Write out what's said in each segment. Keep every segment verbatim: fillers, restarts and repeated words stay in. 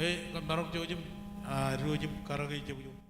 Ej, kōn maroñ jouj im, ah, diwōj im karōke jebwebwe.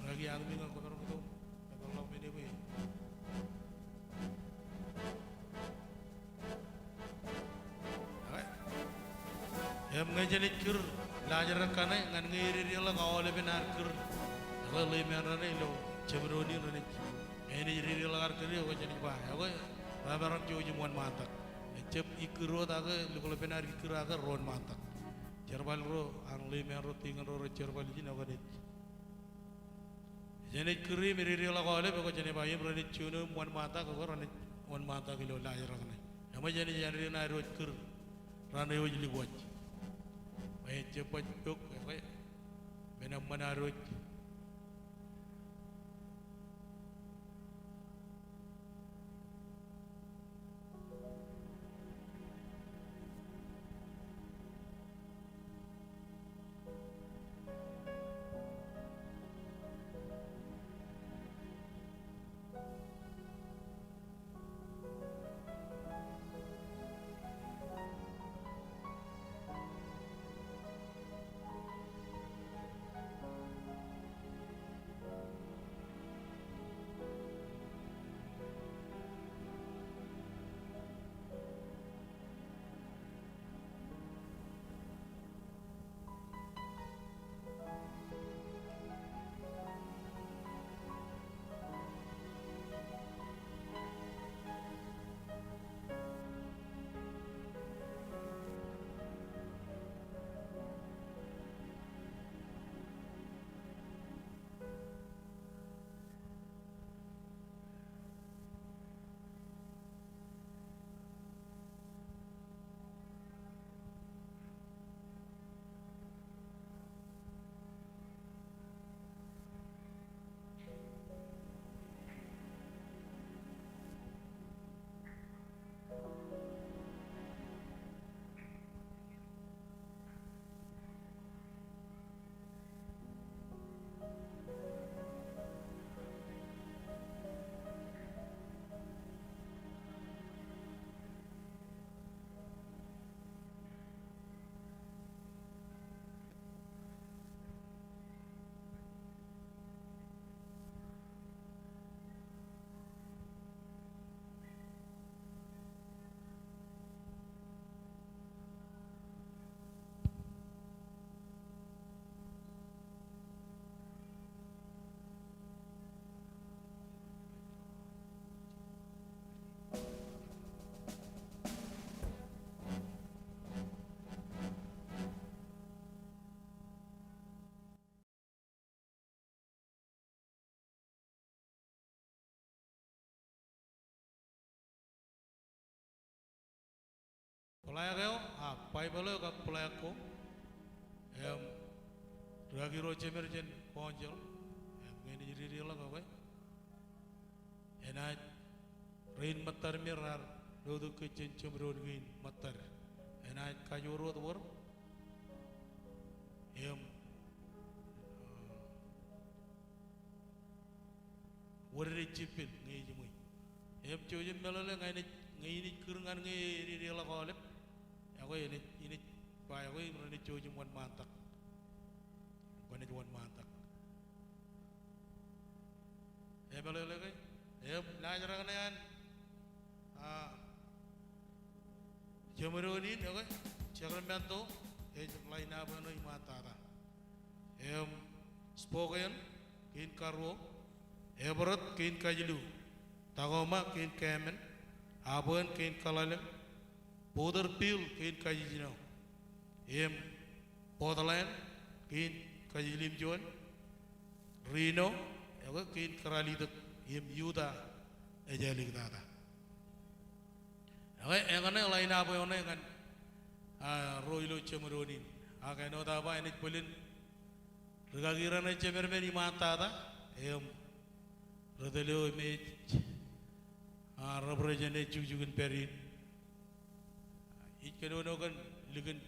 Raki aṃ ñan kōtḷọk men ewe. Im ñe jenaaj kūr laajrak kaṇe ñan ñe ededeḷọk aolepen ad kūr, ekwe ḷeeṃṃan raṇe ilo jemdoon in renaaj, ñe enaaj dedeḷọk ad kūr, ekwe jenaaj ba, ekwe, remaroñ jouj im wōnṃaantak. Ejjab ikkūr wōt ak lukkuun ḷepen ad ikkūr ak ro wōnṃaantak. Jerbal ro, an ḷeeṃṃan ro, tiñin ro rej jerbal ijin, ekwe naaj Jenaaj kūr im ededeḷọk aolep, ekwe jenaaj ba im renaaj juon im wōnṃaantak, ekwe renaaj wōnṃaantak ilo laajrak ṇe. Eṃōj, jenaaj āindein ad wōj kūr raṇe wōj lukkuun waj. Bwe ejjab baj pok, ekwe men eṃṃan ad wōj. Black eo, a, Baibōḷ eo kab black ko. Im, rikaki ro jemed jān council. Im, ñe enaaj dedeḷọk, okay. Enaaj, rein ṃōttad me raar lotok ke jen jeṃdoon kein ṃōttad. Enaaj kajoor wōt bōd. Im, uh, wōt enaaj jippel ñe ejiṃwe. Im jouj im meḷeḷe ñe enaaj, ñe inaaj kūr ñan ñe ededeḷọk aolep. Ekwe enaaj, inaaj ba ekwe im renaaj jouj im wōnṃaantak. Kwōnaaj wōnṃaantak. Emeḷeḷe ke? Im laajrak ṇe an, a, jeṃdoon in, ekwe, Sacramento, ej line up eo ṇe iṃaan tata. Im Spokane, kein karuo, Everett, kein kajilu, Tacoma, kein kāmān, Auburn, kein kaḷalem, Porterville, kein kajiljino, im Portland, kein kajiljilimjuon, Reno, ekwe, kein karalitōk, im Utah, ej āliktata. Ekwe, eñṇe line up eo ṇe ñan, a, ro ilo jeṃdoon in. Ak āinwōt aō ba enaaj bōlen rikaki reṇe jemed men iṃaan tata, im ri tōl eo im ej, a, represent e jukjuk in pād in. Ij kōnono kōn likin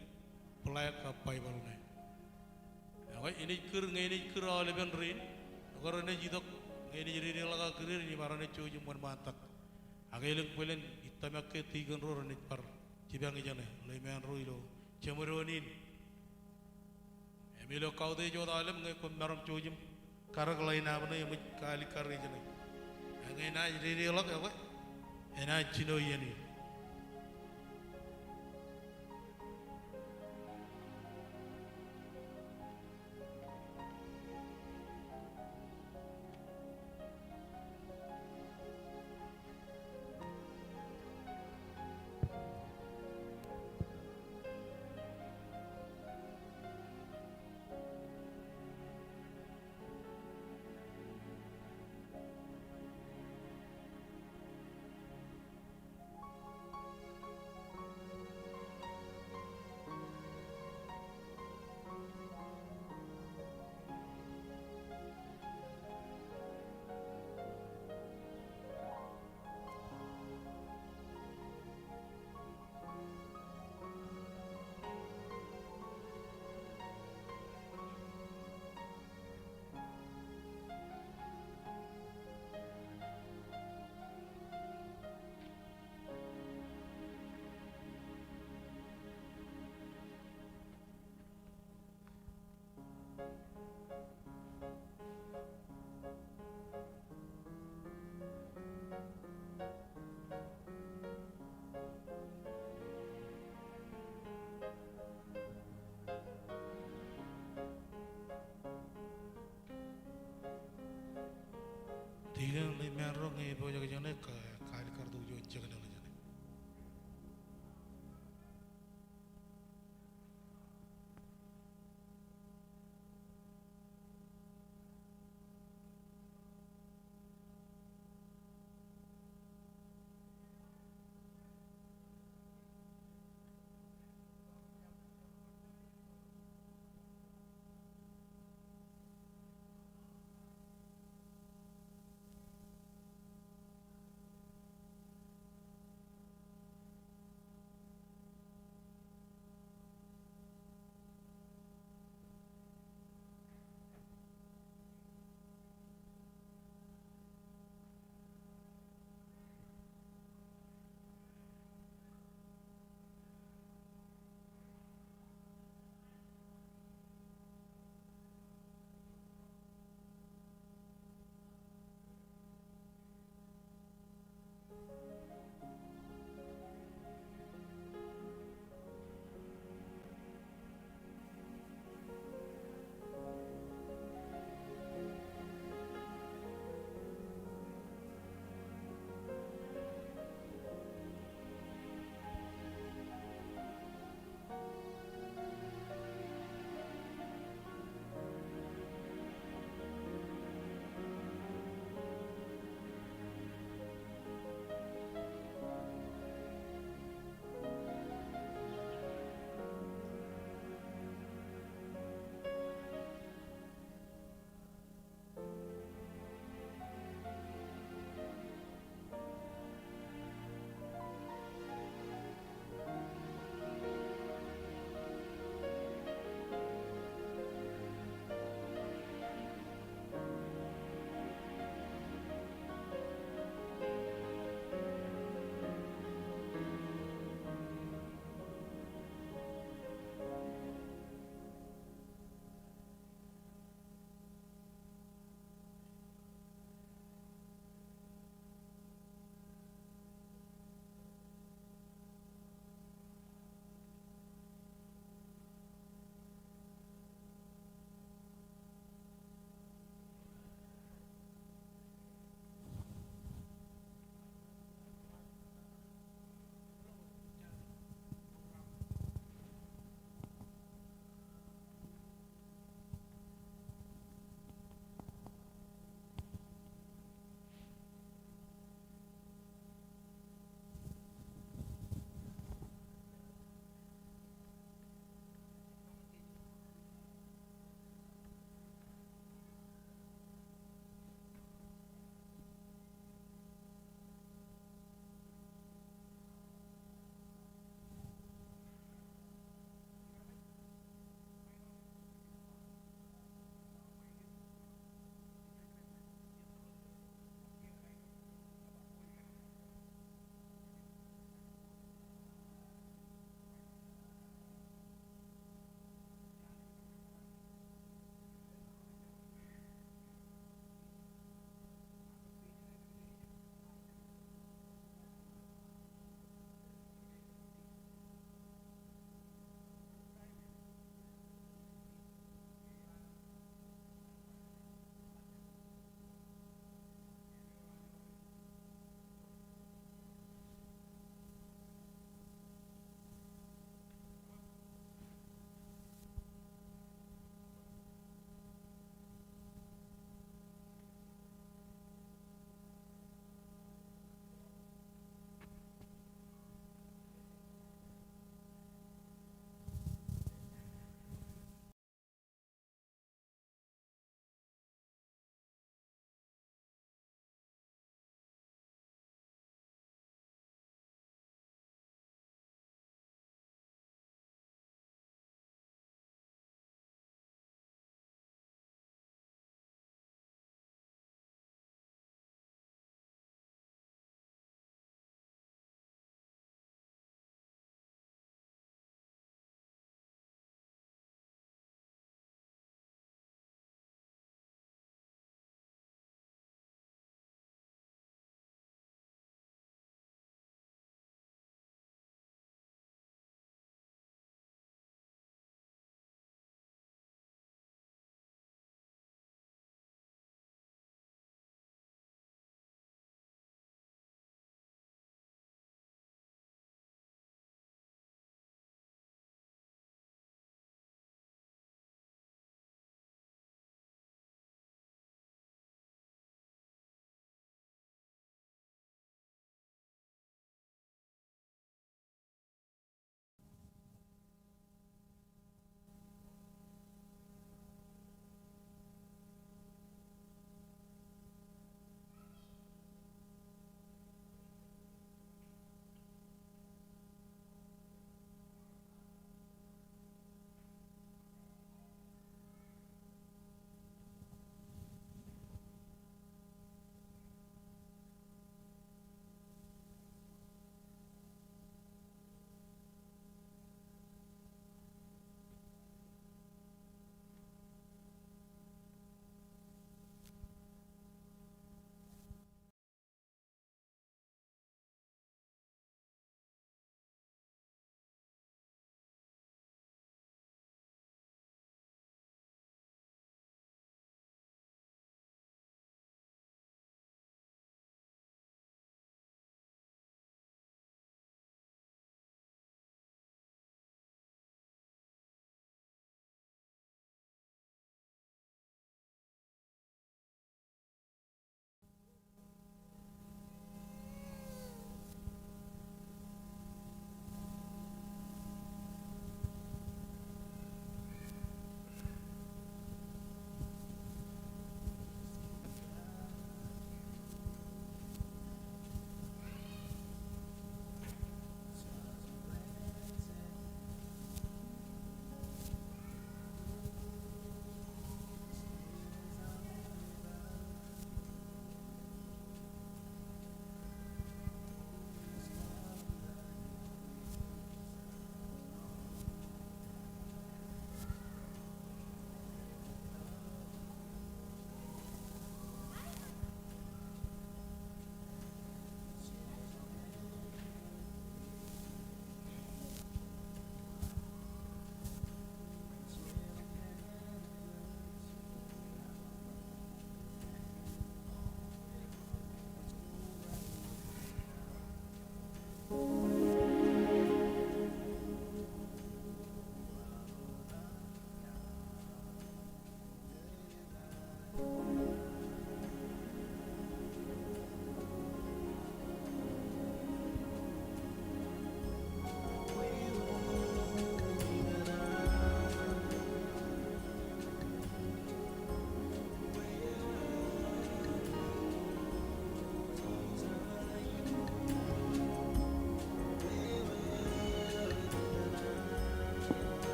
black kab Baibōḷ ṇe. Ekwe, inaaj kūr, ñe inaaj kūr aolepen rein. Ekwe, renaaj itok, ñe inaaj dedeḷọk aō kūr er, inaaj ba renaaj jouj im wōnṃaantak. Ak elōñ bōlen ij tōmak ke tikōn ro renaaj bar jipañ ijeṇe, ḷeeṃaan ro ilo jeṃdoon in. Im ilo kautiej wōt aolep ñe kwōn maroñ jouj im karōk line up ṇe eṃōj kaalikkar ijeṇe. Ak ñe enaaj dedeḷọk ekwe, enaaj jino iien in.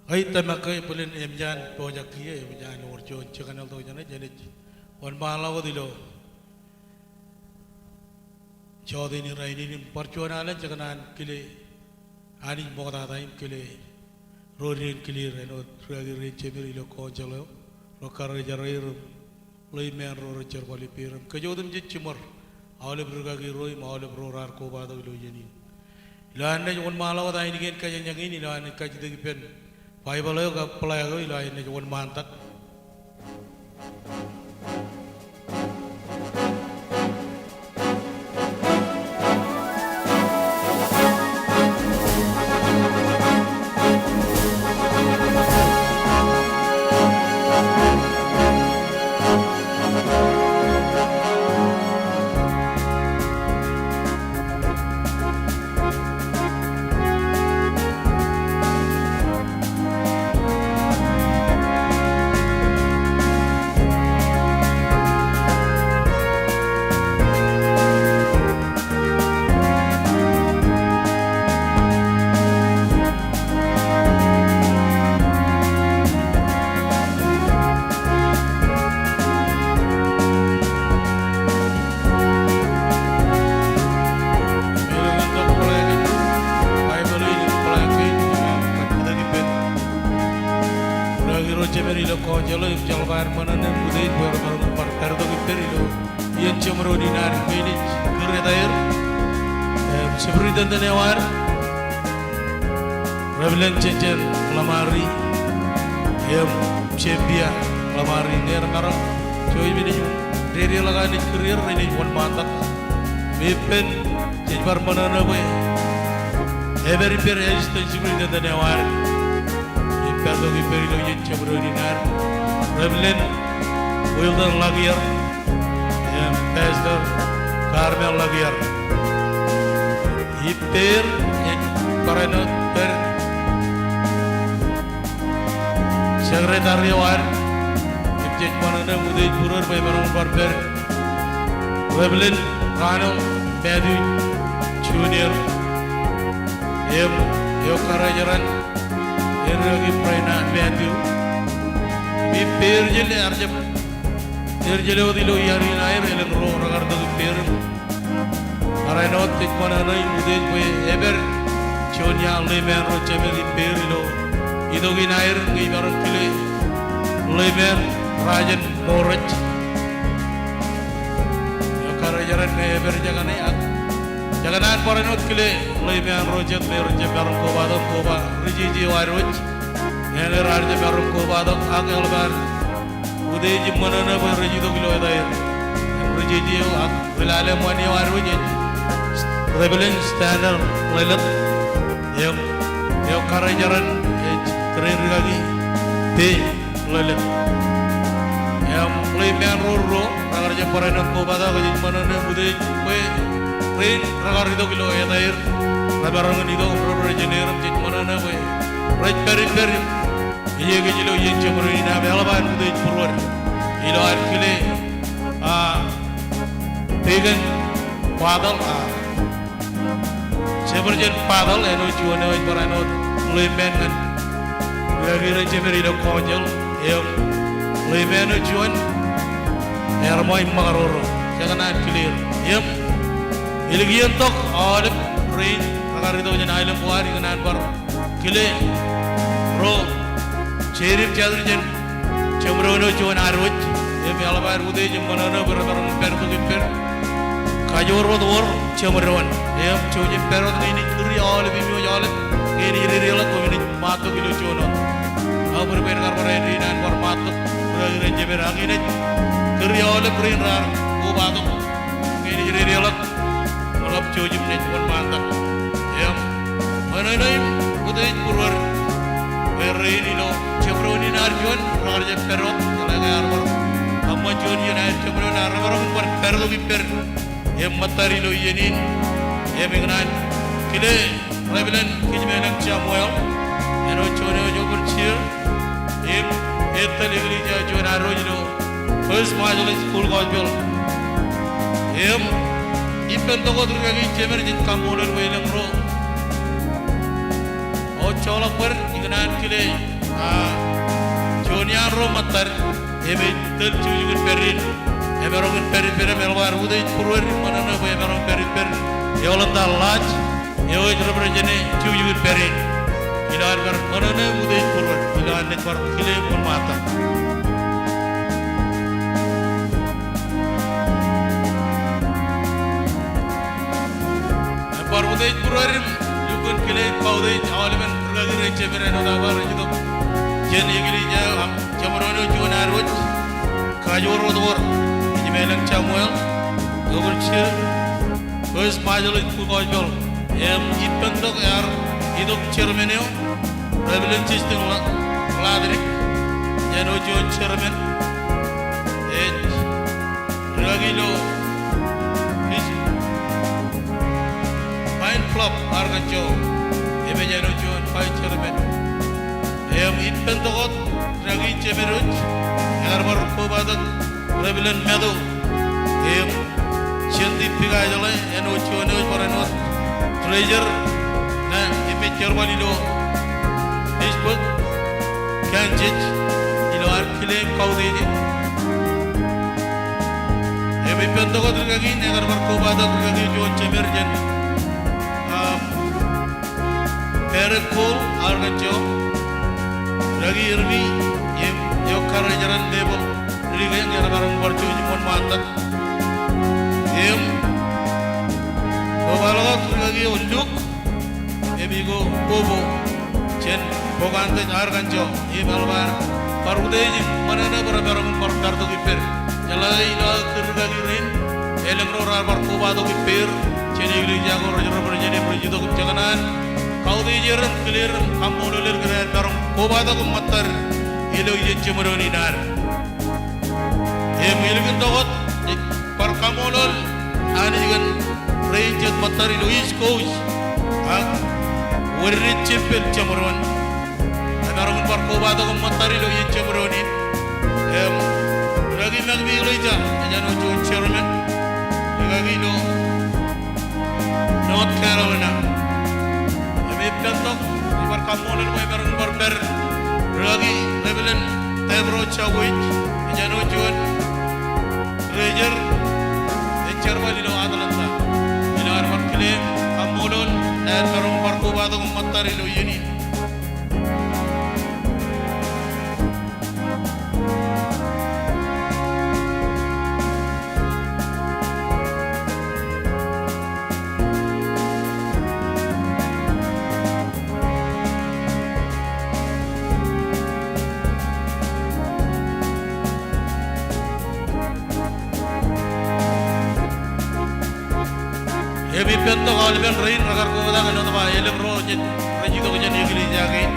Ij tōmak ke bōlen eṃōj an pojak kiiō, eṃōj an wōr juon jekanoḷọk jān ej, enaaj wōnṃaanḷọk wōt ilo jota in rainin im bar juon alen jekōṇaan kile Anij ṃoktata im kile ro deen kile er āinwōt rikaki rein jemed ilo council eo, ro karijeraer im ḷeeṃṃan ro rej jerbal ippāer im kōj otemjej jiṃor aolep rikaki ro im aolep ro raar kobatok ilo iien in. Ilo an naaj wōnṃaanḷọk wōt ainikien kōjeañ in, ilo an naaj kajjitōk ippān Baibōḷ eo kab flag eo, ilo an naaj wōnṃaantak. Rikaki ro jemed ilo council eo im jeḷā bar ṃōṇōṇō im utiej bwe remaroñ bar pād tok ippād ilo iien jeṃdoon in ad, im ej kūr etaer, im superintendent eo ad, Reverend Jejen Ḷamari, im Jempia Ḷamari, ñe remaroñ jouj im naaj dedeḷọk an naaj kūr er, renaaj wōnṃaantak. Im ippān jej bar ṃōṇōṇō bwe epād ippād assistant superintendent eo ad im pād tok ippād ilo iien jeṃdoon in ad, Reverend Wilton Lakier im Pastor Carmel Lakier. Ippāer ej barāinwōt pād secretary eo ad, im jej ṃōṇōṇō im utiej būruod bwe emaroñ bar pād Reverend Ronald Matthew Junior im eo karijeraṇ Enriki Brenna Matthew. Im ippāer ej jeḷā, ear jab, ear jeḷā wōt ilo iaad in aer, elōñ ro rekar itok ippāer im barāinwōt jej ṃōṇōṇō im utiej bwe epād juon iaan ḷeeṃṃan ro jemed ippāer ilo itok in aer, ñe imaroñ kile ḷeeṃṃan Rajen Morej. Eo karijeraṇ ñe epād jekane ak jekōṇaan barāinwōt kile ḷeeṃṃan ro jet me rej jab maroñ kobatok, koba ri jeje eo ad wōj. Ñe raar jab maroñ kobatok ak eḷap an utiej im ṃōṇōṇō bwe rej itok ilo etaer. Im ri jeje eo ak ri lale ṃani eo ad wōj ej Reverend Stanley Ḷelōt. Im eo karijeraṇ ej kōrā in rikaki Pei Ḷelōt. Im ḷeeṃṃan ro ruo rekar jab barāinwōt kobatok, jej ṃōṇōṇō im utiej bwe rein rekar itok ilo etaer, remaroñ in itok im rej jeṇe er, im jej ṃōṇōṇō bwe rej pād ippād im ej kōj ilo iien jeṃdoon in aṃ, eḷap an utiej būruod. Ilo ad kile, a, Deacon Father, a, Jefferson Father, āinwōt juon eo ej barāinwōt ḷeeṃṃan ñan rikaki ro jemed ilo council, im ḷeeṃṃan eo juon ear ṃōj ṃōkaroro, jekōṇaan kile er. Im ilikin tok aolep rein rekar itok jān aelōñ ko ad, ikōṇaan bar kile ro jeeded jatid jān jeṃdoon eo juon ad wōj, im eḷap ad utiej im ṃōṇōṇō bwe remaroñ in pād tok ippād kajoor wōt wōr jeṃdoon. Im jouj im pād wōt ñe inaaj kūri aolep im iwōj aolep, ñe inaaj dedeḷọk koṃ inaaj ṃaat tok ilo juon wōt. Ak bwe rej kar barāinwōt in an bar ṃaat tok, rikaki ro jemed, ak inaaj kūri aolep rein raar kobatok ñe inaaj dedeḷọk. Ḷap jouj im naaj wōnṃaantak. Im ṃōṇōṇō im utiej būruod bwe rein ilo jeṃdoon in ad juon rekar jab pād wōt, jeḷā ke ear bar eṃṃan juon iien aer jeṃdoon, ak remaroñ in bar pād tok ippād im ṃōttad ilo iien in. Im ikōṇaan kile Reverend Kijmelōñ Samuel, āinwōt juon eo ej overseer im etōl eklejia eo juon ad wōj ilo First Marshallese Full Gospel. Im ippān tok wōt rikaki jemed, jej kaṃṃoolol bwe elōñ ro ejjeḷọk bōd. Ikōṇaan kile A, juon iaan ro ṃōttad, im ej tōl jukjuk in pād in, emaroñ in pād ippād im eḷap ad utiej būruod im ṃōṇōṇō bwe emaroñ in pād ippād, eoḷ in ta ḷaaj, eo ej represent e jukjuk in pād in. Ilo ad bar ṃōṇōṇō im utiej būruod, ilo ad naaj bar kile ṃool ṃaantak. Bar utiej būruod im lukkuun kile im kautiej aolepen rūkaki rein jemed āinwōt aō bar ej itok jān eklejia eo, jemed eo juon ad wōj, kajoor wōt wōr, ej im elōñ Samuel, okōn jier, First Marshallese Book Gospel, im ippān tok ear itok chairman eo, Reverend Justin Ladrik, āinwōt juon chairman, ej rūkaki ilo Pine Bluff, Arkansas, im ej āinwōt juon vice chairman. Im ippān tok wōt rūkaki jemed wōj, ear bar kobatok Reverend Meto, im Sandy Pikajeḷā, āinwōt juon eo ej bar āinwōt treasurer ṇe im ej jerbal ilo Pittsburg, Kansas, ilo ad kile im kautiej e. Im ippān tok wōt rūkaki in, ekar bar kobatok rūkaki juon jemed jān, a, Barrack Cole, Arkansas, rūkaki Irmi, im eo kar ej ran Mabel Rike, ñe emaroñ bar jouj im wōnṃaantak. Im kobaḷọk wōt rūkaki eo Luke, im iko Bobo, jān Pocahontas, Arkansas, im eḷap ad bar utiej im ṃōṇōṇō bwe remaroñ in bar kar tok ippād. Jeḷā ilo aō kōn rūkaki rein, elōñ ro raar bar kobatok ippāer jān eklejia ko rej represent im rej itok im jekōṇaan kautiej er im kile er im kaṃṃoolol er kōn aer maroñ kobatok im ṃōttad ilo iien jeṃdoon in ad. Im ilikin tok wōt, ij bar kaṃṃoolol Anij kōn rein jet ṃōttad ilo East Coast ak Wōt Ri Jepel jeṃdoon. Emaroñ in bar kobatok im ṃōttad ilo iien jeṃdoon in. Im rūkaki Mekpi Elijah, ej āinwōt juon chairman, rūkaki ilo North Carolina. Im ippān tok, ij bar kaṃṃoolol bwe emaroñ in bar pād rūkaki Reverend Debra Chawich, ej āinwōt juon treasurer, ej jerbal ilo Atlanta. Ilo ad bar kile, kaṃṃoolol, emaroñ in bar kobatok im ṃōttad ilo iien in. Im ippān tok aolepen rein rekar kobatok āinwōt ba elōñ ro jet rej itok jān eklejia kein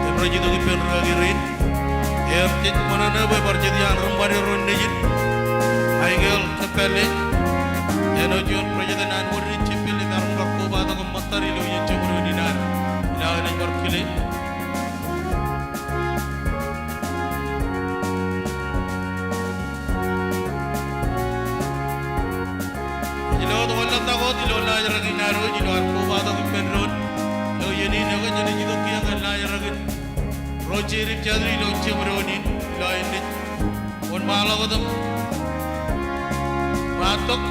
im rej itok ippān rūkaki rein. Im jej ṃōṇōṇō bwe bar jet iaan ri ṃṃane ro nejid. Michael Kepale, āinwōt juon president an Wōt Ri Jepel, im emaroñ bar kobatok im ṃōttad ilo iien jeṃdoon in ad. Ilo aō naaj bar kile. Ej lo wōt wanlaḷtak wōt ilo laajrak in ad wōj ilo ad kobatok ippān doon. Ilo iien in ekwe jenaaj itok kiiō ñan laajrak in ro jeid im jatid ilo jeṃdoon in ilo aō naaj wōnṃaanḷọk wōt im ṃaantok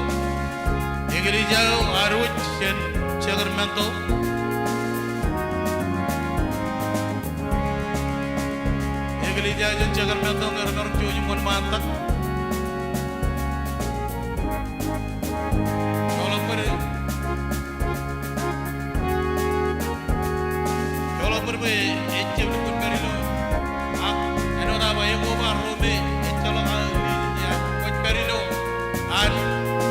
eklejia eo ad wōj jān Sacramento. Eklejia eo jān Sacramento ñe remaroñ jouj im wōnṃaantak. Joḷọk bōd, joḷọk bōd bwe ejjab lukkuun pād ilo. Ak āinwōt aō ba ekoba ro me ejjeḷọk aō ri, kwōj pād ilo an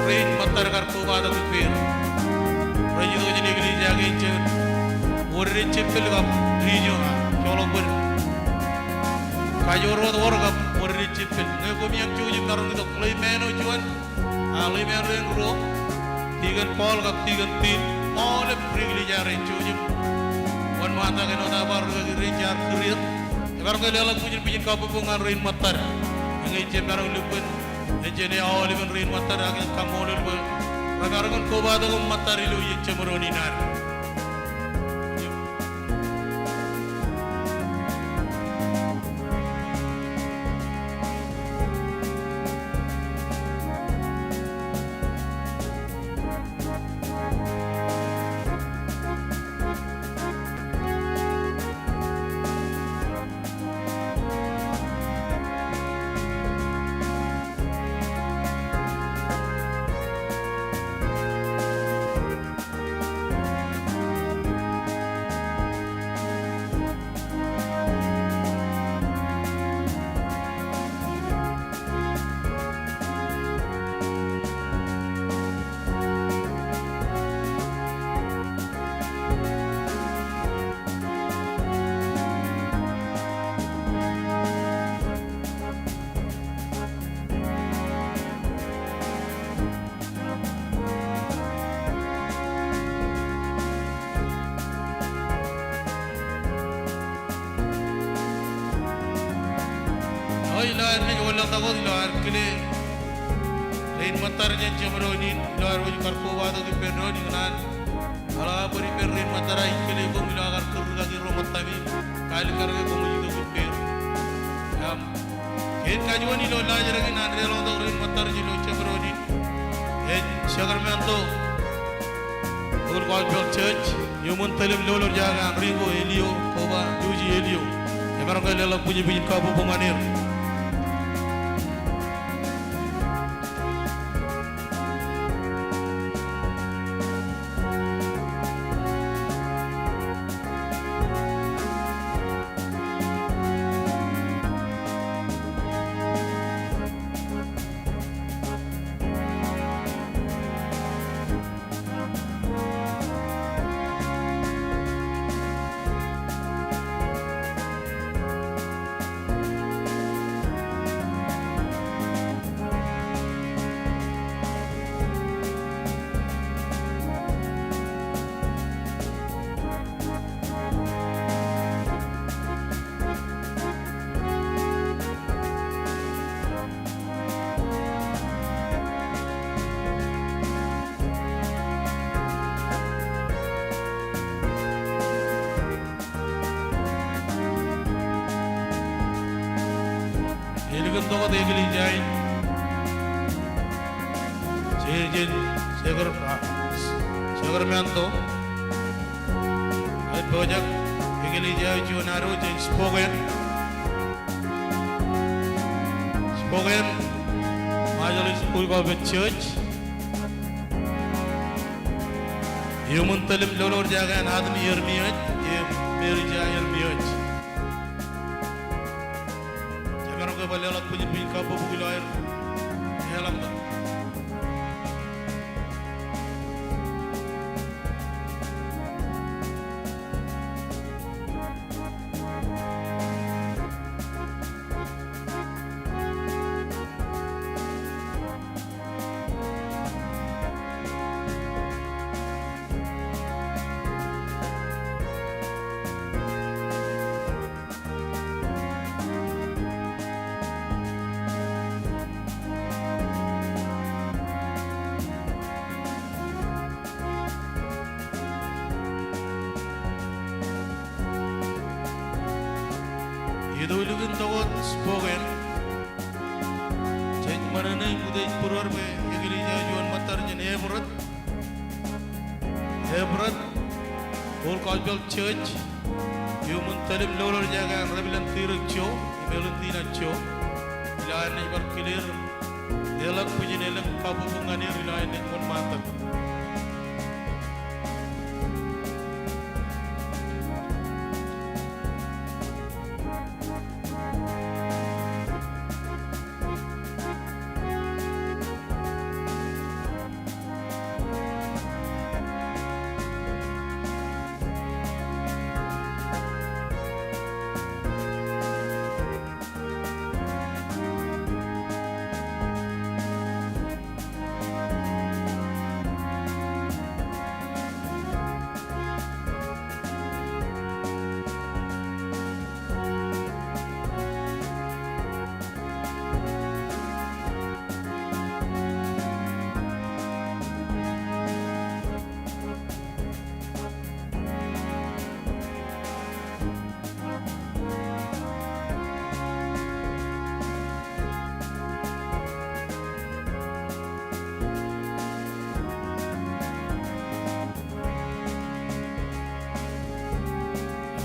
rein ṃōttad kar kobatok ippāer. Rej itok jān eklejia kein jān Wōt Ri Jepel kab Ri Jona, joḷọk bōd. Kajoor wōt wōr kab Wōt Ri Jepel. Ñe koṃ iien jouj im maroñ itok ḷeeṃṃan eo juon, a, ḷeeṃṃan ro en ruo, Deacon Paul kab Deacon Tim, aolep ri eklejia rein jouj im wōnṃaantak āinwōt aō ba rūkaki rein jaar kūr er. Emaroñ ke leḷọk bwijin bwijin kabbokbok ñan rein ṃōttad. Eñin ej jab maroñ lukkuun ejjeḷọk aolepen rein ṃōttad ak ij kaṃṃoolol bwe remaroñ in kobatok im ṃōttad ilo iien jeṃdoon in ad. Ilo ad naaj wōnḷọk tok wōt ilo ad kile rein ṃōttad jān jeṃdoon in, ilo ad wōj kar kobatok ippān doon, ikōṇaan eḷap bōd ippān rein ṃōttad ij kile koṃ ilo aō kar kūr kaki ro ṃōttami, kaalikkar ke koṃij itok ippāer. Im kein kajuon ilo laajrak in an deḷọñtok rein ṃōttad ilo jeṃdoon in ej Sacramento Full Gospel Church, iuṃwin tōl im lolorjake an Rico Elio, koba Lucy Elio. Jemaroñ ke leḷọk bwijin bwijin kabbokbok ñan er. Ālikin tok wōt eklejia in jān Sacra-, ah, Sacramento ej pojak eklejia eo juon ad wōj jān Spokane. Spokane, Marshallese Full Gospel Church. Iuṃwin tōl im lolorjake an Adam Ermiōj im Marija Ermiōj. Jemaroñ ke bar leḷọk bwijin bwijin kabbokbok ilo aer. Eḷaññe Ilo ālikin tok wōt Spokane, jej ṃōṇōṇō im utiej būruod bwe eklejia eo juon ṃōttad jān Everett. Everett Full Gospel Church, iuṃwin tōl im lolorjake an Reverend Dirk Cho im Elentina Cho. Ilo ad naaj bar kile er, leḷọk bwijin elōñ kabbokbok ñan er ilo ad naaj wōnṃaantak.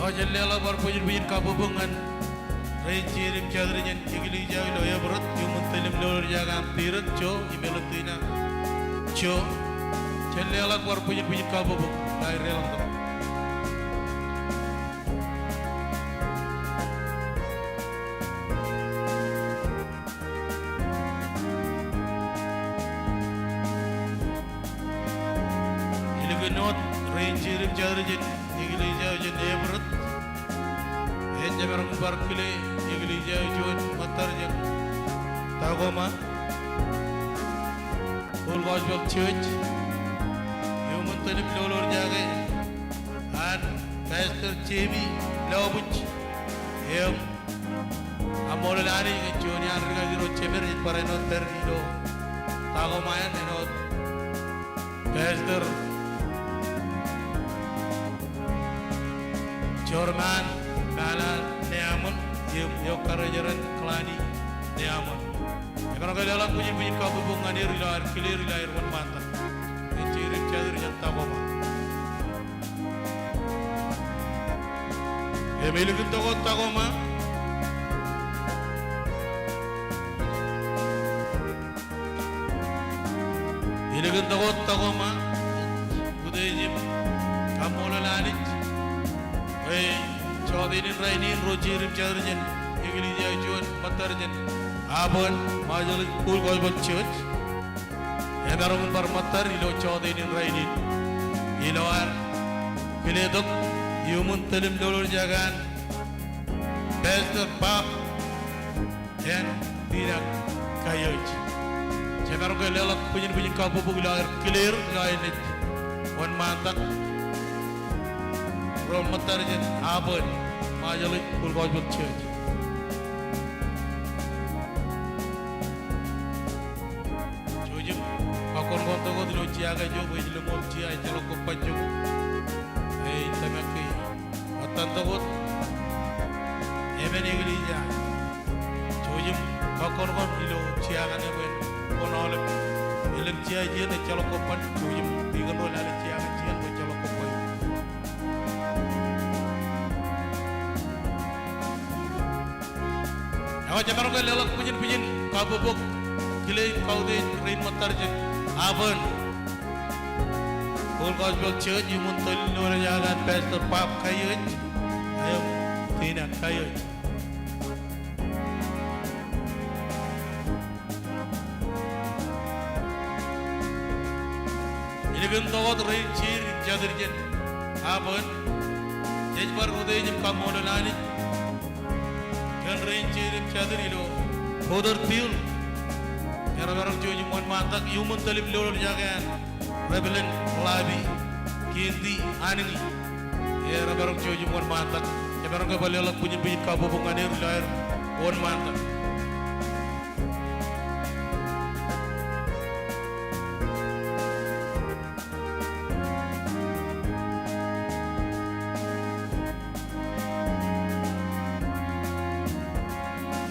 Eo, jen leḷọk bar bwijin bwijin kabbokbok ñan rej jeiū im jatū jān eklejia eo ilo Everett, iuṃwin tōl im lolorjake an Dirk Cho im Elentina Cho. Jen leḷọk bar bwijin bwijin kabbokbok ilo aer deḷọñtok. Ālikin wōt rej jeiū im jatū jān eklejia eo jān Everett. Ej jemaroñ bar kile eklejia eo juon ṃōttad jān Tacoma Full Gospel Church. Iuṃwin tōl im lolorjake an Pastor Jamie Lobich im Kaṃṃoolol Anij kōn juon iaan rikaki ro jemed ej bar āinwōt pād ilo Tacoma eṇ, āinwōt Pastor Jorman Malal Neaṃōn im eo karijeran Kalani Neaṃōn. Jemaroñ ke leḷọk bwijin bwijin kabbokbok ñan er ilo aer kile er ilo aer wōnṃaantak. Ej jeid im jaid er jān Tacoma. Im ālikin tok wōt Tacoma, ālikin tok wōt Tacoma, utiej im kaṃṃoolol Anij bwe jọteen in rainin ro jeid im jaid er jān eklejia eo juon ṃōttad jān Aban Ṃajeḷ Full Gospel Church emaroñ in bar ṃōttad ilo jọteen in rainin ilo ad kile tok iuṃwin tōl im lolorjake an Pastor Bob and Tina Kaiōj. Jemaroñ ke leḷọk bwijin bwijin kabbokbok ilo aer kile er ilo aer naaj wōnṃaantak ro ṃōttad jān Aban Ṃajeḷ Full Gospel Church. Jouj im kọkkọnọkọntok wōt ilo jea ko ej lōñ wōt jea ejjeḷọk kobban joñoul. Ej tōmak ke ṃōttan tok wōt emān eklejia. Jouj im kọkkọnọkọntok ilo jea kaṇe bwe kwōn aolep. Elōñ jea ijin ejjeḷọk kobban, jouj im ikōṇaan lale jea kaṇ ijin bwe ejjeḷọk kobban. Eo, jemaroñ ke leḷọk bwijin bwijin kabbokbok kile im kautiej rein ṃōttad jān Aban Full Gospel Church iuṃwin tōl im lolorjake an Pastor Bob Kaiōj im Tina Kaiōj. Ālikin tok wōt rein jeid im jaid er jān Aban, jej bar utiej im kaṃṃoolol Anij kōn rein jeid im jaid er ilo Porterville. Emaroñ jouj im wōnṃaantak iuṃwin tōl im lolorjake an Reverend Labi Kindi Anñi. Emaroñ jouj im wōnṃaantak. Jemaroñ ke bar leḷọk bwijin bwijin kabbokbok ñan er ilo aer wōnṃaantak.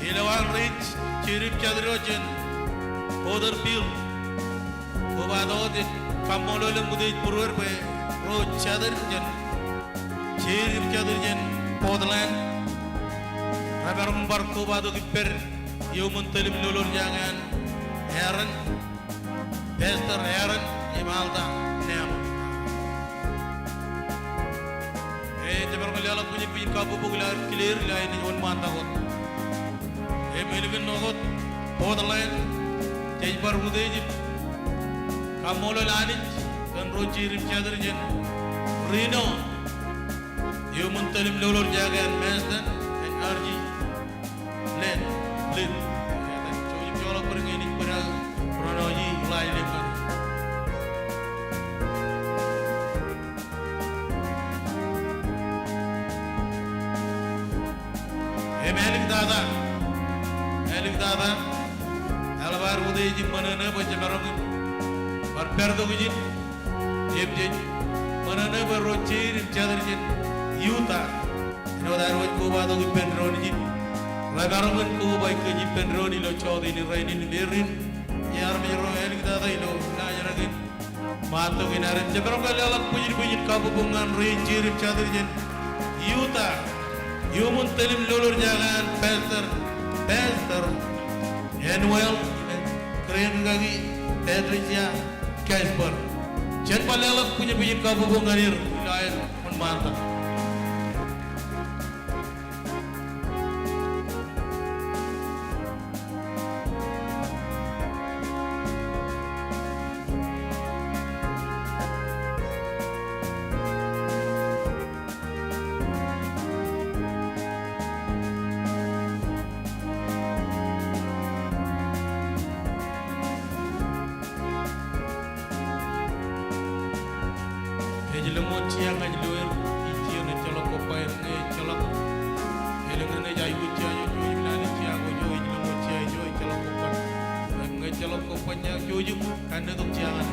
Ilo an rej jeid im jaid er eo jān Porterville, kobatok wōt im kaṃṃoolol im utiej būruod bwe ro jaid er jān, jeid im jaid er jān Portland, remaroñ in bar kobatok ippād iuṃwin tōl im lolorjake an Aaron, Pastor Aaron im Alta Neaṃōn. Eo, jemaroñ ke leḷọk bwijin bwijin kabbokbok ilo aer kile er ilo aer naaj wōnṃaantak wōt. Im ālikin tok wōt Portland, jej bar utiej im kaṃṃoolol Anij kōn ro jeid im jaid er jān Reno iuṃwin tōl im lolorjake an Marston and Archie Lynn, Lynn. Jouj im joḷọk bōd ñe enaaj bōd aō pronounce ḷọk ḷe. Im āliktata, āliktata eḷap ad utiej im ṃōṇōṇō bwe jemaroñ in bar pād tok ijin im jej ṃōṇōṇō bwe ro jeid im jaid er jān Utah āinwōt ad wōj kobatok ippān doon ijin, remaroñ in kobaik kōj ippān doon ilo jọteen in rainin im erin. Iar armej ro āliktata ilo laajrak in ṃaantok in ad im jemaroñ ke leḷọk bwijin bwijin kabbokbok ñan ro jeid im jaid er jān Utah iuṃwin tōl im lolorjake an Pastor, Pastor Anuel, kōrā in rikaki Patricia Casper. Jen bar leḷọk bwijin bwijin kabbokbok ñan er ilo aer wōnṃaantak. Ej lōñ wōt jea ñan er, ijjien ejjeḷọk kobba er ñe ejjeḷọk. Elōñ eṇ ej aikuj jea eo, jouj im lale Jouj im kannetok jiaña.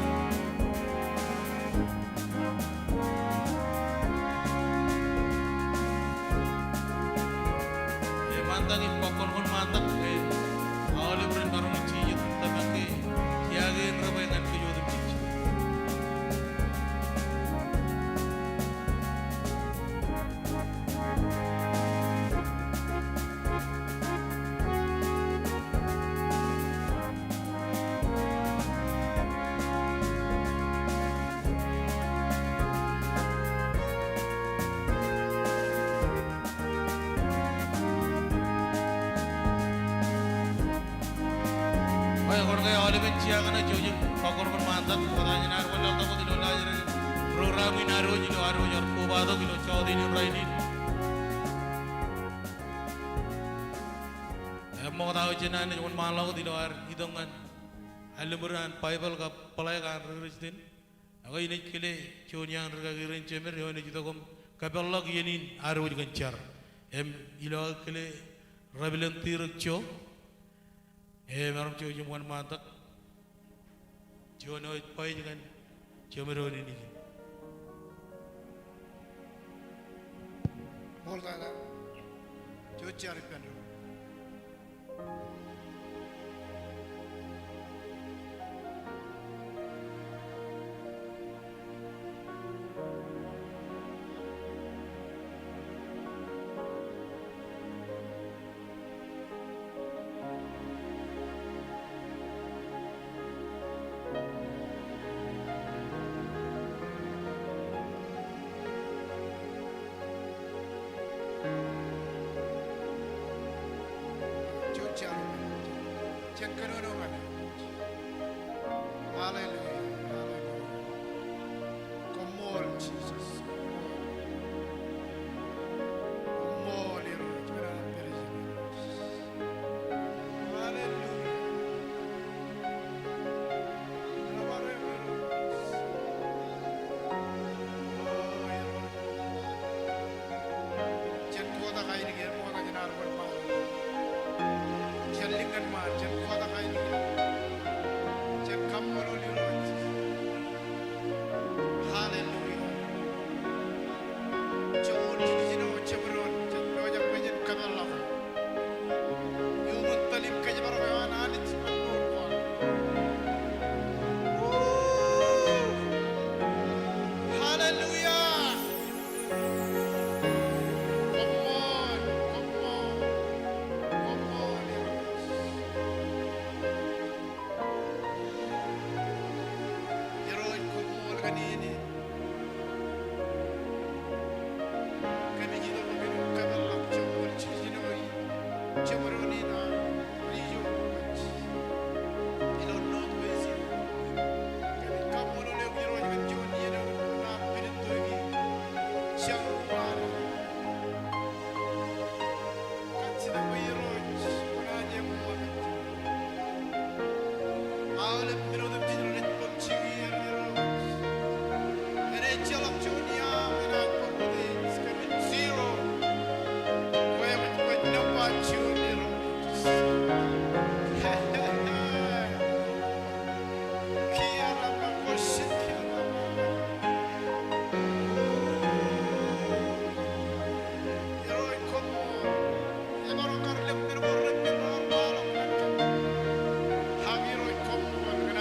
Eṃṃan tak im kọkkọṇ kwōn ṃaan tak ke aolep ren maroñ in jijet im tōmak ke kiaak in rej bwe ñan kōj otemjej. Ekwe, kōnke aolepen jiaña ṇe, jouj im kọkkọṇ kwōn ṃaan tak, ṃokta jān ad wanlaḷtak wōt ilo laajrak program in ad wōj ilo ad wōj ar kobatok ilo jọteen in rainin. Im ṃokta wōj jān ad naaj wōnṃaanḷọk wōt ilo ad itok ñan allōmṇak an Baibōḷ kab plaque an ri-Kūrjin. Ak inaaj kile juon iaan rikaki rein jemed eo enaaj itok im kōpeḷḷọk iien in ad wōj kōn jar. Im ilo aō kile Reverend Tirōk Jo, emaroñ jouj im wōnṃaantak juon eo ej bajjek kōn jemed eo in ijin. Ṃool tata, jouj jar ippān doon. Jouj jar. Jen kōnono ñan e. Hallelujah. Hallelujah. Koṃṃool, Jesus. Koṃṃool. Koṃṃool, Irooj. Hallelujah. Jen kotak ainikien, kotak ainikien. Jen liññan ṃaan, jen kotak ainikien. Jen kaṃṃoolol Irooj. Hallelujah. Joñoul jiljino, jemdoon, jen pojak bwe jen kōpeḷḷọk. Iuṃwin tōl im kōjparok eo an Anij ilo mour ko aō. Woo! Hallelujah! Koṃṃool, koṃṃool, koṃṃool Irooj. Irooj, koṃṃool kōn iien in. Kōmij itok im kōpeḷḷọk joñoul jiljino in, jemdoon in aō ri-ijo ilo Northwest in. Kōmij kaṃṃoolol eok Irooj kōn juon iien eo enaaj pād tok ijin. Jar ṃaan. Kajjitōk bwe Irooj kwōnaaj eṃṃakūt. Aolep men otemjej rej bōk jikier Irooj. Enaaj ejjeḷọk juon iaaṃ enaaj bōk wōt ej kōmij zero. Kwōj, kwōj nōṃba juon Irooj. Kiiō raba, kwōj kiiō raba. Irooj koṃṃool. Emaroñ kar lōñ men ko reppen raar waḷọk ñan kōm. Ak Irooj koṃṃool kōn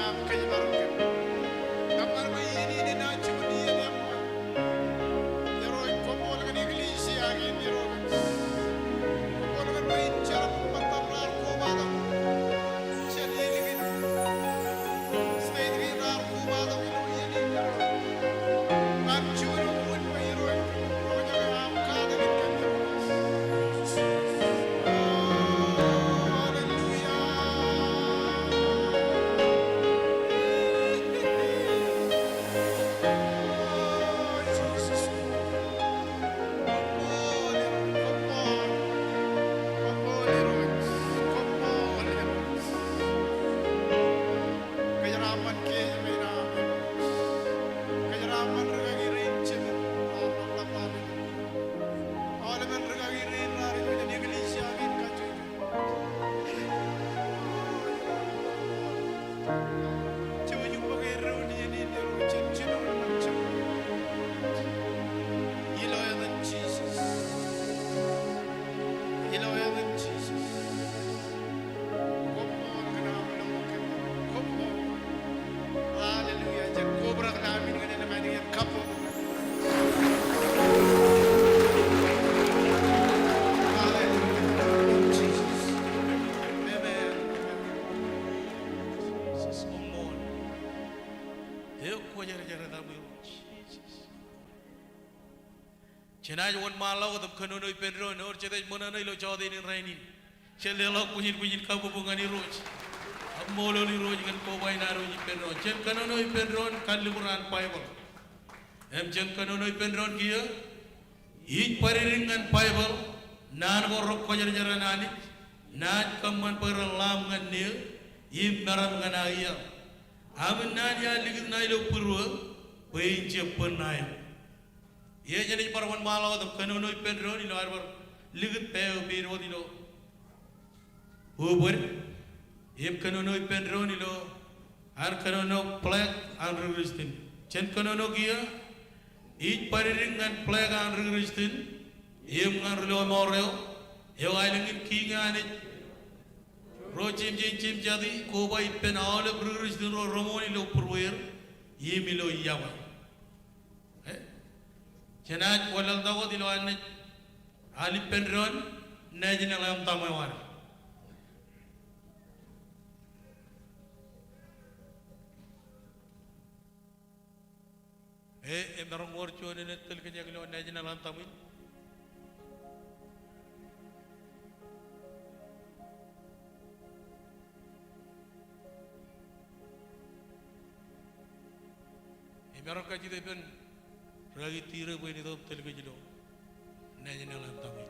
Inaaj wōnṃaanḷọk wōt im kōnono ippān doon, ewōr jet ej ṃōṇōṇō ilo jọteen in rainin. Jen leḷọk bwijin bwijin kabbokbok ñan Irooj. Ak ṃoolol Irooj kōn koba in ad wōj ippān doon. Jen kōnono ippān doon kallibur an Baibōḷ. Im jen kōnono ippān doon kiiō. Ij badidik ñan Baibōḷ, naan ko rekwōjarjar an Anij, naaj kōṃṃan bwe ren ḷaam ñan neō, im meram ñan aō iaḷ. Aṃ in naan iar likūt ṇa ilo būruō, bwe in jab bōd ṇa eok. Ie, jenaaj bar wōnṃaanḷọk wōt im kōnono ippān doon ilo ad bar likūt pā eo ej wōt ilo bōbōd, im kōnono ippān doon ilo ad kōnono flag an ri Kristian. Jen kōnono kiiō, ij badidik ñan flag an ri Kristian, im ñan ri lọmọọr eo, eo aelōñ in Kiiñ Anij ro jemjein jemjati, koba ippān aolep ri Kristian ro reṃool ilo būrueir, im ilo yokwe. Eh? Jenaaj wanlaḷtak wōt ilo ad naaj al ippān doon national anthem eo ad. Eh, emaroñ wōr juon eṇ ej tōl kōj ilo national anthem in? Emaroñ kajjitōk ippān ri-kaki Tire bwe en itok im tōl kōj ilo national anthem in.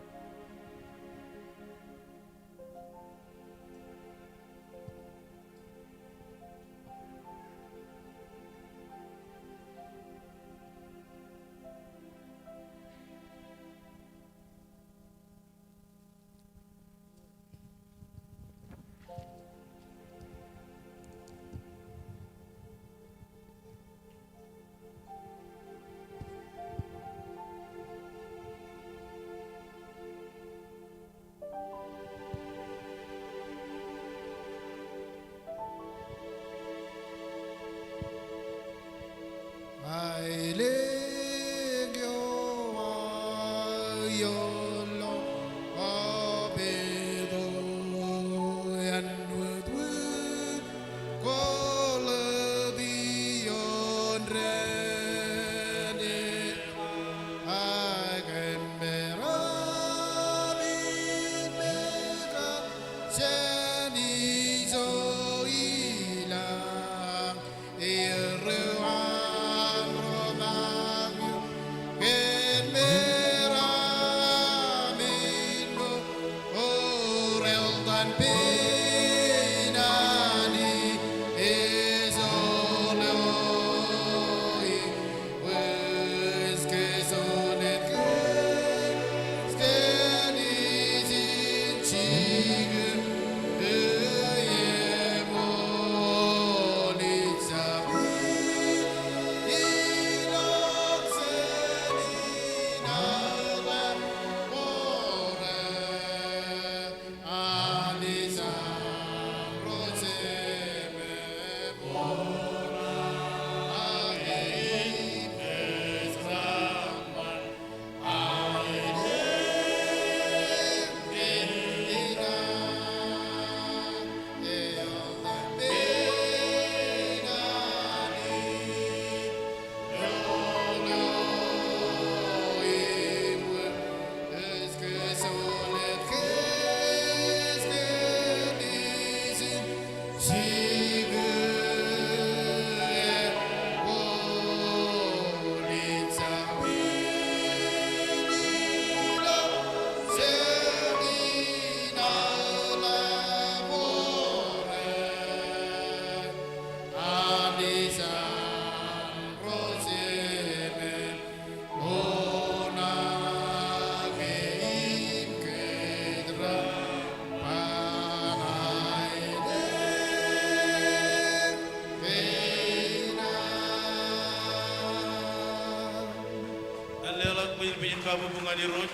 Jen leḷọk bwijin bwijin kabbokbok ñan Irooj.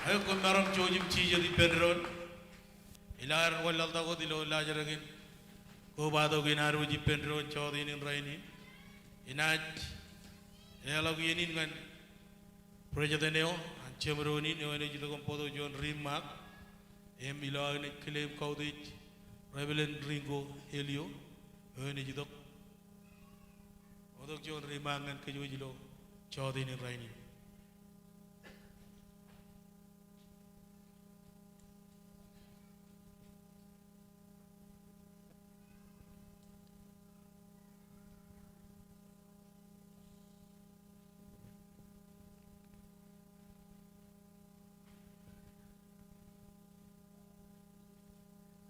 Ak koṃ maroñ jouj im jijet ippān doon. Ilo ad wanlaḷtak wōt ilo laajrak in kobatok in ad wōj ippān doon jọteen in rainin, inaaj eḷọk iien in ñan President eo an jeṃdoon in eo enaaj itok im bōktok juon remark, im ilo aō naaj kile im kautiej Reverend Ringo Helio eo enaaj itok bōktok juon remark ñan kōj wōj ilo jọteen in rainin.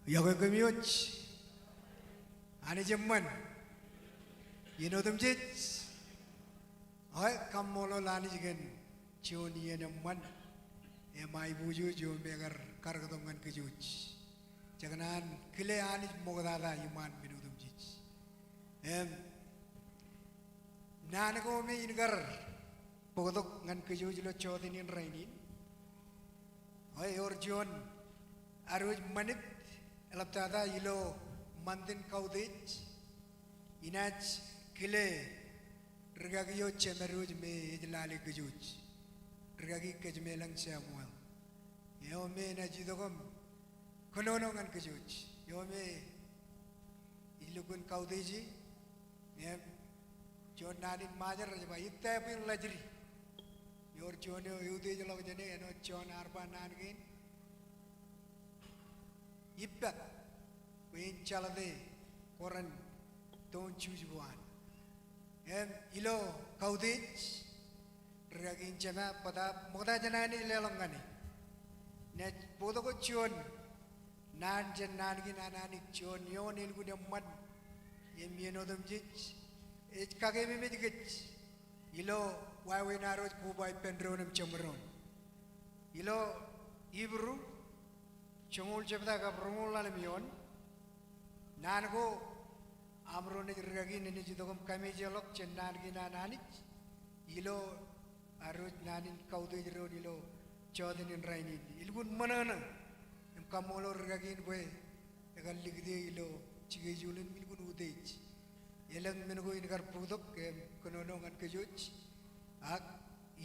Iọkwe kōm ijo. Anij eṃṃan. Iien otemjej. Eo, kaṃṃoolol Anij kōn juon iien eṃṃan im aiboojoj eo me ekar karōktok ñan kōj wōj. Jekōṇaan kile Anij ṃoktata iṃaan men otemjej. Im naan ko me in kar bōktok ñan kōj wōj ilo jọteen in rainin, eo, ewōr juon ad wōj ṃanit eḷaptata ilo ṃantin kautiej, inaaj kile rikaki eo jemed wōj me ej lale kōj wōj. Rikaki Kōjmeḷañ Samuel. Eo me enaaj itok im kōnono ñan kōj wōj. Eo me ij lukkuun kautieji im juon naan in Ṃajeḷ rej ba, ittā bwe in ḷajdi. Ewōr juon eo eutiejḷọk jāne āinwōt juon ear ba naan kein, ippāt bwe in jeḷate ko ren toon juj ko an. Im ilo kautiej, rikaki in jema, bōtaab ṃokta jān an ej leḷọk ñan e, inaaj bōktok wōt juon naan jān naan kein an Anij, juon eoon elukkuun eṃṃan im iien otemjej ej kakememej kōj ilo wāween ad wōj koba ippān doon im jeṃdoon. Ilo Hibru joñoul jebta kab roñoul ḷalem eoon, naan ko aṃ doon ej rikaki in enaaj itok im kamijeḷọk jān naan kein an Anij ilo ad wōj naan in kautiej doon ilo jọteen in rainin. Elukkuun ṃōṇōṇō im kaṃṃoolol rikaki in bwe ekar likūt e ilo schedule in im elukkuun utiej. Elōñ men ko in kar bōktok im kōnono ñan kōj wōj. Ak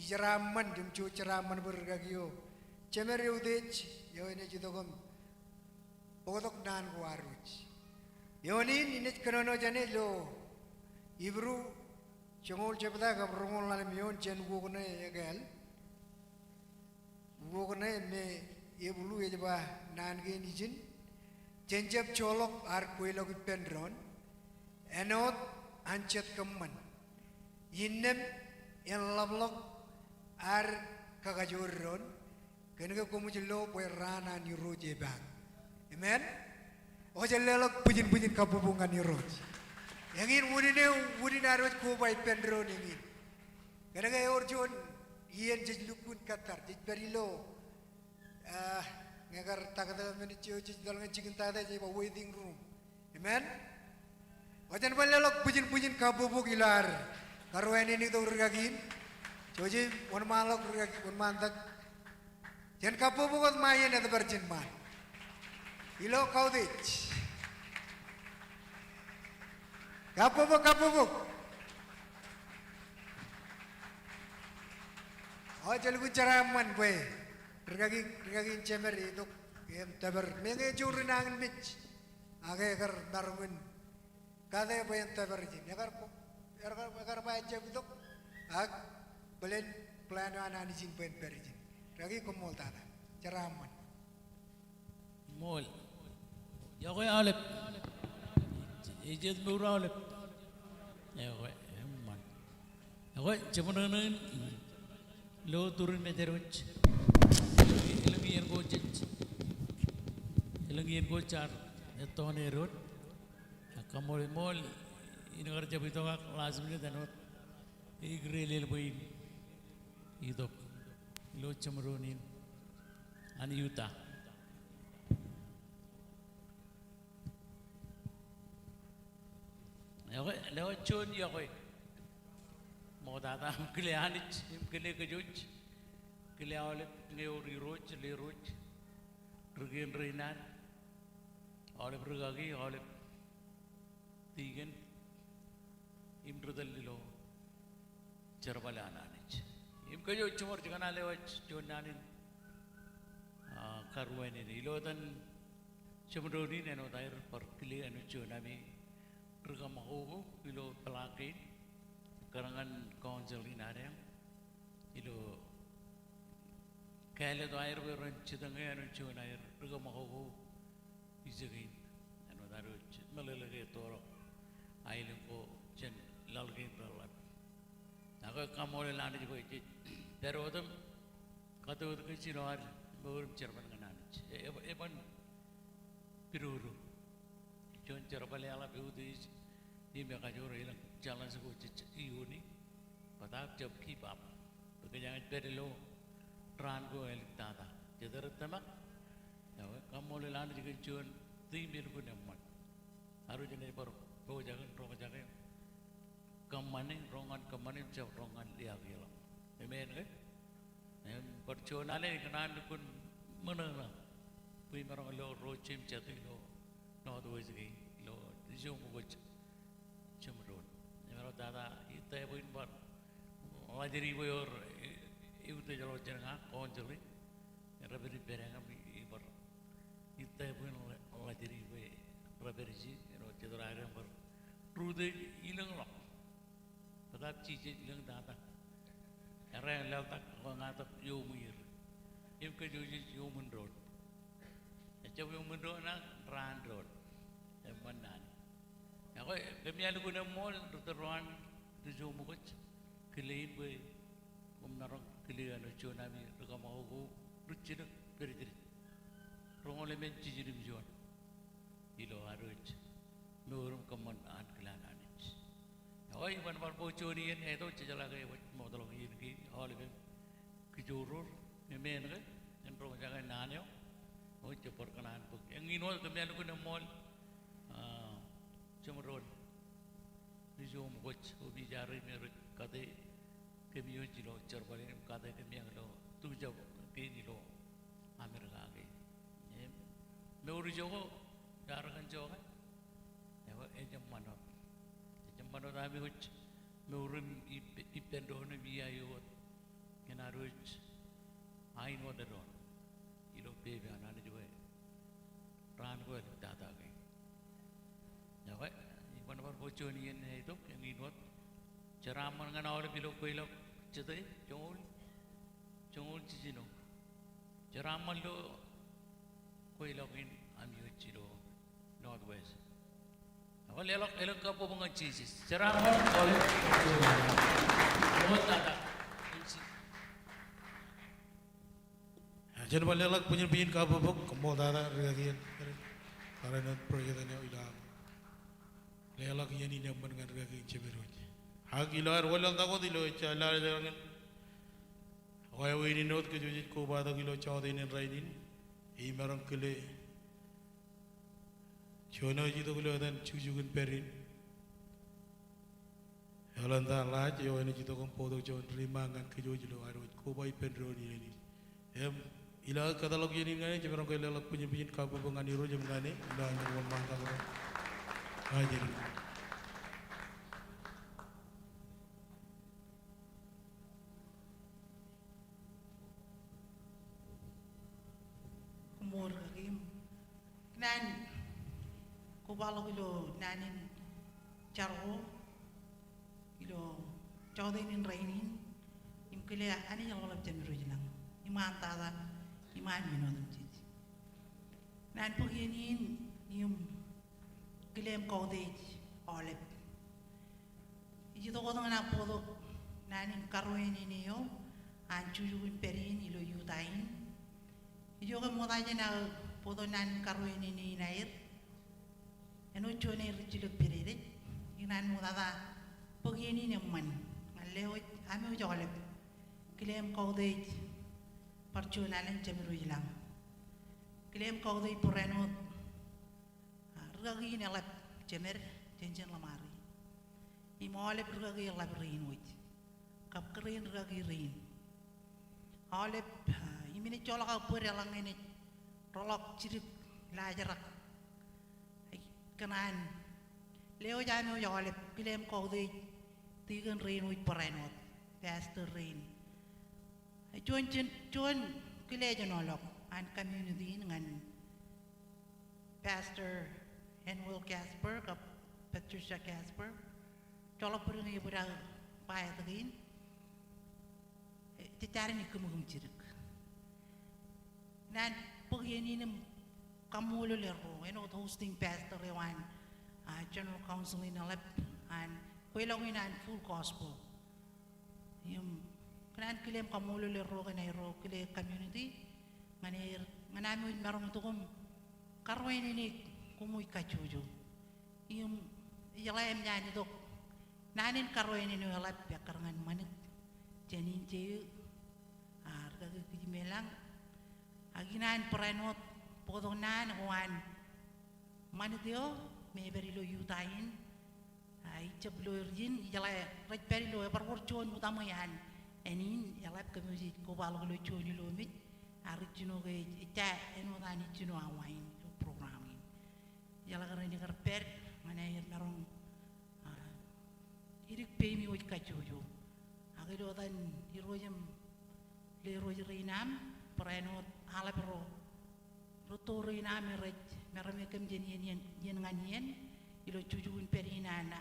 ijeraaṃṃan im jeraṃṃan bwe rikaki eo jemed eutiej eo enaaj itok im bōktok naan ko ad wōj. Eoon in inaaj kōnono jāne ilo Hibru joñoul jebta kab roñoul ḷalem eoon jān uwok ṇe ekāāl. Uwok ṇe me ebulu ej ba naan kein ijin, jen jab joḷọk ad kweilọk ippān doon, āinwōt an jet kōṃṃan. Innām en ḷapḷọk ad kakajoor doon, kōnke koṃij lo bwe raan an Irooj epaak. Amen. Eo, jen leḷọk bwijin bwijin kabbokbok ñan Irooj. Eñin wūnin eo, wūnin ad wōj koba ippān doon eñin. Kōnke ewōr juon iien jej lukkuun kōttar, jej pād ilo, ah, ñe kar taktō men eo jej etal ñan jikin tata, jej ba waiting room. Amen. Eo, jen bar leḷọk bwijin bwijin kabbokbok ilo ad karuwainene itok rikaki in. Jouj im wōnṃaanḷọk rikaki, wōnṃaantak. Jen kabbokbok wōt ṃae iien etpād jān ṃaan ilo kautiej. Kabbokbok, kabbokbok. Eo, ij lukkuun jeraaṃṃan bwe rikaki, rikaki in jemed etok im tōpar. Meñe ej juon rinañinmej, ak ekar maroñ in kate bwe en tōpar ijin. Ekar, ekar, ekar ba ejjab itok, ak bōlen plan eo an Anij in bwe en pād ijin. Rikaki, koṃṃool tata. Jeraaṃṃan. Ṃool. Iọkwe aolep. Ej jet mour aolep. Iọkwe, eṃṃan. Iọkwe, jeṃdoon in lo turin mejād wōj. Elōñ iien ko jej, elōñ iien ko jaar ettoon edwōj. Ak kaṃṃoolol ṃool in kar jab itok ak last minute āinwōt eik relel bwe in itok ilo jeṃdoon in an Utah. Iọkwe, lewōj juon iọkwe ṃoktata im kile Anij im kile kōj wōj. Kile aolep ñe ewōr irooj, lerooj, ri kien rein ad, aolep rikaki, aolep tikōn im ri tōl ilo jerbal eo an Anij. Im kōj wōj jiṃor, jekōṇaan lewōj juon naan in, ah, karuwainene ilo etan jeṃdoon in āinwōt aer bar kile āinwōt juon ami ri kaṃakoko ilo peḷaak kein kōrā ñan council in ad ilo kāālōt eo aer bwe ren jitōñe āinwōt juon aer ri kaṃakoko ijekein āinwōt ad wōj meḷeḷe ke ettoḷọk aelōñ ko jān laḷ kein reḷḷap. Ak kaṃṃoolol Anij bwe jej pād wōt im kate wōt kōj ilo ad mour im jerbal ñan Anij. E, e, eban pidodo. Juon jerbal eḷap eutiej im ekajoor elōñ challenge ko jej iioni. Bōtab jab give up. Bwe kōjeañ pād ilo raan ko āliktata. Jet rej tōmak. Eo, kaṃṃoolol Anij kōn juon theme elukkuun eṃṃan. Arro jenaaj bar pojak in roñjake. Kōṃṃani, roñ ñan kōṃṃani, jab roñ ñan liaakḷọk. Amen ke? Im bar juon alen ikōṇaan lukkuun ṃōṇōṇō bwe imaroñ lo ro jeiū im jatū ilo Northwest kein, ilo ijo ṃōkwōj jemdoon. Im eo tata ittā bwe in bar ḷajdik bwe ewōr e, eutiejḷọk jān ña, council in, rej pād ippād eñin im ibar ittā bwe in ḷa-, ḷajdik bwe rej pād ije, eo jet raar bar rūtōk ilōñḷọk. Bōtab Jisōs lōñ tata. Errā eḷḷọk, kōṇaan tok iuṃwin er. Im kōjwōj iuṃwin doon. Ejjab iuṃwin doon, ak raan doon. Eṃṃan naan. Ekwe, kōmij lukkuun eṃṃool, ri tōl ro an ri ijo ṃōkwōj. Kile in bwe koṃ maroñ kile āinwōt juon ami ri kaṃakoko ri jino pād ijin. Roñoul emān jiljino im juon. Ilo ad wōj mour im kōṃṃan ankilaan Anij. Eo, iban bar bōk juon iien eo tok, jejeḷā ke ewōj ṃootḷọk iien kein, aolep im kijoor, amen ke, en roñjake naan eo, eo ej bar kōṇaan bōk. Eñin wōt kōmij lukkuun eṃṃool, ah, jemdoon ri ijo ṃōkwōj, opiij arro im rej kate kōm ilo jerbal in im kate kōm ilo tujab kein ilo Amerika kein. Im mour ijo ko, iar kōn ijo ke, eo, ej eṃṃan wōt. Ej eṃṃan wōt ami wōj mour im ip-, ippān doon im iiō wōt. Kōn ad wōj ain wōt doon ilo pepe an Anij bwe raan ko āliktata kein. Ekwe, iban bar bōk juon iien eo tok, eñin wōt. Jeraaṃṃan ñan aolep ilo kweilọk jete, joñoul, joñoul jiljino. Jeraaṃṃan ilo kweilọk in ami wōj ilo Northwest. Ekwe, leḷọk elōñ kabbokbok ñan Jisōs. Jeraaṃṃan aolep. Ṃool tata. Jen bar leḷọk bwijin bwijin kabbokbok, koṃṃool tata, rikaki eṇ, barāinwōt president eo ilo aṃ leḷọk iien in eṃṃan ñan rikaki in jemedwōj. Ak ilo ad wanlaḷtak wōt ilo ejja laḷtak in, wāween in wōt kōj jej kobatok ilo jọteen in rainin, imaroñ kile juon eo ej itok ilo etan jukjuk in pād in. Eḷaññe ta ḷaaj eo enaaj itok im bōktok juon rimaak ñan kōj wōj ilo ad wōj koba ippān doon iien in. Im ilo aō kōtḷọk iien in ñan e, jemaroñ ke leḷọk bwijin bwijin kabbokbok ñan Irooj im ñan e ilo aō wōnṃaantak ro. Ajri. Koṃṃool rikaki im kōn an kobaḷọk ilo naan in jar ko ilo jọteen in rainin im kile Anij eḷapḷap Jemedwōj ilañ iṃaan tata iṃaan men otemjej. Kōn an bōk iien in im kile im kautiej aolep. Ij itok wōt ñan aō bōktok naan in karuwaineneik eo an jukjuk in pād in ilo Utah in. Ijoke ṃokta jān aō bōktok naan in karuwaineneik in aer, āinwōt juon aer rijjilōk pād ej, ikōṇaan ṃoktata bōk iien in eṃṃan ñan lewōj ami wōj aolep. Kile im kautiej bar juon alen Jemedwōj ilañ. Kile im kautiej barāinwōt a, rikaki in eḷap jemed jān ijin ḷōṃaro. Im aolep rikaki eḷap rein wōj. Kab kōrā in rikaki rein. Aolep, a, im inaaj joḷọk aō bōd eḷaññe enaaj roḷọk jidik laajrak. Kōn an lewōj ami wōj aolep, kile im kautiej tikōn rein wōj barāinwōt. Pastor rein. Juon, juon, juon kile ej āinwōt ḷọk an community in ñan Pastor Henwell Casper kab Patricia Casper. Joḷọk bōd ñe ebōd aō ba etke in. Jej jade naaj kōmkōm jidik. Kōn an bōk iien in im kaṃṃoolol erro, āinwōt hosting pastor eo an, a, General Council in eḷap an kweilọk in an Full Gospel. Im kōn an kile im kaṃṃoolol erro kōn aerro kile community ñan er, ñan ami wōj maroñ itok im Karuwainene koṃ ej kajjojo. Im, eḷaññe eṃōj an itok naan in karuwainene eo eḷap ekkar ñan ṃanit jān injeḷ, a, rūkaki kōj im ilañ, ak ikōṇaan barāinwōt bōktok naan ko an ṃanit eo me ej pād ilo Utah in, a, ij jab lo er ijin, ij jeḷā rej pād ilo, ebar wōr juon utaṃwe an āne in, eḷap kōmij kobaḷọk ilo juon ilo mej, a, rijjino ke ej, ejja āinwōt an ijjino awa in ilo program in. Ij jeḷā kōrā in ekar pād ñan aer maroñ, a, idik peimi wōj kajjojo. Ak ilo etan Irooj im Irooj rein aṃ, barāinwōt aḷap ro rūtto rein aṃ me rej maroñ kōm jān iien, iien, iien ñan iien, ilo jukjuk in pād in an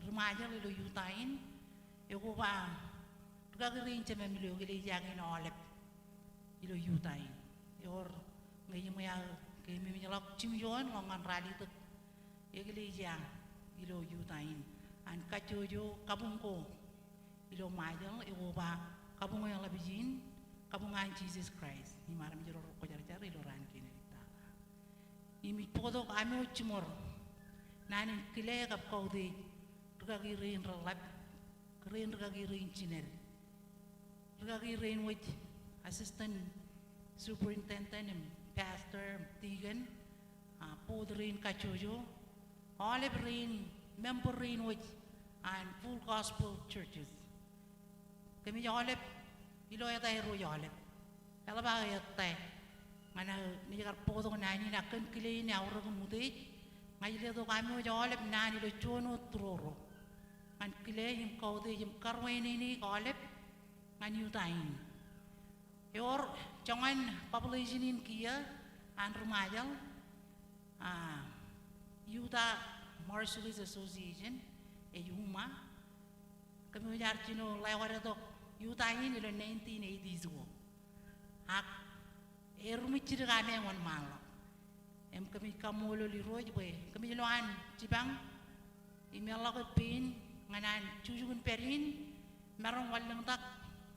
ri-Ṃajeḷ ilo Utah in, ekoba rūkaki rein jemāmle ilo eklejia kein aolep ilo Utah in. Ewōr ñe iṃwe aō keememej ḷọk jimjuon ḷọk ñan ralitōk eklejia ilo Utah in. An kajjojo kabuñ ko ilo Ṃajeḷ, ekoba kabuñ eo eḷap ijin, kabuñ an Jisōs Kraist im armej ro rekwōjarjar ilo raan kein ej tata. Im ij bōktok amwōj jiṃor naan in kile kab kautiej rūkaki rein reḷap, rein rūkaki rein jined, rūkaki rein wōj assistant superintendent im pastor im deacon, a, board rein kajjojo, aolep rein member rein wōj an Full Gospel Churches. Kōmij aolep ilo ettā Irooj aolep. Eḷap aō ettā ñan aō naaj kar bōktok naan in ak kōn kile in aorōk im utiej, ña ij letok amwōj aolep naan ilo juon wōt tūroro ñan kile im kautiej im karuwainene aolep ñan Utah in. Ewōr joñan population in kiiō an ri-Ṃajeḷ, a, Utah Marshallese Association, ej UMA. Kōmij ar jino ḷeḷọk tok Utah in ilo nineteen eighties ko. Ak eruṃwij jidik amāeñ wōnṃaanḷọk. Im kōmij kaṃṃoolol Irooj bwe kōmij lo an jipañ im eḷọk pein ñan an jukjuk in pād in maroñ wanlōñtak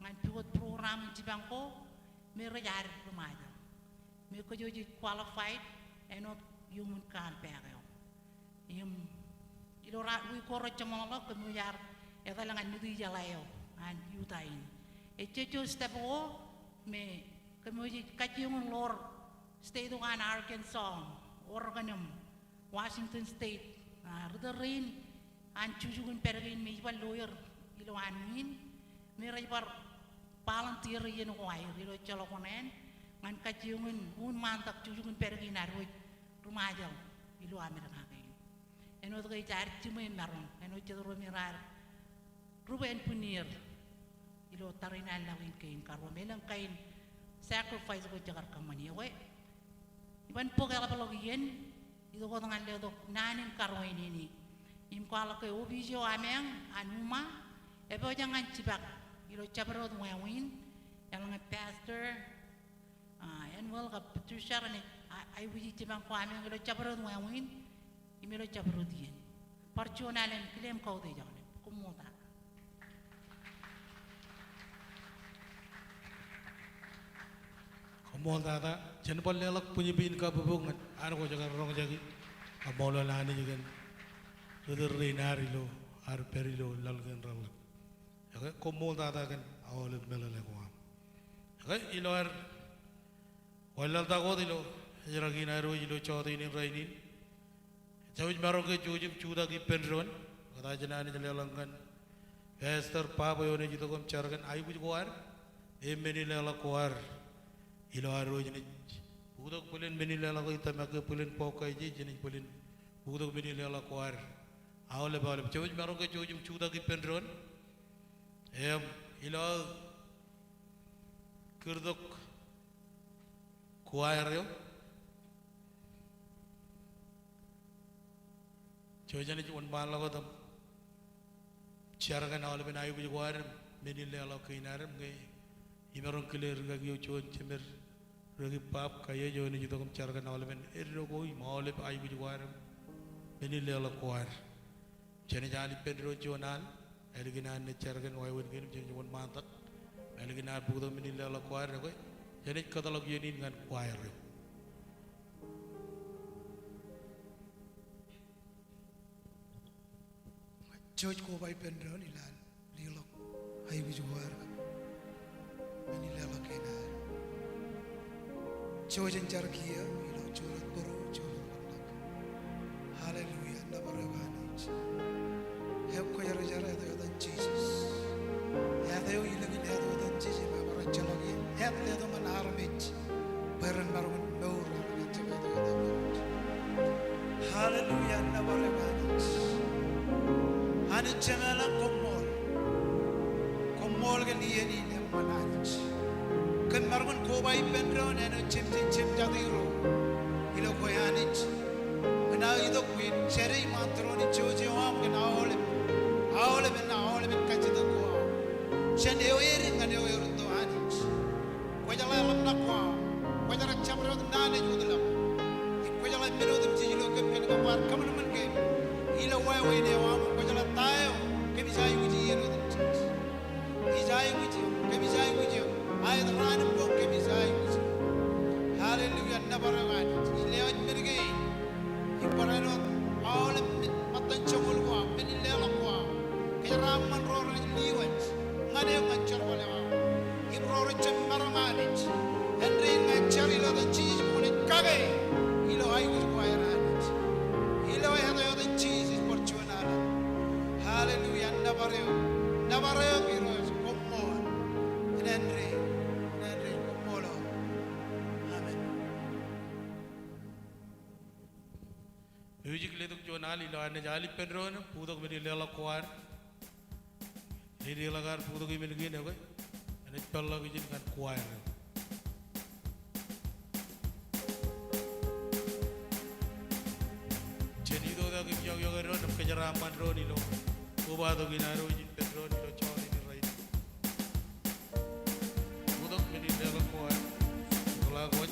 ñan pukot program in jipañ ko me rej ad ri-Ṃajeḷ me kōjwōj ej qualified āinwōt human compact eo. Im ilo raan wiik ko rej joñoul ḷọk kōmij ar etal ñan Nitijeḷā eo an Utah in. Ejjejjo step ko me kōmij kajjioñ in ḷoor state ko an Arkansas, Oregon im Washington State, a, ri-tōl rein an jukjuk in pād kein me ij bar lo er ilo an ṃwiin, me rej bar volunteer iien ko aer ilo ejjeḷọk oṇāān ñan kajjioñ in wōnṃaantak jukjuk in pād kein ad wōj ri-Ṃajeḷ ilo Amedka kein. Āinwōt ke ej ad jiṃwe im maroñ, āinwōt jet ro me raar rūbwe ānbwinnier ilo tariṇae laḷ in kein karuo me elōñ kain sacrifice ko jekar kōṃṃani. Ekwe, iban bōk eḷapḷọk iien, itok wōt ñan letok naan in karuwainene. Im kwaḷọk ke opiij eo amāeñ an UMA epojak ñan jipañ ilo jabdewōt wāween, eḷaññe Pastor, a, Anwel kab Patricia renaaj, a, aikuji jipañ ko amāeñ ilo jabdewōt wāween im ilo jabdewōt iien. Bar juon alen kile im kautiej aolep. Koṃṃool tata. Koṃṃool tata. Jen bar leḷọk bwijin kabbokbok ñan ad ko jekar roñjake. Kaṃṃoolol Anij kōn ri-tōl rein ad ilo ad pād ilo laḷ kein reḷḷap. Ekwe, koṃṃool tata kōn aolep meḷeḷe ko aṃ. Ekwe, ilo ad wanlaḷtak wōt ilo ejerakin ad wōj ilo jota in rainin, ejjab ej maroñ ke jouj im jutak ippān doon. Kōtaan Anij leḷọk ñan Pastor Bob eo enaaj itok im jar kōn aikuj ko ad im men in leḷọk ko ad ilo ad wōj naaj bōktok bōlen men in leḷọk eo, ij tōmak ke bōlen bọọk ko aō jej, jenaaj bōlen bōktok men in leḷọk ko ad aolep, aolep. Ejjab ej maroñ ke jouj im jutak ippān doon. Im ilo aō kūrtok choir eo, jouj jenaaj wōnṃaanḷọk wōt im jar kōn aolepen aikuj ko ad im men in leḷọk kein ad im ke imaroñ kile rikaki eo juon, jemed, rikaki Bob Kaiō eo enaaj itok im jar kōn aolepen eddo ko im aolep aikuj ko ad im men in leḷọk ko ad. Jenaaj al ippān doon juon al, ālikin an naaj jar kōn wāween kein im jenaaj wōnṃaantak, ālikin an bōktok men in leḷọk ko ad. Ekwe, jenaaj kōtḷọk iien in ñan choir eo. Jouj koba ippān doon ilo an leḷọk aikuj ko ad kab men in leḷọk kein ad. Jouj jen jar kiiō ilo joñoul bōro, joñoul bōro. Hallelujah, nōbar eok Anij. Eok kwōjarjar āt eo etan Jisōs. Āt eo ilōñ in āt eo etan Jisōs im ebar ejjeḷọk ie. Āt letok ñan armej bwe ren maroñ in mour armej. Hallelujah, nōbar eok Anij. Anij Jemem ilañ, koṃṃool. Koṃṃool kōn iien in eṃṃan Anij. Kōm maroñ in koba ippān doon āinwōt jemjein jemjatin ro ilo kwe Anij. Kōn aō itok bwe en jade iṃaan tūroon in jouj eo aṃ kōn aolep, aolep in, aolep in kajjitōk ko aṃ. Jen eo edik ñan eo erūtto Anij. Kwōjeḷā ḷōmṇak ko aṃ. Kwōjeḷā jabdewōt naan ej wōtlọk. Im kwōjeḷā men otemjej ilo kōm kōn ke kwaar kōṃanṃan kōm ilo wāween eo aṃ. Kwōjeḷā ta eo kōmij aikuj iien otemjej. Ij aikuj eok, kōmij aikuj eok. Aet raan im boñ kōmij aikuj eok. Hallelujah, nōbar eok Anij. Ij lewōj men kein im barāinwōt aolep men, ṃōttan joñoul ko aṃ, men in leḷọk ko aṃ. Kōjeraaṃṃan ro rej lewōj ñan eok ñan jerbal eo aṃ. Im ro rej jab maroñ Anij, āindein ña ij jar ilo etan Jisōs bwe kwōnaaj kake ilo aikuj ko aer Anij. Ilo āt eo etan Jisōs bar juon alen. Hallelujah, nōbar eok. Nōbar eok Irooj, koṃṃool. Āindein, āindein, koṃṃool. Amen. Music letok juon al ilo an naaj al ippān doon, bōktok men in leḷọk ko ad. Leḷọk ad bōktok men kein ekwe. Enaaj peḷḷọk ijin ñan choir eo. Jen itok tok im iọkiọkwe doon im kōjeraaṃṃan doon ilo kobatok in ad ijin ippān doon ilo joñoul in rainin. Bōktok men in leḷọk ko ad. Kōḷḷā kōj.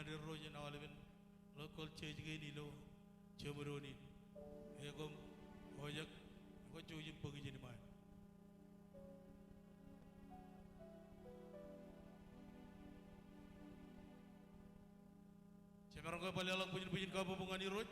Irooj in aolepen local church kein ilo jeṃdoon in. Ekōṃ ojak, ekwe jouj im bōk ijin ṃaan. Jemaroñ ke bar leḷọk bwijin bwijin kabbokbok ñan Irooj.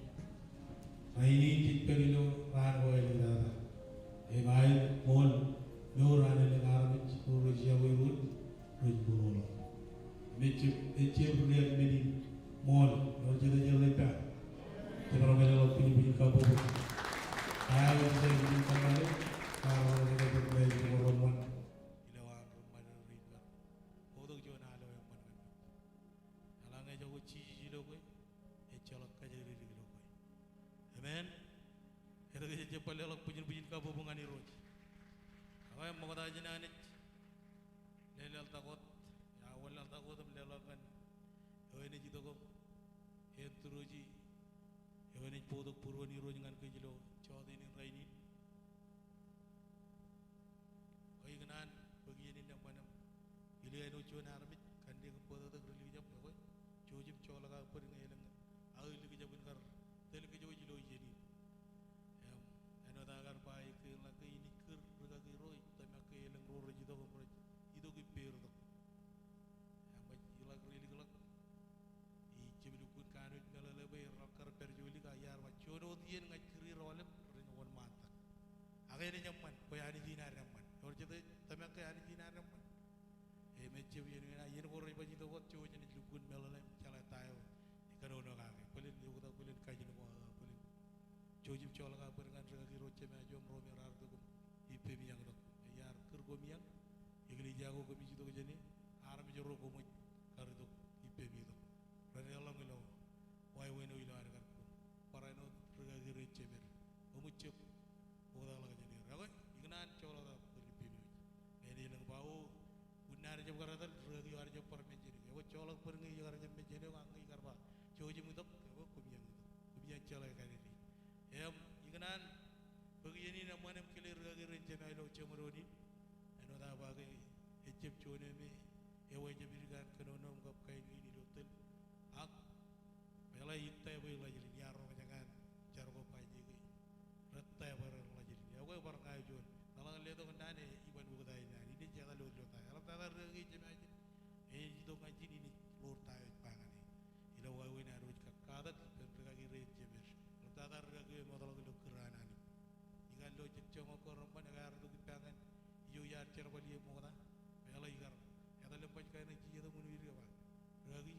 Rainin jej pād ilo raan ko āliktata. Im aer ṃool mour an elōñ armej ro rej yokwe Irooj, rej būruoḷọk. Im ejjab, ejjab ri-ak men in ṃool, ewōr jete ej rej ba. Jemaroñ ke leḷọk bwijin, bwijin kabbokbok. Ak ij jab bwijin kōṃṃane, ak rej jab bwijin kōṃṃane. Ilo an ri-ṃajeḷ rein kar bōktok juon alo eṃṃan ñan kōj. Eḷaññe ejako Jisōs ilo kwe, ejjeḷọk kōjatdikdik ilo kwe. Amen. Etke jej jab bar leḷọk bwijin, bwijin kabbokbok ñan Irooj? Ak ṃokta jān an ej leleltak wōt, iar wanlaḷtak wōt im leḷọk ñan ewi enaaj itok im introduce ewi enaaj bōktok būruon Irooj ñan kōj ilo jota in rainin. Bwe ikōṇaan bōk iien in eṃṃan im ilo āinwōt juon armej kanniōk im bōtōktōk ri-likjab, ekwe, jouj im joḷọk aō bōd ñe elōñ aō likjab in kar tōl kōj wōj ilo iien in. Im āinwōt aō kar ba, ekkein ḷak ke inaaj kūr rikaki ro, ij tōmak ke elōñ ro rej itok im rej itok ippāertok. Im ij ḷak rilikḷọk, ij jab lukkuun kanooj meḷeḷe bwe erro kar pād ijo lik, ak iar ba, juon wōt iien ña ij kūr er aolep, renaaj wōnṃaantak. Ak enaaj eṃṃan, bwe Anij in ear eṃṃan. Ewōr jete ej tōmak ke Anij in ear eṃṃan? Im ejjab iien in, iien ko rej baj itok wōt, jouj im ej lukkuun meḷeḷe im jeḷā ta eo ej kōnono kake. Bōlen eoktak, bōlen kajin ko aō, bōlen. Jouj im joḷọk aō bōd ñan rikaki ro jemāj eo im ro me raar itok im ippemi iọktok. Iar kūr koṃ iọñ, eklejia ko koṃij itok jāne, armej ro koṃij kar itok ippemi itok. Ren eḷọñ ilo wāween eo ilo ad kar kūr. Barāinwōt rikaki rein jemed. Koṃij jab oktakḷọk jān er. Ekwe, ikōṇaan joḷọk aō bōd ippemi wōj. Enaaj lōñ ba, o, Unin ad jab kar etal, rikaki eo ad jab bar mention eok. Ekwe, joḷọk bōd ñe ikar jab mention eok, ak ñe ikar ba, jouj im itok, ekwe, koṃ iọñ itok. Koṃ iọñ jeḷā kandidate. Im, ikōṇaan bōk iien in eṃṃan im kile rikaki rein jemāe ilo jeṃdoon in. Āinwōt aō ba ke, ejjab juon eo me, ewi ejjab idik an kōnono im kab kain kein ilo tōl. Ak Meḷeḷe, ij tōpar ḷọk ilo iar roñjake an jar ko bajjek ke. Rej tōpar ḷọk ilo. Ekwe, bar ña eo juon. Meḷeḷe ke letok naan e iban ukōt aō naan. Inaaj etal wōt ilo ta. Eḷaptata rikaki eo jemāe ej itok ñan ijin, inaaj ḷoor ta eo ej ba ñan e. Ilo wāween ad wōj kakatak ippān rikaki rein jemed. Eḷaptata rikaki eo emootḷọk ilo kūr an Anij. Ikar lo jejjoñak ko reṃṃan, ekar itok ippa ñan ijo iar jerbal ie ṃokta. Meḷeḷe, ikar etal im baj kain eo ej itok im unin ke ba, rikaki,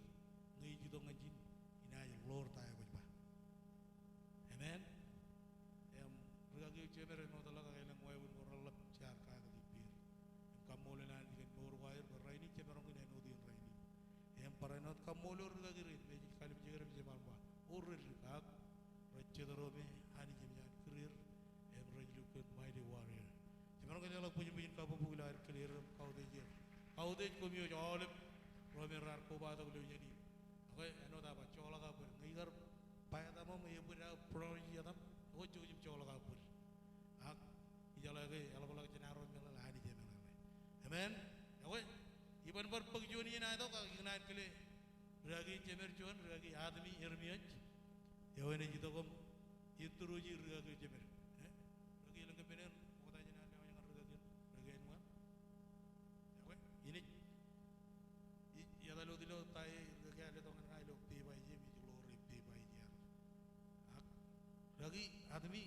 ñe ij itok ñan ijin, inaaj ḷoor ta eo kwōj ba. Amen. Im rikaki eo jemed emootḷọk ak elōñ wāween ko reḷap jaar katak ippāer. Im kaṃṃoolol Anij kōn mour ko aer bwe rainin jemaroñ in āinwōt in rainin. Im barāinwōt kaṃṃoolol rikaki rein me ej kallimjek er im jemaroñ ba, o, rej dik ak rej jet ro me Anij enaaj kūr er im rej lukkuun mighty warrior. Jemaroñ ke leḷọk bwijin bwijin kabbokbok ilo ad kile er im kautiej er. Kautiej koṃ wōj aolep ro me raar kobatok ilo iien in. Ekwe, āinwōt aō ba, joḷọk aō bōd. Ñe ikar ba etaṃ im ebōd aō priority etaṃ, ekwe, jouj im joḷọk aō bōd. Ak ijeḷā ke eḷapḷọk jān arro meḷeḷe, Anij emeḷeḷe. Amen. Ekwe, iban bar bōk juon iien aetok ak ikōṇaan kile rikaki jemed juon, rikaki Atmi Ermioj. Eo enaaj itok im introduce rikaki jemed. Eh? Rikaki, elōñ kōmmen in ṃokta jān an lewōj ñan rikaki in, rikaki in ṃaan. Ekwe, inaaj, ij etal wōt ilo ta e rikaki ear letok ñan ña ilo peba ije im ij ḷoor e peba ije ear. Ak rikaki Atmi,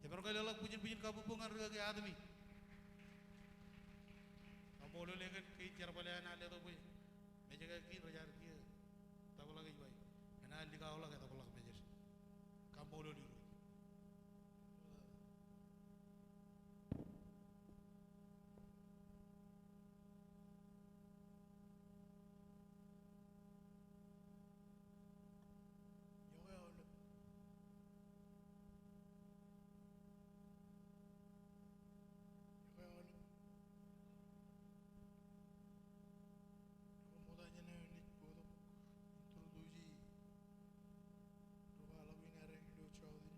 jemaroñ ke leḷọk bwijin bwijin kabbokbok ñan rikaki Atmi. Kaṃṃoolol e kōn kein jerbal eo an ear letok bwe mejeke kein rej ar kiiō tōpḷọk ej ba, enaaj likao ḷọk etōpḷọk mejed. Kaṃṃoolol Irooj. Iọkwe aolep. Iọkwe aolep. Ekwe, ṃokta jān eo enaaj bōktok, introduce e ri kwaḷọk in aer ilo jota in.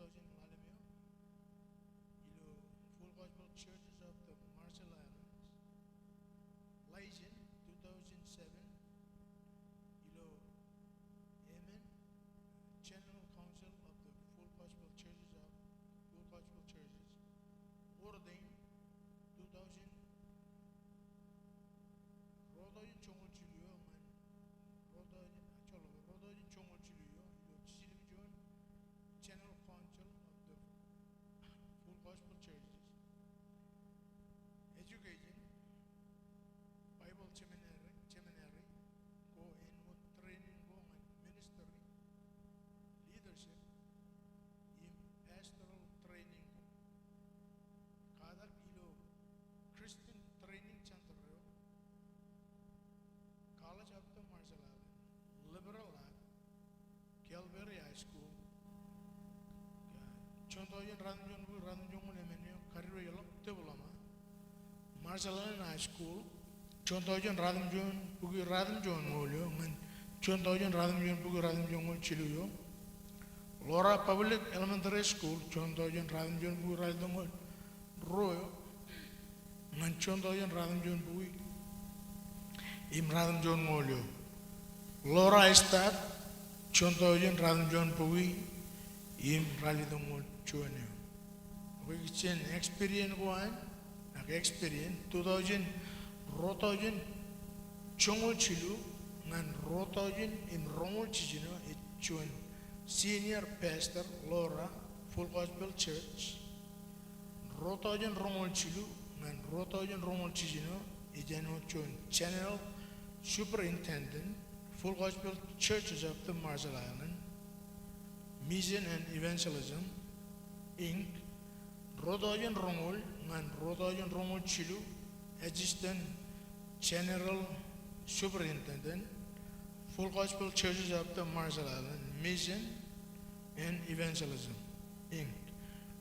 thousand ḷalem eo ilo Full Gospel Churches of the Marshall Islands. License two thousand seven ilo Amen, General Council of the Full Gospel Churches of Full Gospel Churches. Ordain two thousand, ruo thousand joñoul jilu eo ñan ruo thousand, a, jolọk, ruo thousand joñoul jilu eo ilo Jiljilimjuon General Council of the Full Gospel Churches. Education, Bible Seminary, Seminary ko āinwōt training ko ñan ministry, leadership, im pastoral training ko. Katak ilo Christian Training Center eo, College of the Marshall Islands, Liberal ak Calvary High School. Juon thousand ruatimjuon bukwi ruatimjuonñoul emān eo, kadiwōjḷọk diploma. Marshall Islands High School, juon thousand ruatimjuon bukwi ruatimjuonñoul eo ñan juon thousand ruatimjuon bukwi ruatimjuonñoul jilu eo. Lora Public Elementary School, juon thousand ruatimjuon bukwi ruatimjuonñoul ruo eo ñan juon thousand ruatimjuon bukwi im ruatimjuonñoul eo. Lora State, juon thousand ruatimjuon bukwi im ralitōñoul juon eo. Ak ijin experience ko an, ak experience two thousand, ruo thousand joñoul jilu ñan ruo thousand im roñoul jiljino ej juon senior pastor Lora Full Gospel Church. Ruo thousand roñoul jilu ñan ruo thousand roñoul jiljino ej āinwōt juon general superintendent Full Gospel Churches of the Marshall Islands, Mission and Evangelism, Inc. Ruo thousand roñoul ñan ruo thousand roñoul jilu, Assistant General Superintendent, Full Gospel Churches of the Marshall Islands, Mission and Evangelism, Inc.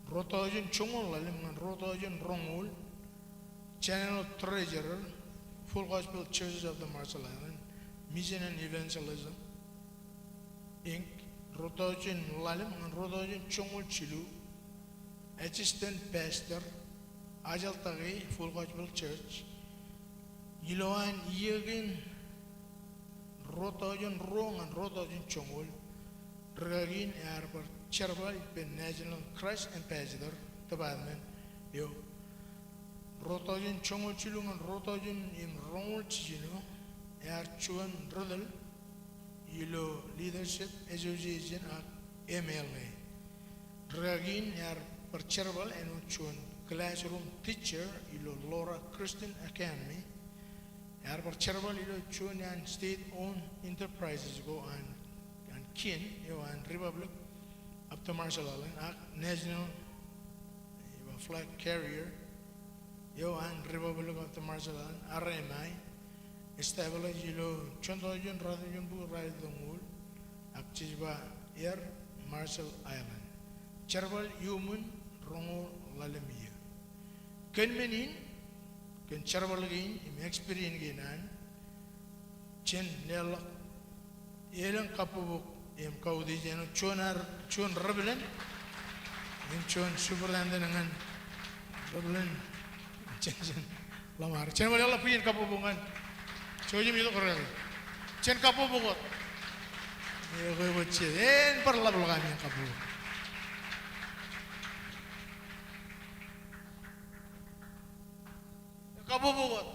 Ruo thousand joñoul ḷalem ñan ruo thousand roñoul, General Treasurer, Full Gospel Churches of the Marshall Islands, Mission and Evangelism, Inc. Ruo thousand ḷalem ñan ruo thousand joñoul jilu, Assistant Pastor, Ajal Take Full Gospel Church. Ilowaan iiō kein ruo thousand ruo ñan ruo thousand joñoul, rūkaki in ear bar jerbal ippān National Christ Ambassador Department eo. Ruo thousand joñoul jilu ñan ruo thousand im roñoul jiljino ear juon ri tōl ilo Leadership Association ak M L A. Rūkaki in ear bar jerbal āinwōt juon classroom teacher ilo Lora Christian Academy. Ear bar jerbal ilo juon iaan state owned enterprises ko an, an kien eo an Republic of the Marshall Islands ak national, eh, flag carrier eo an Republic of the Marshall Islands, R M I, establish ilo juon thousand ruatimjuon bukwi ralitōñoul, ak jej ba Air Marshall Islands. Jerbal iuṃwin roñoul ḷalem iiō. Kōn men in, kōn jerbal kein im experience kein an, jen leḷọk elōñ kabbokbok im kautiej āinwōt juon ad, juon replacement im juon superintendent ñan replacement. Jen, jen ḷōṃaro. Jen bar leḷọk bwijin kabbokbok ñan jouj im itok rūkaki. Jen kabbokbok wōt. Ekwe, ekwe, jen bar ḷapḷọk ami kabbokbok. Kabbokbok wōt.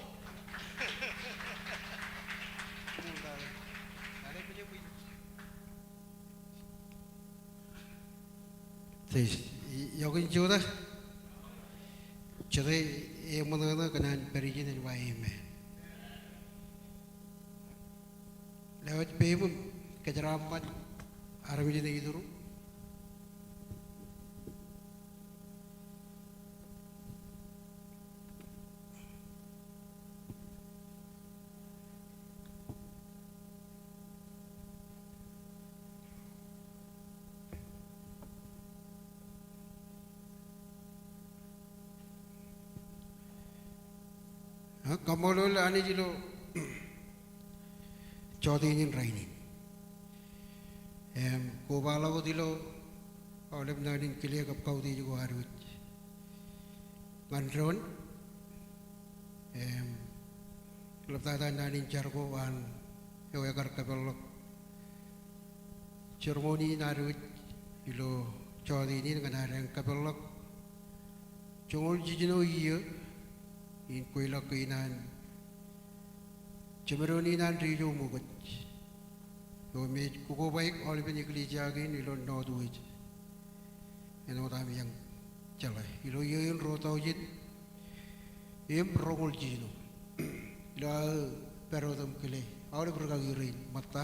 Ij, ij, iọkwe in jutak. Jete eṃṃanṃan ñan pād ijin ej ba amen. Lewōj peiṃ im kōjeraaṃṃan armej in ej iturūṃ. Kaṃṃoolol Anij ilo jota in rainin. Im koba ḷọk wōt ilo Aolep naan in kile kab kautiej ko ad wōj ñan doon. Im, ḷaptata naan in jar ko an eo ekar kōpeḷḷọk sermon in ad wōj ilo jọteen in ñan ad en kōpeḷḷọk joñoul jiljino iiō in kweilọk kein an jemedoon in an Ri-Ijo Ṃokaj eo im ej kokobaik aolepen eklejia kein ilo Northwest. Āinwōt aṃ iang jeḷā, ilo iiō in ruo taujin im roñoul jiljino. Ilo aō pād wōt im kile aolep rūkaki rein ṃōtta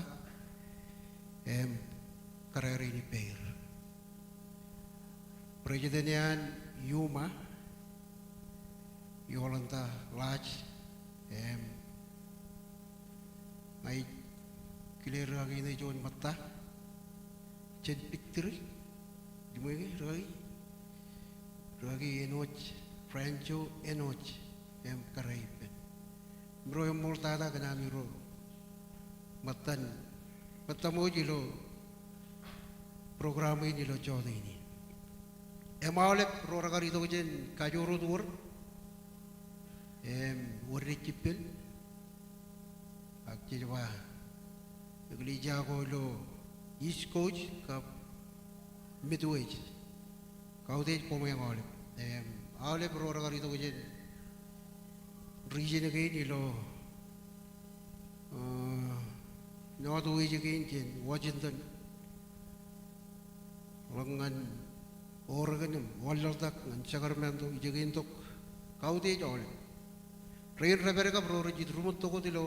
im kōrā rein ippāer. President eo an Yuma, Yolanda Laj, im ña ij kile rūkaki ṇe juon ṃōtta, jān Big Three, ḷimeke rūkaki, rūkaki Enoch, Franjo Enoch, im kōrā ippān. Im ro eṃṃool tata kōn ami ro ṃōttan, ṃōttaṃwōj ilo program in ilo jọteen in. Im aolep ro rekar itok jān kajoor wōt wōr, im wōr rej jippel, ak jej ba eklejia ko ilo East Coast kab Midwest. Kautiej koṃeañ aolep. Im, aolep ro rekar itok jān region kein ilo, eh, Northwest kein jān Washington, ḷọk ñan Oregon im wanlaḷtak ñan Sacramento, ijekein tok. Kautiej aolep. Rein rej pād kab ro rej jidik, ri-ṃōttok wōt ilo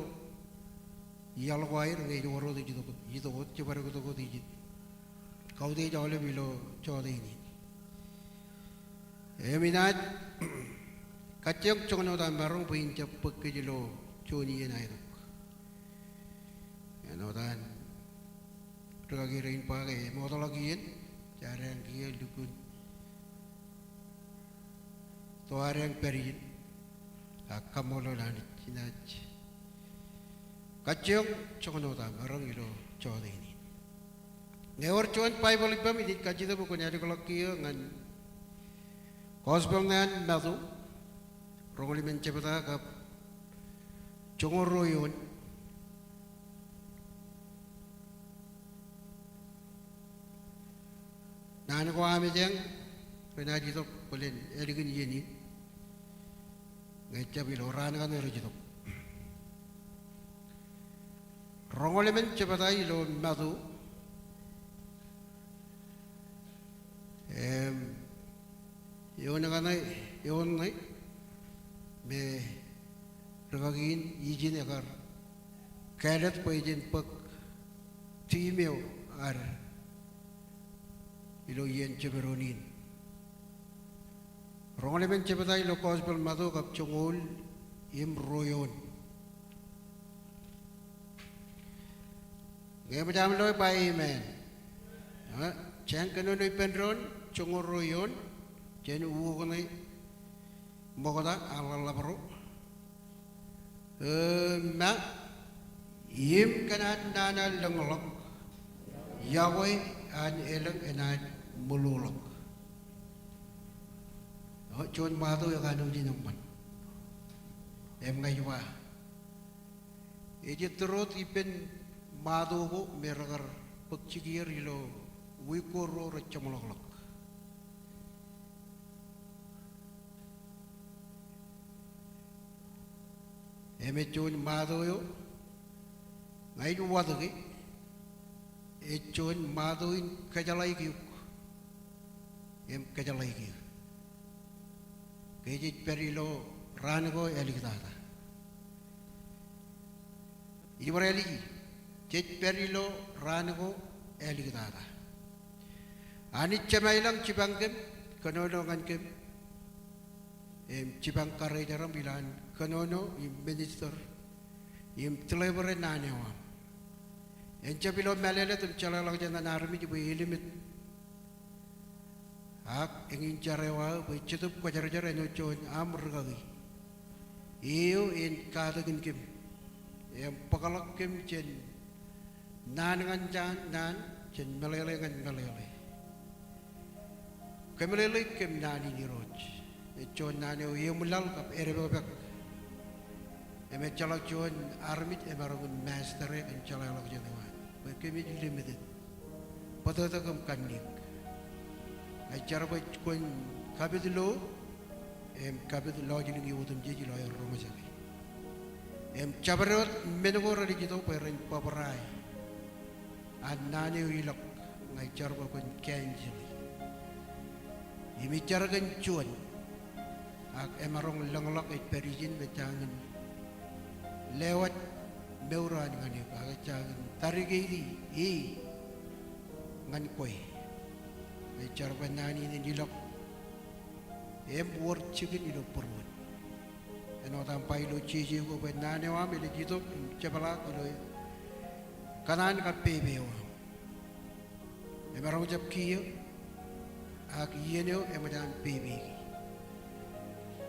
iaḷ ko aer, ñe ej wōr wōt ej itok wōt, itok wōt, jibadektok wōt ijin. Kautiej aolep ilo jọteen in. Im inaaj kajjioñ joñan wōt aō maroñ bwe in jab bōk kōj ilo juon iien aetok. Āinwōt an rūkaki rein ba ke emootḷọk iien, jaar eañ kiiō lukkuun to ad eañ pād ijin, ak kaṃṃoolol Anij. Inaaj kajjioñ joñan wōt aō maroñ ilo jọteen in. Ñe ewōr juon Baibōḷ ippaṃ, inaaj kajjitōk bwe kwōn ālōkḷọk kiiō ñan Gospel ṇe an Matu, roñoul emān jebta kab joñoul ruo eoon. Naan ko amejeañ renaaj itok bōlen ālikin iien in. Ñe ejjab ilo raan kaṇe rej itok. Roñoul emān jebta ilo Matu. Im, eoon kaṇe, eoon ṇe, me rūkaki in ijin ekar kāālōt bwe jen bōk theme eo ad ilo iien jemedoon in. Roñoul emān jebta ilo Gospel Matu kab joñoul im ruo eoon. Ñe eṃōj aṃ lo ba amen. Eh, jān kōnono ippān doon, joñoul ruo eoon, jān ukok ṇe ṃokta an ḷōḷḷap ro. Im, im kōn an nana lōñḷọk, yokwe an elōñ enaaj ṃōḷoḷọk. O, juon Matu ekanooj in eṃṃan. Im ña ij ba, ej ettōr wōt ippān Matu ko me rekar bōk jikier ilo wiik ko ruo rej jeṃḷọkḷọk. Im ej juon Matu eo ña ij watōke, ej juon Matu in kōjeḷāik eok im kōjeḷāik eō. Ke jej pād ilo raan ko āliktata. Ij bar āliji, jej pād ilo raan ko āliktata. Anij Jemem ilañ jipañ kōm, kōnono ñan kōm, im jipañ karejeram ilowaan kōnono im minister im deliver e naan eo aṃ. En jab ilo mālōtlōt im jeḷāḷọkjeṇ an armej bwe elimet. Ak eñin jar eo aō bwe Jetōb Kwōjarjar āinwōt juon aṃ rūkaki eo en katakin kōm im bōkḷọk kōm jān naan ñan jān naan, jān meḷeḷe ñan meḷeḷe. Kōmeḷeḷe kōm naan in Irooj. Ej juon naan eo eṃwilaḷ kab edepekpek. Im ejjeḷọk juon armej emaroñ in master e kōn jeḷāḷọkjeṇ eo an. Bwe kōmij limited. Bōtōktōk im kanniōk. Ij jar bwe kwōn kapit lo, im kapit lọjilñi otemjej ilo aer roñjake. Im jabdewōt men ko renaaj itok bwe ren bōbrae an naan eo ilọk, ña ij jar bwe kwōn cancel e. Im ij jar kōn juon, ak emaroñ lōñḷọk ej pād ijin im ejjañin lewōj mour eo an ñan eok, ak ejjañin tarikieti e ñan kwe. Ij jar bwe naan in en ilọk im wōr jikin ilo būruon. Āinwōt aṃ ba ilo jeje ko bwe naan eo aṃ enaaj itok im jepḷaak ilo kōṇaan kab pepe eo aṃ. Emaroñ jab kiiō, ak iien eo eṃōj an pepe e.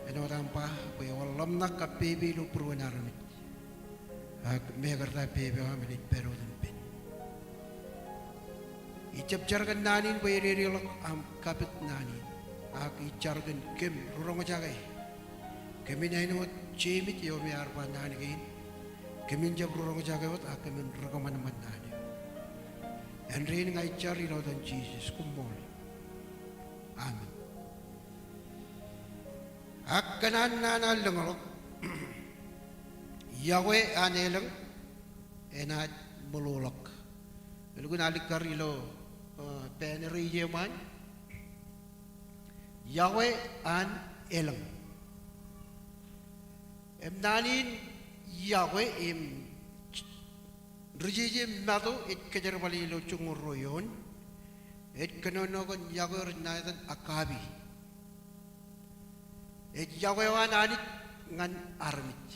Āinwōt aṃ ba bwe ewōr ḷōmṇak kab pepe ilo būruon armej. Ak mekarta pepe eo aṃ enaaj pād wōt im pen. Ij jab jar kōn naan in bwe ededeḷọk aṃ kapit naan in. Ak ij jar kōn kōm ri roñjake. Kōmin āinwōt Jemes eo me ear ba naan kein. Kōmin jab ri roñjake wōt ak kōmin ri kōṃanṃan naan eo. Āindein ña ij jar ilo etan Jisōs, koṃṃool. Amen. Ak kōn an naan ear lōñḷọk, iọkwe an elōñ enaaj ṃōḷoḷọk. Elukkuun alikkar ilo, uh, banner eo ijeṃaan. Iọkwe an elōñ. Im naan in iọkwe im ri jeje Matu ej kōjerbale ilo joñoul ruo eoon. Ej kōnono kōn iọkwe rej ṇa etan agape. Ej iọkwe eo an Anij ñan armej.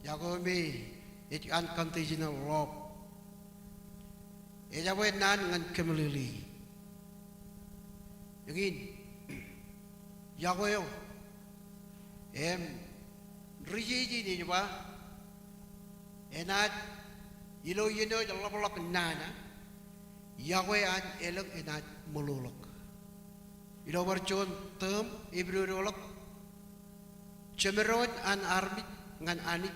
Iọkwe eo me ej unconditional love. Ejabwe naan ñan kōmeḷeḷe. Eñin, iọkwe eo. Im ri jeje in ej ba, enaaj, ilo iien eo ej ḷapḷọk nana, iọkwe an elōñ enaaj ṃōḷoḷọk. Ilo bar juon term epidodoḷọk, jemedoon an armej ñan Anij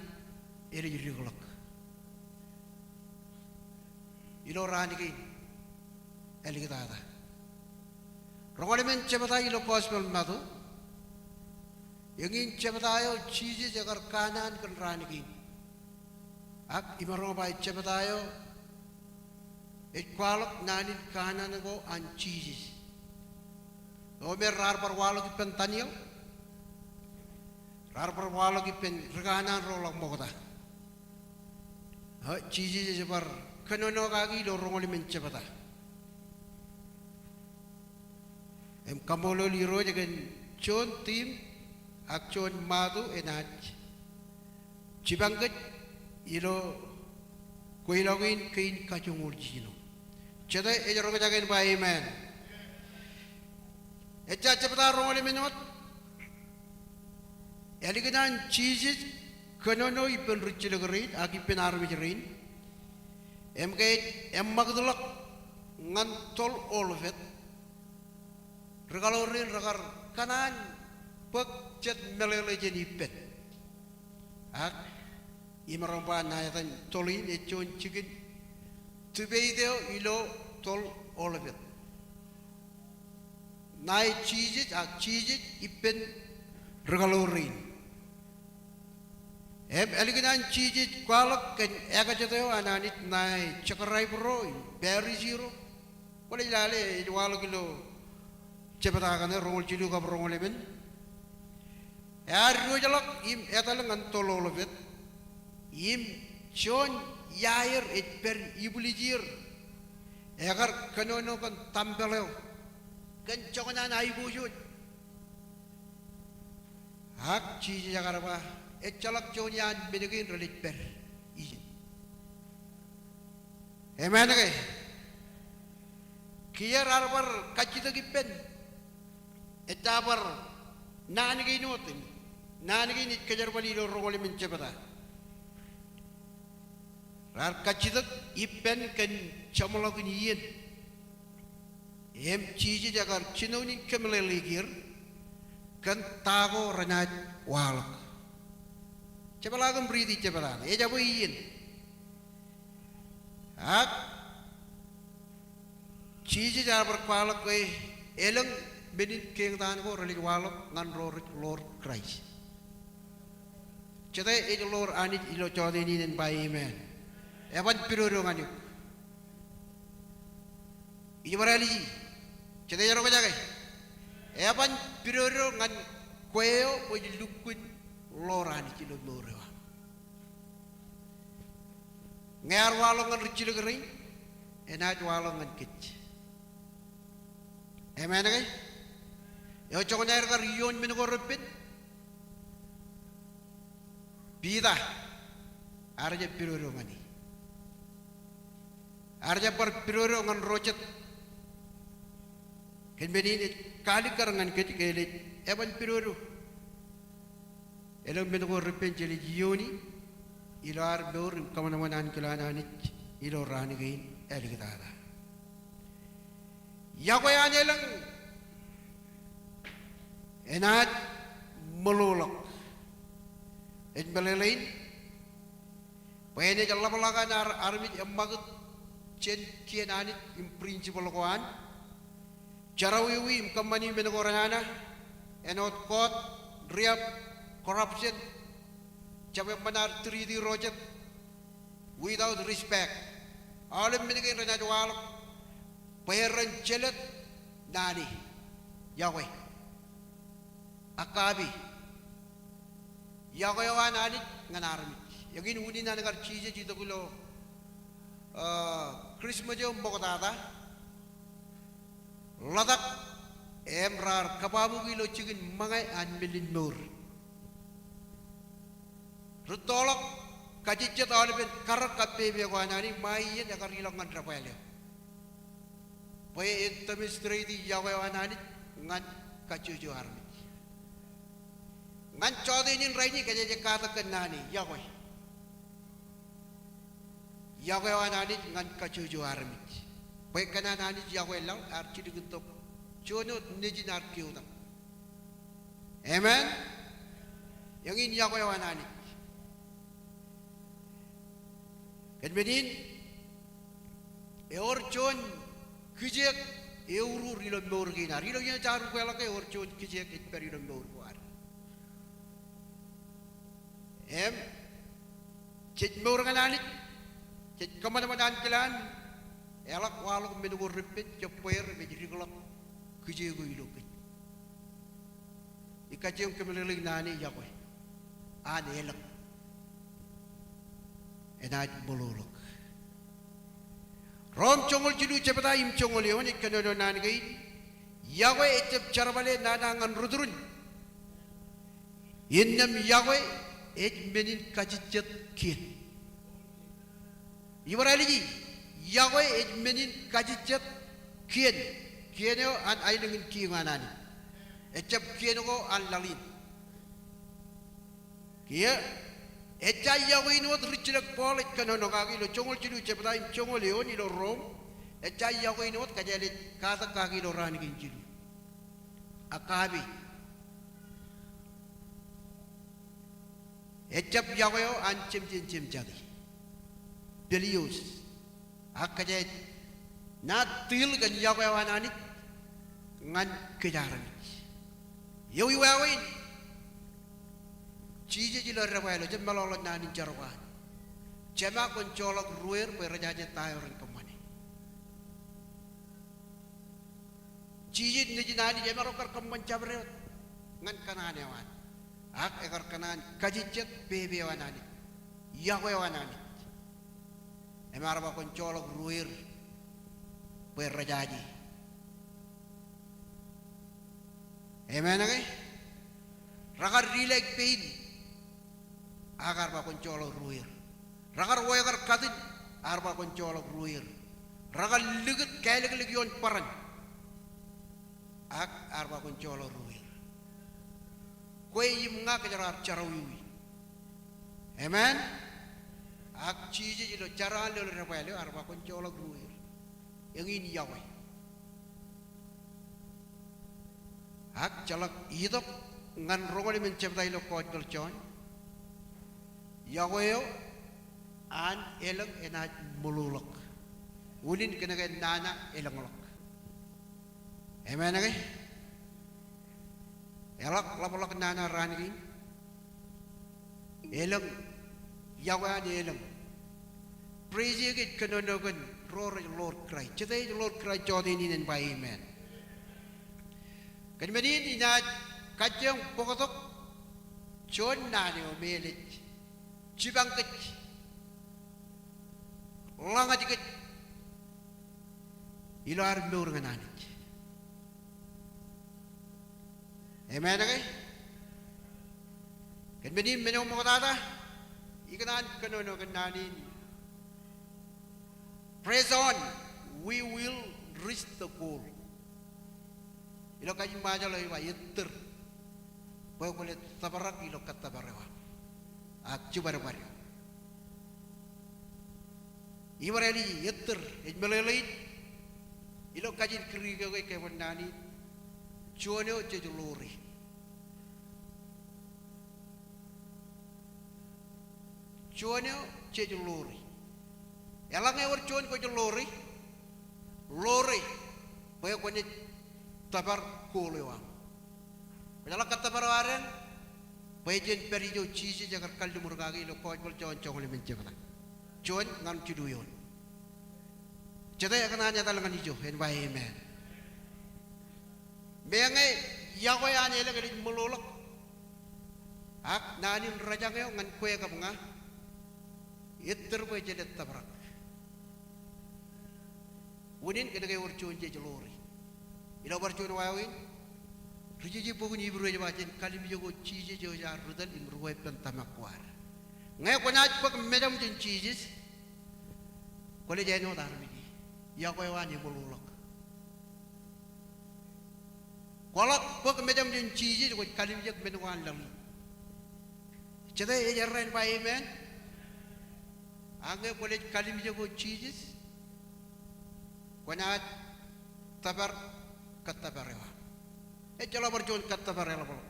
enaaj dikḷọk. Ilo raan kein, āliktata. Roñoul emān jebta ilo Gospel Matu. Eñin jebta eo Jisōs ekar kanaan kōn raan kein. Ak imaroñ ba ej jebta eo ej kwaḷọk naan in kanaan ko an Jisōs. Eo me raar bar waḷọk ippān Daniel. Raar bar waḷọk ippān ri kanaan ro ḷọk ṃokta. Eo Jisōs ej bar kōnono kaki ilo roñoul emān jebta. Im kaṃṃoolol Irooj kōn juon theme ak juon motto enaaj jipañ kōj ilo kweilọk in kein kajoñoul jiljino. Jete ej roñjake in ba amen. Ejja jebta roñoul emān wōt. Ālikin an Jisōs kōnono ippān rijjilōk rein ak ippān armej rein. Im ke ej eṃṃakūtḷọk ñan toḷ aolep. Ri kaḷoor rein rekar kōṇaan bōk jet meḷeḷe jān ippān. Ak imaroñ ba ṇa etan toḷ in ej juon jikin debate eo ilo toḷ aolep. Ṇae Jisōs ak Jisōs ippān ri kaḷoor rein. Im ālikin an Jisōs kwaḷọk kōn ekajet eo an Anij ṇae scribe ro im Pharisee ro. Kwōnaaj lale ej waḷọk ilo jebta kaṇe roñoul jilu kab roñoul emān. Ear diwōjḷọk im etal ñan toḷ aolep. Im juon iaer ej pād ibwiljir. Ekar kōnono kōn tempeḷ eo. Kōn joñan aiboojoj. Ak Jisōs ekar ba, ejjeḷọk juon iaan men kein renaaj pād ijin. Amen ke? Kiiō raar bar kajjitōk ippān. Ejja bar naan kein wōt. Naan kein ej kōjerbale ilo roñoul emān jebta. Raar kajjitōk ippān kōn jeṃḷọkin iien. Im Jisōs ekar jinoin in kōmeḷeḷeik er kōn ta ko renaaj waḷọk. Jepḷaak im riiti jeptata, ejabwe iien. Ak Jisōs ear bar kwaḷọk ke elōñ men in keeñtaan ko relej waḷọk ñan ro rej ḷoor Kraist. Jete ej ḷoor Anij ilo jota in en ba amen? Eban pidodo ñan eok. Ij bar āliji, jete ej roñjake? Eban pidodo ñan kwe eo kwōj lukkuun ḷoor Anij ilo mour eo aṃ. Ñe ear waḷọk ñan rijjilōk rein, enaaj waḷọk ñan kōj. Amen ke? Eo joñan aer kar iioon men ko reppen, Piter ear jab pidodo ñan e. Ear jab bar pidodo ñan ro jet. Kōn men in ej kaalikkar ñan kōj ke elej eban pidodo. Elōñ men ko reppen jelej iiooni ilo ad mour im kōṃanṃan ankilaan Anij ilo raan kein āliktata. Yokwe an elōñ enaaj ṃōḷoḷọk. Ej meḷeḷein bwe enaaj ḷapḷọk an ar armej eṃṃakūt jān kien Anij im principle ko an, jerọwiwi im kōṃṃani men ko renana, āinwōt koot, riab, corruption, jab eṃṃan ad tūriti ro jet, without respect. Aolep men kein renaaj waḷọk bwe ren jelōt naan e, yokwe. Agape. Yokwe eo an Anij ñan armej. Eñin unin an kar Jisōs itok ilo, ah, Christmas eo ṃoktata. Ḷotak im raar kōbabuki ilo jikin ṃōñā an men in mour. Rūttoḷọk kajejjet aolepen karōk kab pepe ko an Anij, ṃae iien ekar ilọk ñan debwāāl eo. Bwe en demonstrate yokwe eo an Anij ñan kajjojo armej. Ñan jọteen in rainin kōjeañ katak kōn naan e, yokwe. Yokwe eo an Anij ñan kajjojo armej. Bwe kōn an Anij yokwe laḷ, ear jilkintok juon wōt nejin ad keotak. Amen. Eñin yokwe eo an Anij. Kōn men in, ewōr juon kijeek euruur ilo mour kein ad. Ilo iien jaar ukweḷọk ke ewōr juon kijeek ej pād ilo mour ko ad. Im jej mour ñan Anij, jej kōṃanṃan ankilaan, eḷak waḷọk men ko reppen, jebbeer im ej dikḷọk kijeek eo ilo kōj. Ij kajjioñ kōmeḷeḷeik naan e, yokwe an elōñ enaaj ṃōḷoḷọk. Rom joñoul jilu jebta im joñoul eoon ej kōnono naan kein, yokwe ejjab jerbale nana ñan rūturin. Innām yokwe ej men in kajejjet kien. Ij bar āliji, yokwe ej men in kajejjet kien. Kien eo an aelōñ in kiiñ an Anij. Ejjab kien ko an laḷ in. Kiiō, ejja yokwe in wōt rijjilōk Paul ej kōnono kaki ilo joñoul jilu jebta im joñoul eoon ilo Rom. Ejja yokwe in wōt kōjeañ ej katak kaki ilo raan kein jilu. Agape. Ejjab yokwe eo an jemjen jemjati. Philos. Ak kōjeañ naaj deal kōn yokwe eo an Anij ñan kōj armej. Ewi wāween? Jisōs ilo debwāāl eo, jab meḷọkḷọk naan in jerọwiwi. Jema kwōn joḷọk ruweer bwe rejaje ta eo ren kōṃṃane. Jisōs nejin Anij emaroñ kar kōṃṃan jabdewōt ñan kōṇaan eo an. Ak ekar kōṇaan kajejjet pepe eo an Anij. Yokwe eo an Anij. Im ear ba kwōn joḷọk ruweer bwe rejaje. Amen ke? Rekar dilaik pein. Ak ear ba kwōn joḷọk ruweer. Rekar wekar katin, ear ba kwōn joḷọk ruweer. Rekar likūt kālōklōk ioon bōran. Ak ear ba kwōn joḷọk ruweer. Kwe im ña kōjro ar jerọwiwi. Amen. Ak Jisōs ilo jerọwiwi eo ilo debwāāl eo ear ba kwōn joḷọk ruweer. Eñin yokwe. Ak jeḷak itok ñan roñoul emān jebta ilo Gospel John. Yokwe eo an elōñ enaaj ṃōḷoḷọk. Unin kōnke nana elōñḷọk. Amen ke? Eḷak ḷapḷọk nana raan kein. Elōñ, yokwe an elōñ. Praise e ke ej kōnono kōn ro rej Lord Christ. Jete ej Lord Christ jota in, en ba amen. Kōn men in inaaj kajjioñ bōktok juon naan eo me elej jipañ kōj, ḷōñaj kōj ilo ad mour ñan Anij. Amen ke? Kōn men in men eo ṃoktata, ikōṇaan kōnono kōn naan in. Press on, we will reach the goal. Ilo Kajimmajeḷ eo ej ba ettōr bwe kwōle tōprak ilo kōttōpar eo aṃ ak jibadbad eo. Ibarāinwōt ettōr ej meḷeḷein ilo kajin Greek eo ke ej kōṃṃan naan in juon eo jej ḷoore. Juon eo jej ḷoore. Eḷaññe ewōr juon kwōj ḷoore, ḷoore bwe kwōnaaj tōpar goal eo aṃ. Kwōjeḷā kōttōpar eo ad eṇ, bwe jen pād ijo Jisōs ekar kalliṃur kake ilo Gospel John joñoul emān jebta. Juon ñan jilu eoon. Jete ekōṇaan etal ñan ijo, en ba amen. Meñe yokwe an elōñ enaaj ṃōḷoḷọk. Ak naan in rōjañ eo ñan kwe kab ña, ettōr bwe jeḷā tōprak. Unin kōnke ewōr juon jej ḷoore. Ilo bar juon wāween, ri jeje bok in Hibru ej ba jen kallimjeko Jisōs eo ej ad ri tōl im ri weeppān tōmak ko ad. Ñe kwōnaaj bōk mejaṃ jān Jisōs, kwōnaaj āinwōt armej e. Yokwe eo an eṃōḷoḷọk. Kwōḷak bōk mejaṃ jān Jisōs kwōj kallimjek men ko an laḷ in. Jete ej errā en ba amen. Ak ñe kwōnaaj kallimjeko Jisōs, kwōnaaj tōpar kōttōpar eo aṃ. Ejjeḷọk bar juon kōttōpar eḷapḷọk.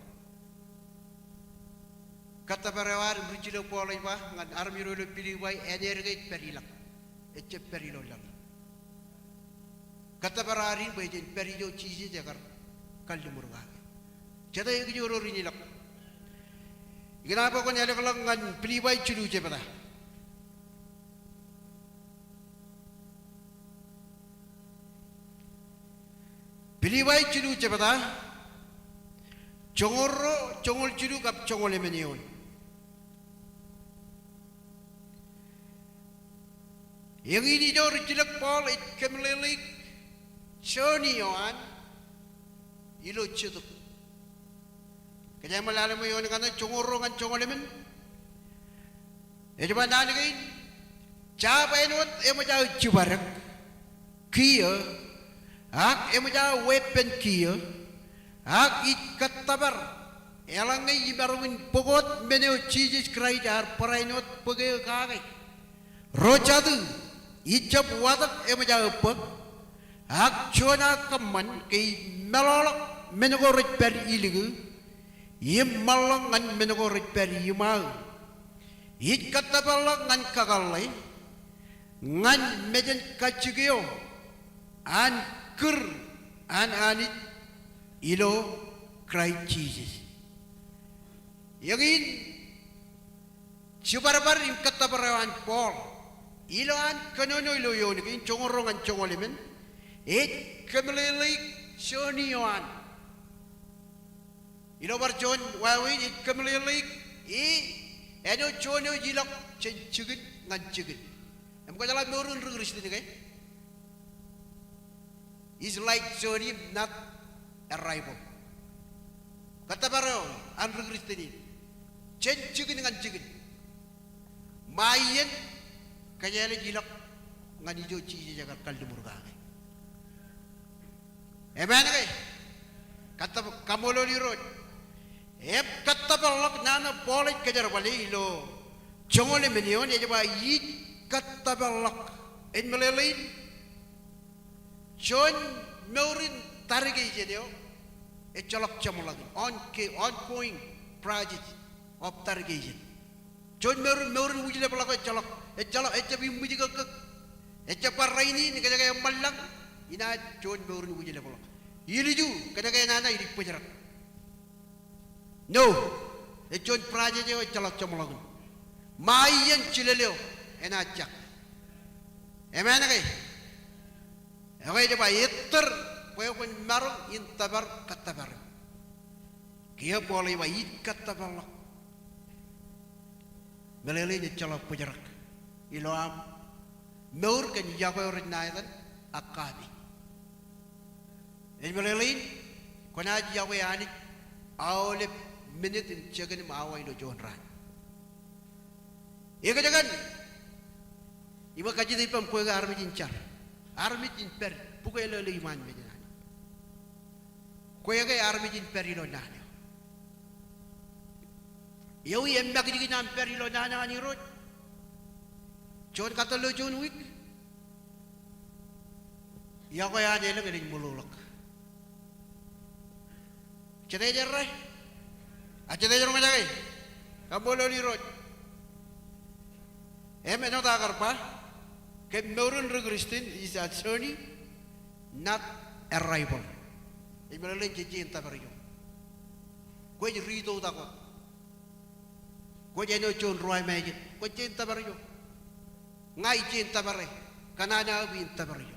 Kōttōpar eo ad im rijjilōk Paul ej ba ñan armej ro ilo Pilippai, āne eo ke ej pād ilañ. Ejjab pād ilo laḷ in. Kōttōpar ad in bwe jen pād ijo Jisōs ekar kalliṃur kake. Jete ekijoor eo ren ilọk. Ikōṇaan bwe kwōn ālōkḷọk ñan Pilippai jilu jebta. Pilippai jilu jebta, joñoul ruo, joñoul jilu kab joñoul emān eoon. Eñin ijo rijjilōk Paul ej kōmeḷeḷeik journey eo an ilo jetōb. Kōjeañ ṃōk lale ṃōk eoon kaṇe, joñoul ruo ñan joñoul emān. Ej ba naan kein, jab āinwōt eṃōj aō jibadek kiiō, ak eṃōj aō weeppān kiiō, ak ij kōttōpar, eḷaññe imaroñ in bōk wōt men eo Jisōs Kraist ear barāinwōt bōk eō kake. Ro jatū, ijab watōk eṃōj aō bōk, ak juon aō kōṃṃan ke ij meḷọkḷọk men ko rej pād ilikū, im ṃōḷḷọk ñan men ko rej pād iṃaō. Ij kōttōpar ḷọk ñan kakōḷḷe, ñan mejān kajjik eo an kūr an Anij ilo Kraist Jisōs. Eñin jibadbad im kōttōpar eo an Paul ilo an kōnono ilo eoon kein joñoul ruo ñan joñoul emān, ej kōmeḷeḷeik journey eo an. Ilo bar juon wāween ej kōmeḷeḷeik e, āinwōt juon eo ej ilọk jān jikin ñan jikin. Im kwōjeḷā mour in ri Kristian ke? It's like journey, not arrival. Kōttōpar eo an ri Kristian in jān jikin ñan jikin. Ṃae iien kōjeañ ej ilọk ñan ijo Jisōs ekar kalliṃur kake. Amen ke? Kōttōpar, kaṃṃoolol Irooj. Im kōttōpar ḷọk naan eo Paul ej kōjerbale ilo joñoul emān eoon, ej ba ij kōttōpar ḷọk. Ej meḷeḷein juon mour in tarikijen eo Ejjeḷọk jeṃḷọkin, on ke-, ongoing process of dedication. Juon mour, mour in wūjlepḷọk ejjeḷọk, ejjeḷọk, ejjab iṃwijkōkkōk, ejjab bar rainin kōnke eṃṃanḷọk, inaaj juon mour in wūjlepḷọk. Ilju kōnke enana ilij bōjrak. No, ej juon process eo ejjeḷọk jeṃḷọkin. Ṃae iien jilel eo enaaj jak. Amen ke? Ekwe ej ba ettōr bwe kwōn maroñ in tōpar kōttōpar eo. Kiiō Paul ej ba ij kōttōpar ḷọk. Meḷeḷein ejjeḷọk bōjrak ilo aṃ mour kōn yokwe eo rej ṇa etan agape. Ej meḷeḷein kwōnaaj yokwe Anij aolep minit im jekōn im awa ilo juon raan. Ekōjkan, iṃōk kajjitōk ippaṃ, kwe ke armej in jar, armej in pād, bukweḷeḷe iṃaan mejān Anij. Kwe ke armej in pād ilo naan eo. Ewi emakijkij aṃ pād ilo naan eo an Irooj? Juon kattōl ilo juon wiik, yokwe an elōñ enaaj ṃōḷoḷọk. Jete ej errā? A jete ej roñjake? Kaṃṃoolol Irooj. Im āinwōt aō kar ba, ke mour in ri Kristian is a journey, not arrival. Ej meḷeḷein jej jañin tōpar ijo. Kwōj ri-itoitak wōt. Kwōj āinwōt juon ruwamāejet. Kwōj jañin tōpar ijo. Ña ij jañin tōpare. Kōṇaan aō ippaṃ in tōpar ijo.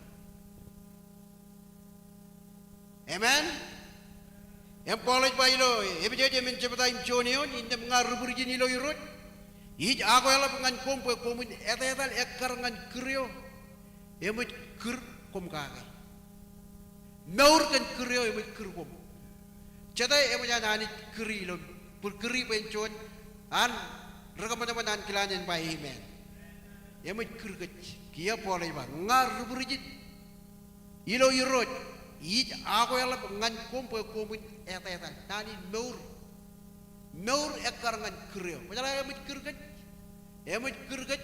Amen. Im Paul ej ba ilo Epesōs emān jebta im juon eoon, innām ña ri-būrijin ilo Irooj, ij akweḷap ñan koṃ bwe koṃwin etetal ekkar ñan kūr eo eṃōj kūr koṃ kake. Mour kōn kūr eo eṃōj kūr koṃ. Jete eṃōj an Anij kūri ilo, bōd kūri bwe en juon an ri-kōṃanṃan ankilaan en ba amen. Eṃōj kūr kōj. Kiiō Paul ej ba, ña ri-būrijin ilo Irooj, ij akweḷap ñan koṃ bwe koṃwin etetal. Naan in mour. Mour ekkar ñan kūr eo. Kwōjeḷā eṃōj kūr kōj? Eṃōj kūr kōj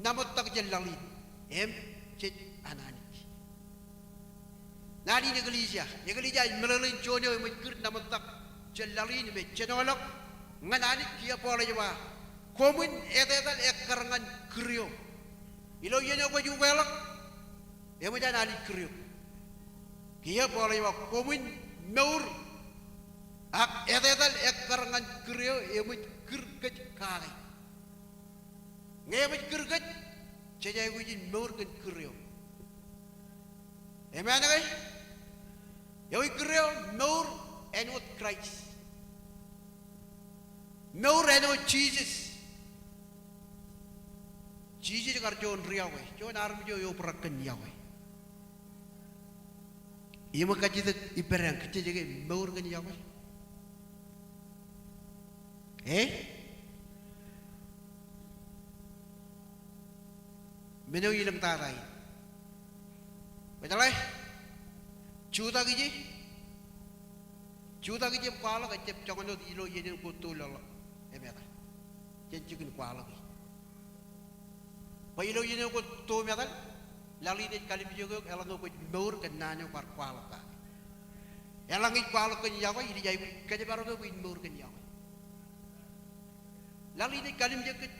ṇa ṃōttan jān laḷ in. Im jej an Anij. Naan in eklejia. Eklejia ej meḷeḷein juon eo eṃōj kūr ṇa ṃōttan jān laḷ in im ej jenoḷọk ñan Anij. Kiiō Paul ej ba, koṃwin etetal ekkar ñan kūr eo. Ilo iien eo kwōj ukeḷọk, eṃōj an Anij kūr eok. Kiiō Paul ej ba koṃwin mour ak etetal ekkar ñan kūr eo eṃōj kūr kōj kake. Ñe eṃōj kūr kōj, jej aikuj in mour kōn kūr eo. Amen ke? Ewi kūr eo? Mour āinwōt Kraist. Mour āinwōt Jisōs. Jisōs kar juon ri-yokwe, juon armej eo eobrak kōn yokwe. Iṃōk kajjitōk ippād eañ, kōjjej ke mour kōn yokwe? E? Men eo ilōñ tata in. Kwōjeḷā? Jutak ije. Jutak ije im kwaḷọk, ejjab joñan wōt ilo iien eo kwōj to lọḷọk im etal. Jen jikin kwaḷọk e. Bwe ilo iien eo kwōj to im etal, laḷ in ej kalimjek eok eḷaññe kwōj mour kōn naan eo kwaar kwaḷọk kake. Eḷaññe ij kwaḷọk kōn yokwe, ilij aikuj kōjparok eok bwe in mour kōn yokwe. Laḷ in ej kalimjek kōj.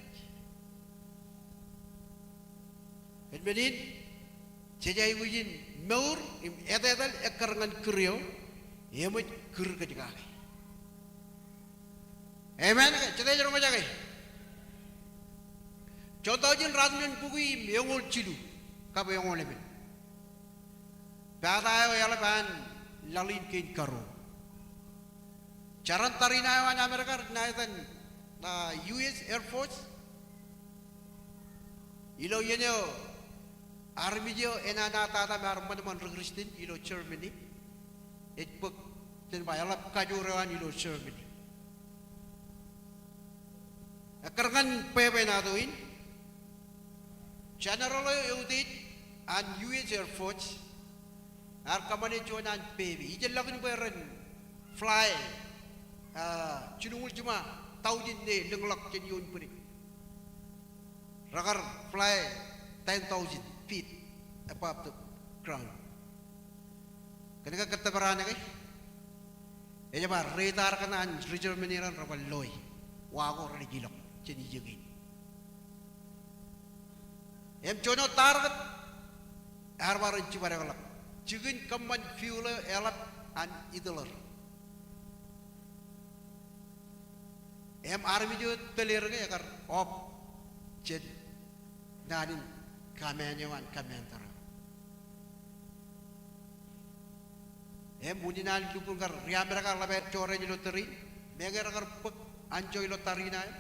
Ej men in, jej aikuj in mour im etetal ekkar ñan kūr eo eṃōj kūr kōj kake. Amen ke? Jete ej roñjake? Juon taujin ruatimjuon bukwi im eñoul jilu kab eñoul emān. Pata eo eḷap an laḷ in kein karo. Jeran tariṇae eo an Amerika rej ṇa etan, ah, U S Air Force. Ilo iien eo armej eo enana tata im ear ṃōñṃōñ ri-Kristian ilo Germany. Ej bōk jān ba eḷap kajoor eo an ilo Germany. Ekkar ñan bwebwenato in, jeneral eo eutiej an U S Air Force ear kōṃṃane juon an pepe. Ijellọkin bwe ren fly, ah, jilñuul jiṃa taujin ṇe lōñḷọk jān ioon bwidej. Rekar fly ten thousand feet above the ground. Kōnke kōttōpar an ke? Ej ba radar kaṇ an ri-Germany raṇ rej bar loe. Wa ko rej ilọk jān ijekein. Im juon wōt target ear bar jibadekḷọk. Jikin kōṃṃan fuel eo eḷap an Hitler. Im armej eo tōl er ñe ekar off jān naan in command eo an commander eo. Im unin an lukkuun kar ri Amerika ḷap aer jorrāān ilo tōre in, meñe rekar bōk anjọ ilo tariṇae,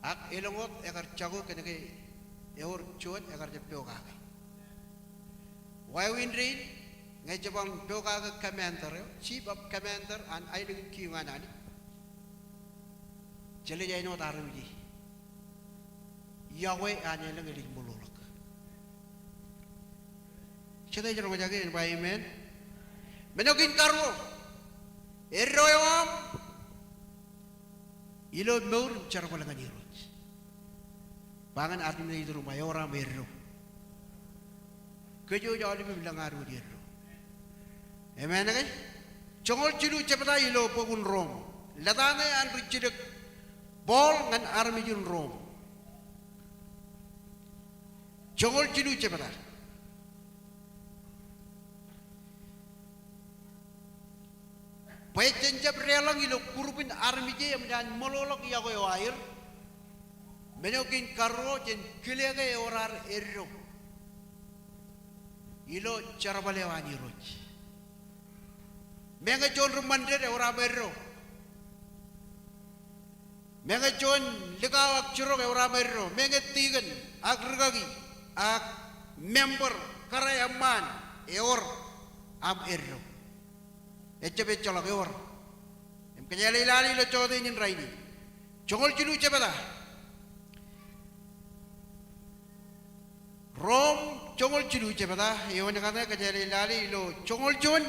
ak elōñ wōt ekar jako kōnke ewōr juon ekar jab pokake. Wāween dein, ñe jeban pokake commander eo, chief of commander an aelōñ in kiiō ñan Anij, jelej āinwōt armej e. Iọkwe an elōñ elej ṃōḷoḷọk. Jete ej roñjake en ba amen. Men eo kein karuo. Eddo eo aṃ ilo mour im jerbal ñan Irooj. Ba ñan armej eo iturūṃ ba ewōr aṃ eddo. Kōj eo ej aolep im lōñ ad wōj eddo. Amen ke? Joñoul jilu jebta ilo bok in Rom. Lōta ṇe an rijjilōk Paul ñan armej in Rom. Joñoul jilu jebta. Bwe jen jab deḷọñ ilo group in armej e eṃōj an ṃōḷoḷọk iọkwe eo aer. Men eo kein karuo, jen kile ke ewōr ad eddo ilo jerbal eo an Irooj. Meñe juon ri ṃandet, ewōr aṃ eddo. Meñe juon likao ak jirok, ewōr aṃ eddo. Meñe tikōn ak rikaki ak member, kōrā, eṃṃaan, ewōr aṃ eddo. Ejjab ejjeḷọk, ewōr. Im kōjeañ lale ilo jota in rainin. Joñoul jilu jebta. Rom joñoul jilu jebta, eoon kaṇe kōjeañ lale ilo joñoul juon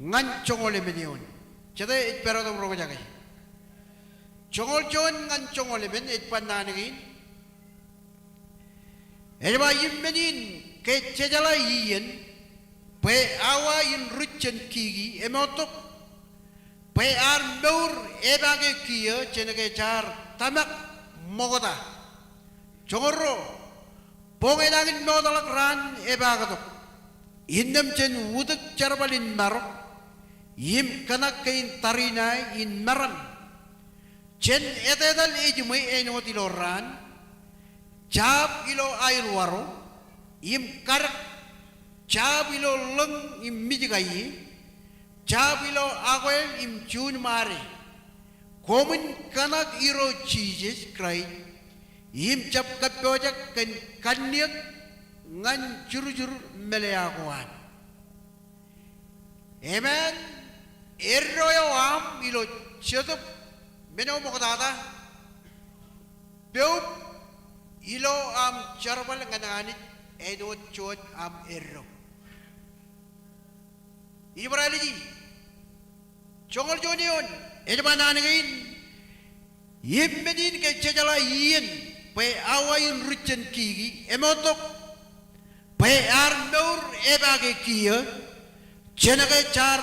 ñan joñoul emān eoon. Jete ej pād wōt im roñjake. Joñoul juon ñan joñoul emān ej ba naan kein. Ej ba im men in ke jejeḷā iien bwe awa in ri jeiū kiki emoottok bwe ear mour epaake kiiō jān ke jaar tōmak ṃokta. Joñoul ruo, boñ enañin mootḷọk raan epaaktok innām jān utōk jerbal in marok im kōṇak kein tariṇae in meram. Jān etetal ejiṃwe āinwōt ilo raan, jab ilo aelwaro im kadek, jab ilo ḷōñ im mijkaiie, jab ilo akwāāl im juunṃaade. Koṃwin kōṇak Irooj Jisōs Kraist im jab kōppojak kōn kanniōk ñan jurjur meḷeḷe ko an. Amen. Eddo eo aṃ ilo Jetōb men eo ṃoktata. Poub ilo aṃ jerbal ñan Anij āinwōt juon aṃ eddo. Ij bar āliji. Joñoul juon eoon, ej ba naan kein. Im men in ke jejeḷā iien bwe awa in ri jeiū kiki emoottok bwe ear mour epaake kiiō jān ke jaar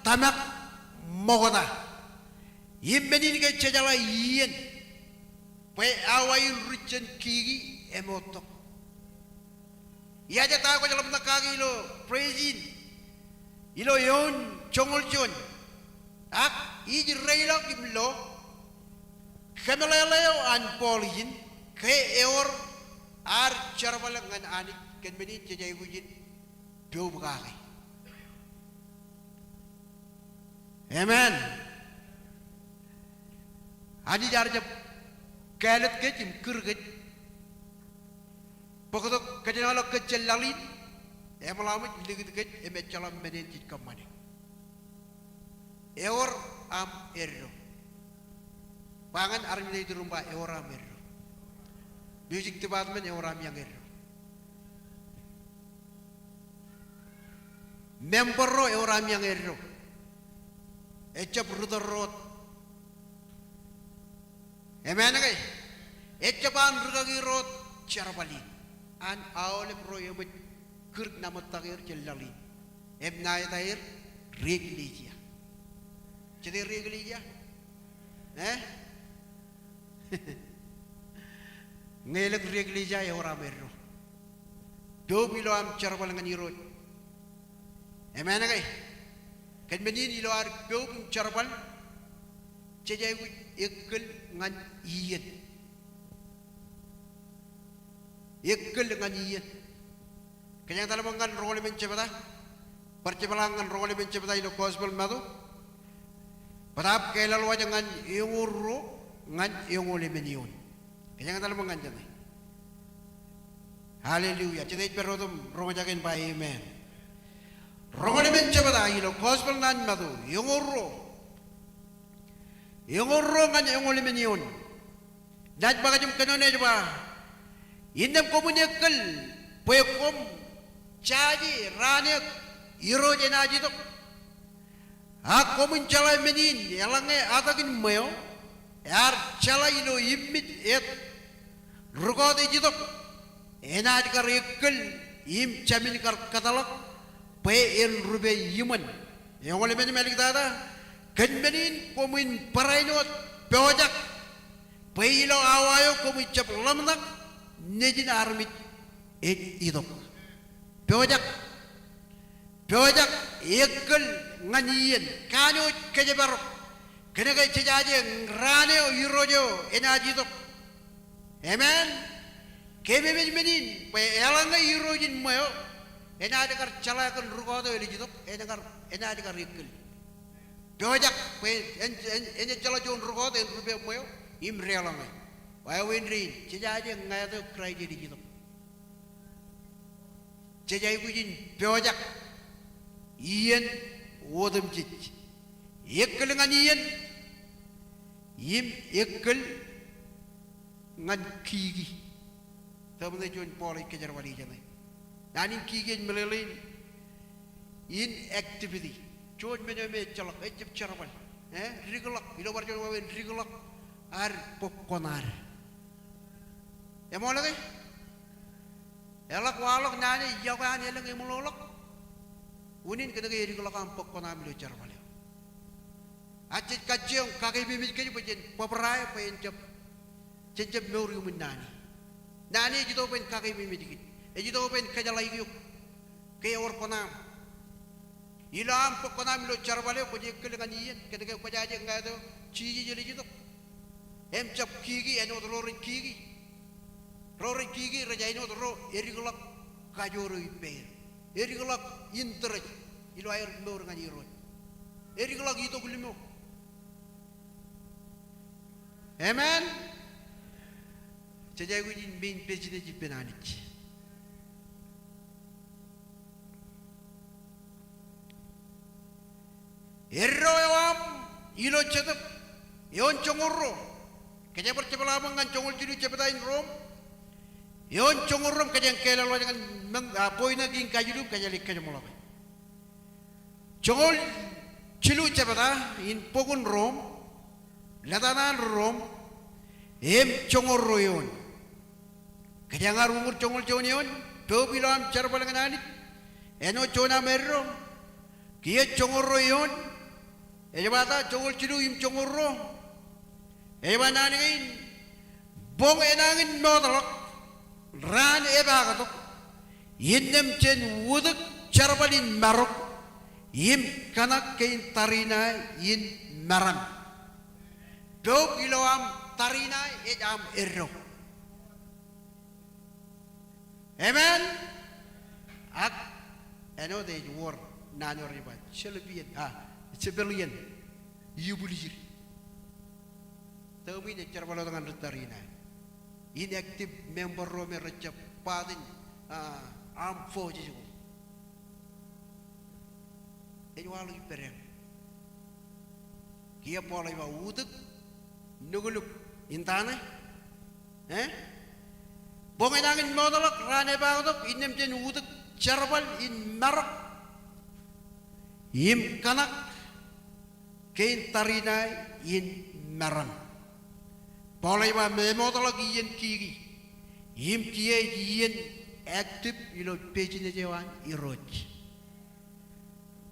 tōmak ṃokta. Im men in ke jejeḷā iien bwe awa in ri jeiū kiki emoottok. Ijaje ta kwōj ḷōmṇak kake ilo praise in ilo eoon joñoul juon. Ak ij reilọk im lo kōmeḷeḷe eo an Paul ijin ke ewōr ad jerbal ñan Anij kōn men in jej aikuj in poub kake. Amen. Anij ear jab kāālōt kōj im kūr kōj. Bōktok kōjenolọk kōj jān laḷ in, eṃōḷaṃōj likūt kōj im ejjeḷọk men in jej kōṃṃane. Ewōr aṃ eddo. Ba ñan armej eo iturūṃ ba ewōr aṃ eddo. Music department, ewōr aṃ iọñ eddo. Member ro, ewōr aṃ iọñ eddo. Ejjab ri tōl ro wōt. Amen ke? Ejjab an rikaki ro wōt jerbal in. An aolep ro eṃōj kūr ṇa ṃōttak er jān laḷ in im ṇa etaer Ri eklejia. Jete ri eklejia? Eh? Ñe elōñ ri eklejia ewōr aṃ eddo. Poub ilo aṃ jerbal ñan Irooj. Amen ke? Kōn men in ilo ad poub im jerbal, jej aikuj ekōl ñan iien. Ekōl ñan iien. Kōjeañ etal bwe ñan roñoul emān jebta. Bar jepḷaak ñan roñoul emān jebta ilo Gospel Matu. Bōtaab kālọk wōj ñan eñoul ruo ñan eñoul emān eoon. Kōjeañ etal bwe ñan jeṇe. Hallelujah. Jete ej pād wōt im roñjake in ba amen. Roñoul emān jebta ilo Gospel naan Matu, eñoul ruo. Eñoul ruo ñan eñoul emān eoon. Naaj baj im kōnono ej ba, innām koṃwin ekōl bwe koṃ jaje raan eo Irooj enaaj itok. Ak koṃwin jeḷā men in, eḷaññe atōkin ṃweo ear jeḷā ilo immij et rūkọọt ej itok, enaaj kar ekōl im jāmin kar kōtḷọk bwe en rupe iṃōn. Eñoul emān im āliktata, kōn men in koṃwin barāinwōt pojak bwe ilo awa eo koṃij jab ḷōmṇak nejin armej ej itok. Pojak. Pojak ekōl ñan iien, kanooj kōjparok. Kōnke jejaje raan eo Irooj eo enaaj itok. Amen. Keememej men in bwe eḷaññe Irooj in ṃweo enaaj kar jeḷā kōn rūkọọt eo elej itok, en kar, enaaj kar ekōl. Pojak bwe en, en, en ejjeḷọk juon rūkọọt en rupe ṃweo im deḷọñe. Wāween dein, jejaje ñāāt eo Kraist elej itok. Jej aikuj in pojak iien otemjej. Ekōl ñan iien im ekōl ñan kiki. Tōmṇe juon Paul ej kōjerbali jeṇe. Naan in kiki ej meḷeḷein in activity. Juon men eo me ejjeḷọk, ejjab jerbal. Eh, dikḷọk, ilo bar juon wāween dikḷọk ad bōk kuṇaad. Eṃool ke? Eḷak waḷọk naan eo yokwe an elōñ eṃōḷoḷọk. Unin kōnke edikḷọk aṃ bōk kuṇaaṃ ilo jerbal eo. Ak jej kajjioñ kakeememej kōj bwe jen bōbrae bwe en jab, jen jab mour iuṃwin naan e. Naan e ej itok bwe en kakeememej kōj. Ej itok bwe en kōjeḷāik eok ke ewōr kuṇaaṃ. Ilo aṃ bōk kuṇaaṃ ilo jerbal eo kwōj ekōl ñan iien kōnke kwōjaje ñāāt eo Jisōs elej itok. Im jab kiki āinwōt ro rej kiki. Ro rej kiki rej āinwōt ro edikḷọk kajoor eo ippāer. Edikḷọk interest ilo aer mour ñan Irooj. Edikḷọk itok limo. Amen. Jej aikuj in main business ippān Anij. Eddo eo aṃ ilo Jetōb eoon joñoul ruo. Kōjepar jepḷaak bwe ñan joñoul jilu jebta in Rom. Eoon joñoul ruo im kōjeañ kālọk wōj ñan men, a, point eo kein kajilu im kōjeañ lale kōjeṃḷọke. Joñoul jilu jebta in bok in Rom, lōta ṇe an Rom, im joñoul ruo eoon. Kōjeañ ar uñūr joñoul juon eoon, poub ilo aṃ jerbal ñan Anij, āinwōt juon aṃ eddo, kiiō joñoul ruo eoon, ej ba ta joñoul jilu im joñoul ruo, ej ba naan kein, boñ enañin mootḷọk raan epaaktok, innām jen utōk jerbal in marok, im kōṇak kein tariṇae in meram. Poub ilo aṃ tariṇae ej aṃ eddo. Amen. Ak āinwōt ej wōr naan eo rej ba, civilian, a, civilian, ibuḷjid. Tōmān ej jerbal wōt ñan ri tariṇae. Inactive member ro me rejjab part in, a, armed forces ko. Ej waḷọk ippādeañ. Kiiō Paul ej ba utōk nuknuk in tane. Eh? Boñ enañin mootḷọk raan epaaktok innām jen utōk jerbal in marok im kōṇak kein tariṇae in meram. Paul ej ba emootḷọk iien kiki. Im kiiō ej iien active ilo business eo an Irooj.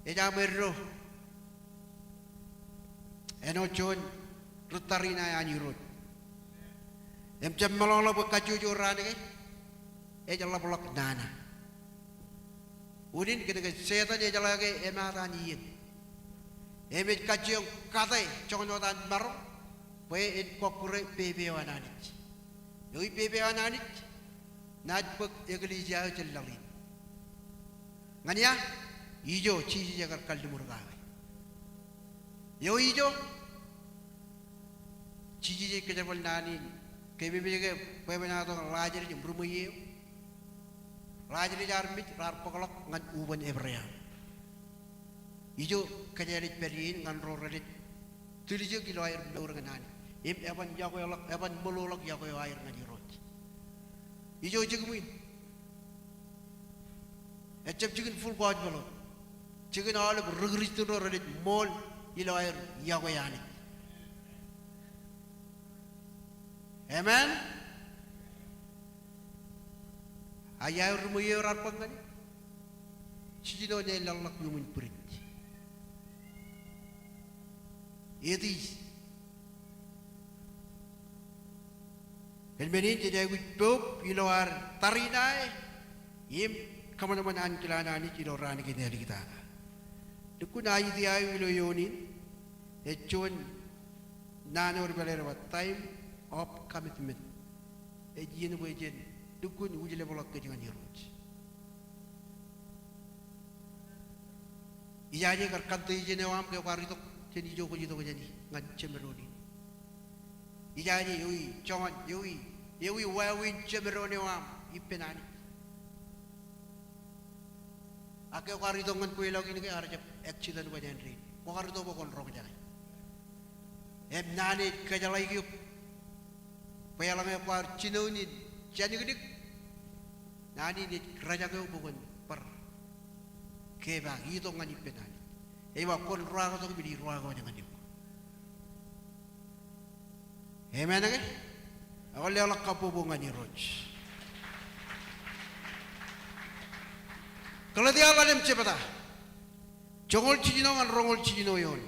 Ej aṃ eddo āinwōt juon ri tariṇae an Irooj. Im jab meḷọkḷọk bwe kajjojo raan ke ej ḷapḷọk nana. Unin kōnke Setan ejeḷā ke emaat an iien. Im ej kajjioñ kate joñan wōt an maroñ bwe en kọkkure pepe eo an Anij. Ewi pepe eo an Anij? Naaj bōk eklejia eo jān laḷ in. Ñan ia? Ijo Jisōs ekar kalliṃur kake. Ewi ijo? Jisōs ej kōjerbal naan in, kememej ke bwebwenato ñan Lajaras im ri ṃweiie eo. Lajaras ear mej, raar bōkḷọk ñan ubōn Ebream. Ijo kōjeañ ej pād ie in ñan ro relej tiljek ilo aer mour ñan Anij. Im eban yokweḷọk, eban ṃōḷoḷọk yokwe eo aer ñan Irooj. Ijo jikin in. Ejjab jikin Full Gospel eo. Jikin aolep ri Kristian ro relej ṃool ilo aer yokwe Anij. Amen. Ak ia eo ri ṃweiie eo raar bōk ñan e? Jiljino ne laḷḷọk iuṃwin bwidej. Atheist. Kōn men in jej aikuj poub ilo ad tariṇae im kōṃanṃan ankilaan Anij ilo raan kein āliktata. Lukkuun Aiseia eo ilo eoon in, ej juon naan eo rej pād ie rej ba time of commitment. Ej iien bwe jen lukkuun ujlepḷọk kōj ñan Irooj. Ijaje kar condition eo aṃ ke kwaar itok jān ijo kwōj itok jāni ñan jemdoon in. Ijaje ewi joñan, ewi, ewi wāween jemdoon eo aṃ ippān Anij. Ak ke kwaar itok ñan kweilọk in ke ear jab accident bwe āindein. Kwō kwaar itok bwe kwōn roñjake. Im naan ej kōjeḷāik eok. Bwe eḷaññe kwaar jinoin in jānikdik, naan in ej rōjañ eok bwe kwōn bar kepaak itok ñan ippān Anij. Ej ba kwōn ruwaaktok im ij ruwaaktok ñan eok. Amen ke? Ak leḷọk kabbokbok ñan Irooj. Galetia ḷalem jebta. Joñoul jiljino ñan roñoul jiljino eoon.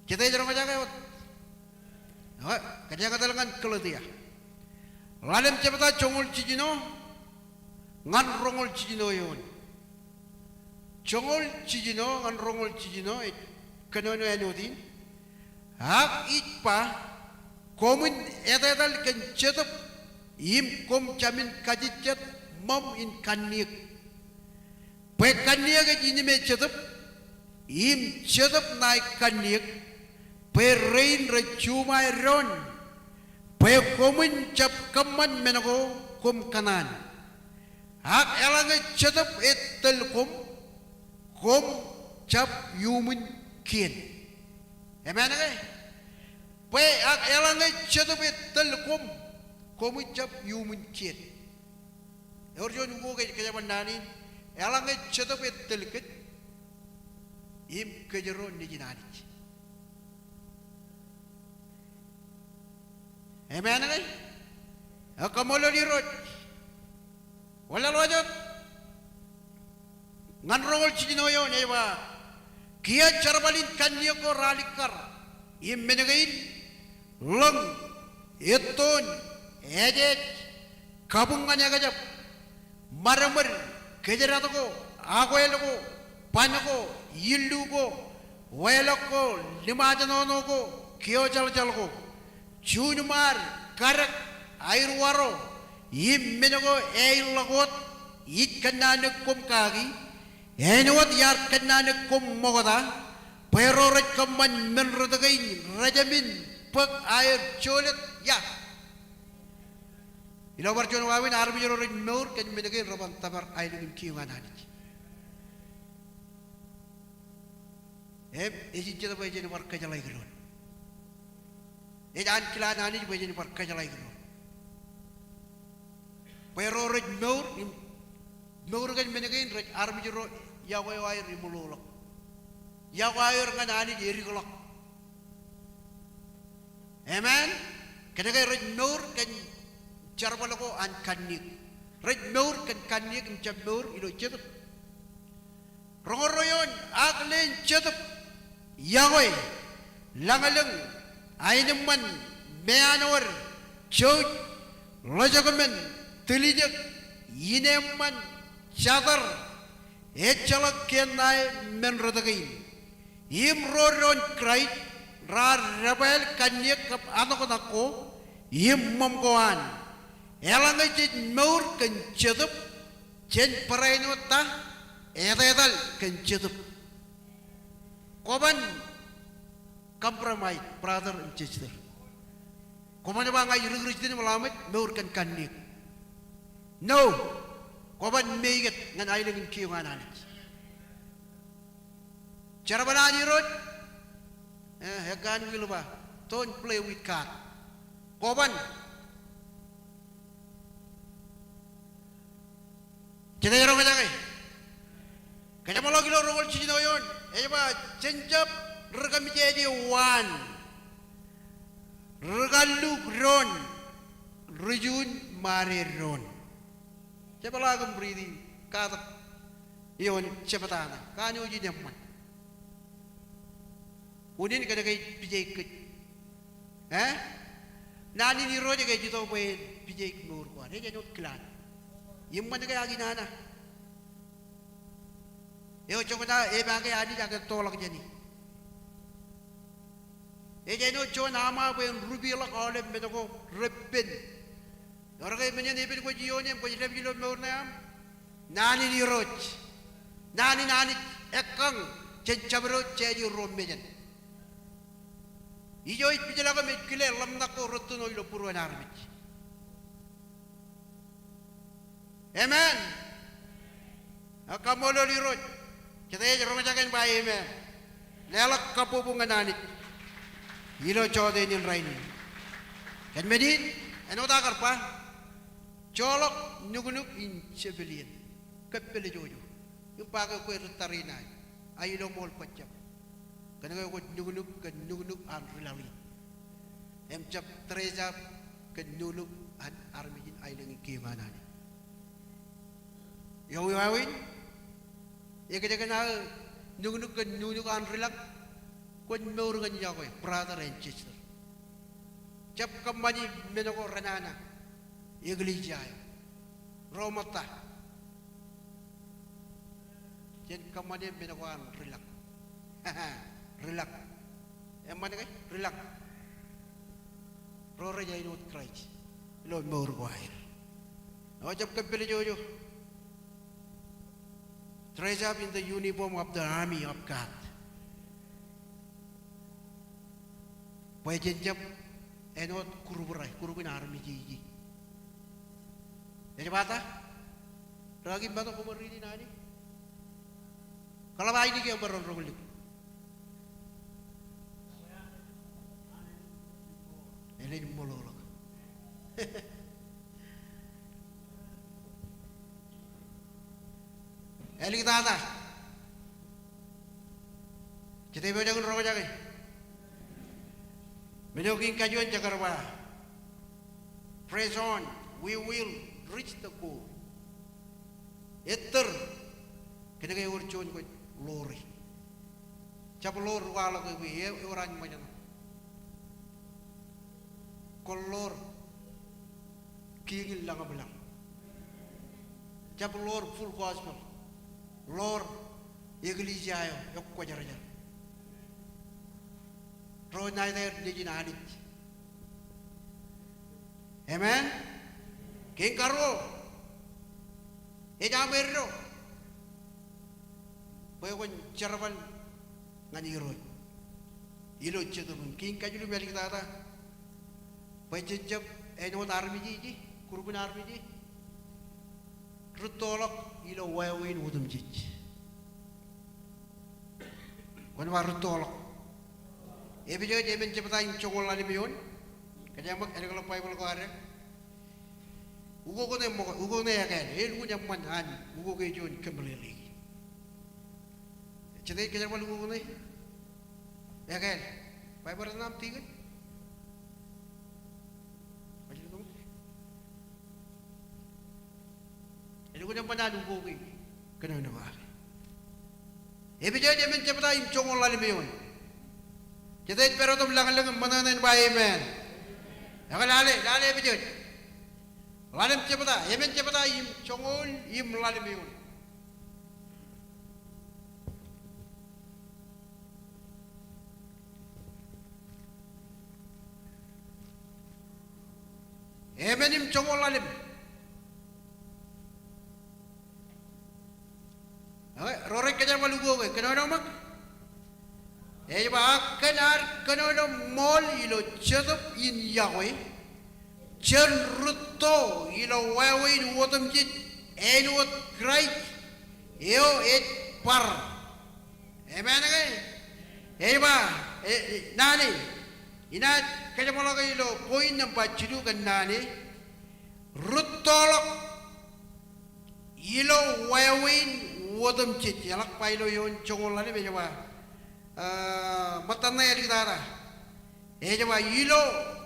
Jete ej roñjake wōt? Eo, kōjeañ etal ñan Galetia. Ḷalem jebta joñoul jiljino ñan roñoul jiljino eoon. Joñoul jiljino ñan roñoul jiljino ej kōnono āinwōt in. Ak ij ba, koṃwin etetal kōn jetōb im koṃ jāmin kajejjet ṃōṃ in kanniōk. Bwe kanniōk ej inime jetōb, im jetōb ṇae kanniōk, bwe rein rej juṃae doon, bwe koṃwin jab kōṃṃan men ko koṃ kōṇaan. Ak eḷaññe jetōb ettōl koṃ, koṃ jab iuṃwin kien. Amen ke? Bwe ak eḷaññe jetōb ettōl koṃ, koṃij jab iuṃwin kien. Ewōr juon ukok ej kōjeban naan in, eḷaññe jetōb ettōl kōj, im kōjro Nejin Anij. Amen ke? Eo, kaṃṃoolol Irooj. Wōnlaḷwōj wōt. Ñan roñoul jiljino eoon ej ba, kiiō jerbal in kanniōk ko raar likkar im men kein, ḷōñ, ettoon, ājej, kabuñ ñan ekjab, ṃadṃōd, kōjdat ko, akwāāl ko, ban ko, illu ko, wālọk ko, liṃaajṇọṇọ ko, kiojaljal ko, juunṃaad, kadek, aerwaro, im men ko āinḷọk wōt ij kōnnaanōk koṃ kaki, āinwōt iar kōnnaanōk koṃ ṃokta, bwe ro rej kōṃṃan men rot kein rejāmin bōk aer jolōt ia. Ilo bar juon wāween armej ro rej mour kōn men kein reban tōpar aelōñ im keiō ñan Anij. Im ej jet bwe jen bar kōjeḷāik doon. Ej ankilaan Anij bwe jen bar kōjeḷāik doon. Bwe ro rej mour im mour kōn men kein rej armej ro yokwe eo aer eṃōḷoḷọk. Yokwe eo aer ñan Anij edikḷọk. Amen. Kōnke rej mour kōn jerbal ko an kanniōk. Rej mour kōn kanniōk im jab mour ilo jetōb. Roñoul ruo eoon, ak leen Jetōb, yokwe, lañlōñ, aenōṃṃan, meanwōd, jouj, ḷojekmen, tiljek, ineeṃṃan, jatōr, ejjeḷọk kien ṇae men rot kein. Im ro doon Kraist raar debwāāl kanniōk kab aṇokṇak ko im ṃōṃ ko an. Eḷaññe jej mour kōn Jetōb, jen barāinwōt ta? Etetal kōn Jetōb. Kwōban compromise, brother and sister. Kwōban ba ña ij ri Kristian im ḷak ṃōj mour kōn kanniōk. No. Kwōban make it ñan aelōñ in kiiō ñan Anij. Jerbal an Irooj, eh, ekkan wiil ba, don't play with God. Kwōban. Jete ej roñjake? Kōjeṃḷọk ilo roñoul jiljino eoon, ej ba, jen jab ri kōmmejāje waan, ri kalluk doon, ri juon ṃade doon. Jepḷaak im riiti katak eoon jebta ṇe, kanooj in eṃṃan. Unin kōnke ej pije kōj. Eh? Naan in Irooj ke ej itok bwe en pije mour ko ad. Ej āinwōt kilaan. Eṃṃan ke ak inana. Eo jokta ej ba ke Anij ak ettoḷọk jāni. Ej āinwōt juon aṃa bwe en rupeḷọk aolep men ko repen. Ewōr ke men in epen kwōj ioon im kwōj dāpij ilo mour ṇe aṃ? Naan in Irooj. Naan in Anij ekkañ jān jabdewōt jāje ruo mejān. Ijo ej pijlọk im ej kile ḷōmṇak ko rettino ilo būruon armej. Amen. Ak kaṃṃoolol Irooj. Jete ej roñjake en ba amen. Leḷọk kabbokbok ñan Anij ilo jota in rainin. Kōn men in, āinwōt aō kar ba, joḷọk nuknuk in jepel iien, kōppel jojo. Im ba ke kwe ri tariṇae, a ilo ṃool bajjab. Kōnke kwōj nuknuk kōn nuknuk an ri laḷ in. Im jab dress up kōn nuknuk an armej in aelōñ in kiiō ñan Anij. Eo wāween, ekōjkan aō nuknuk kōn nuknuk an ri laḷ, kwōn mour ñan yokwe, brother and sister. Jab kōṃṃani men ko renana eklejia eo. Ro ṃōtta. Jen kōṃṃane men ko an ri laḷ. Ri laḷ. Eṃṃan ke? Ri laḷ. Ro rej āinwōt Kraist ilo mour ko aer. Eo jab kōppel jojo. Dress up in the uniform of the army of God. Bwe jen jab āinwōt group ro, group in armej ije. Ej ba ta? Rōki ṃōttan koṃ riiti naan in. Kōḷap ainikien bwe ren roñoul likūt. Āliktata. Jete eo ej roñjake? Men eo kein kajuon jekar ba, press on, we will reach the goal. Ettōr, kōnke ewōr juon kwōj ḷoore. Jab ḷoor kwaḷọk ewi, e, ewōr an ṃōjṇọ. Kwōn ḷoor kiiñ in lañblañ. Jab ḷoor Full Gospel. Ḷoor eklejia eo ekwōjarjar. Ro ṇa etaer nejin Anij. Amen. Kein karuo, ej aṃ eddo bwe kwōn jerbal ñan Irooj ilo Jetōb in. Kein kajilu im āliktata bwe jen jab āinwōt armej ije, group in armej ije, rūttoḷọk ilo wāween otemjej. Kwōn ba rūttoḷọk. Epesōs emān jebta im joñoul ḷalem eoon. Kōjeañ ṃōk ālōkḷọk Baibōḷ ko ad. Ukok ṇe ṃōk, ukok ṇe ekāāl. Elukkuun eṃṃan an ukok eo juon kōmeḷeḷeiki. Jete ej kōjerbal ukok ṇe? Ekāāl. Baibōḷ ṇe aṃ tikōn? Elukkuun eṃṃan an ukok eo kōnono kake. Epesōs emān jebta im joñoul ḷalem eoon. Jete ej pād wōt im lañlōñ im ṃōṇōṇō in ba amen. Ekwe lale, lale Epesōs. Ḷalem jebta, emān jebta im joñoul im ḷalem eoon. Emān im joñoul ḷalem. Eo, ro rej kōjerbal ukok eo, kōnono ṃōk. Ej ba, ak kōn ad kōnono ṃool ilo Jetōb in iọkwe, jen rūtto ilo wāween otemjej āinwōt Kraist eo ej bar. Amen ke? Ej ba, e, e, naan e, inaaj kōjerbal ḷọk ilo point number jilu kōn naan e, rūttoḷọk ilo wāween otemjej. Eḷak ba ilo eoon joñoul ḷalem ej ba, ah, ṃōttan ṇe āliktata. Ej ba ilo,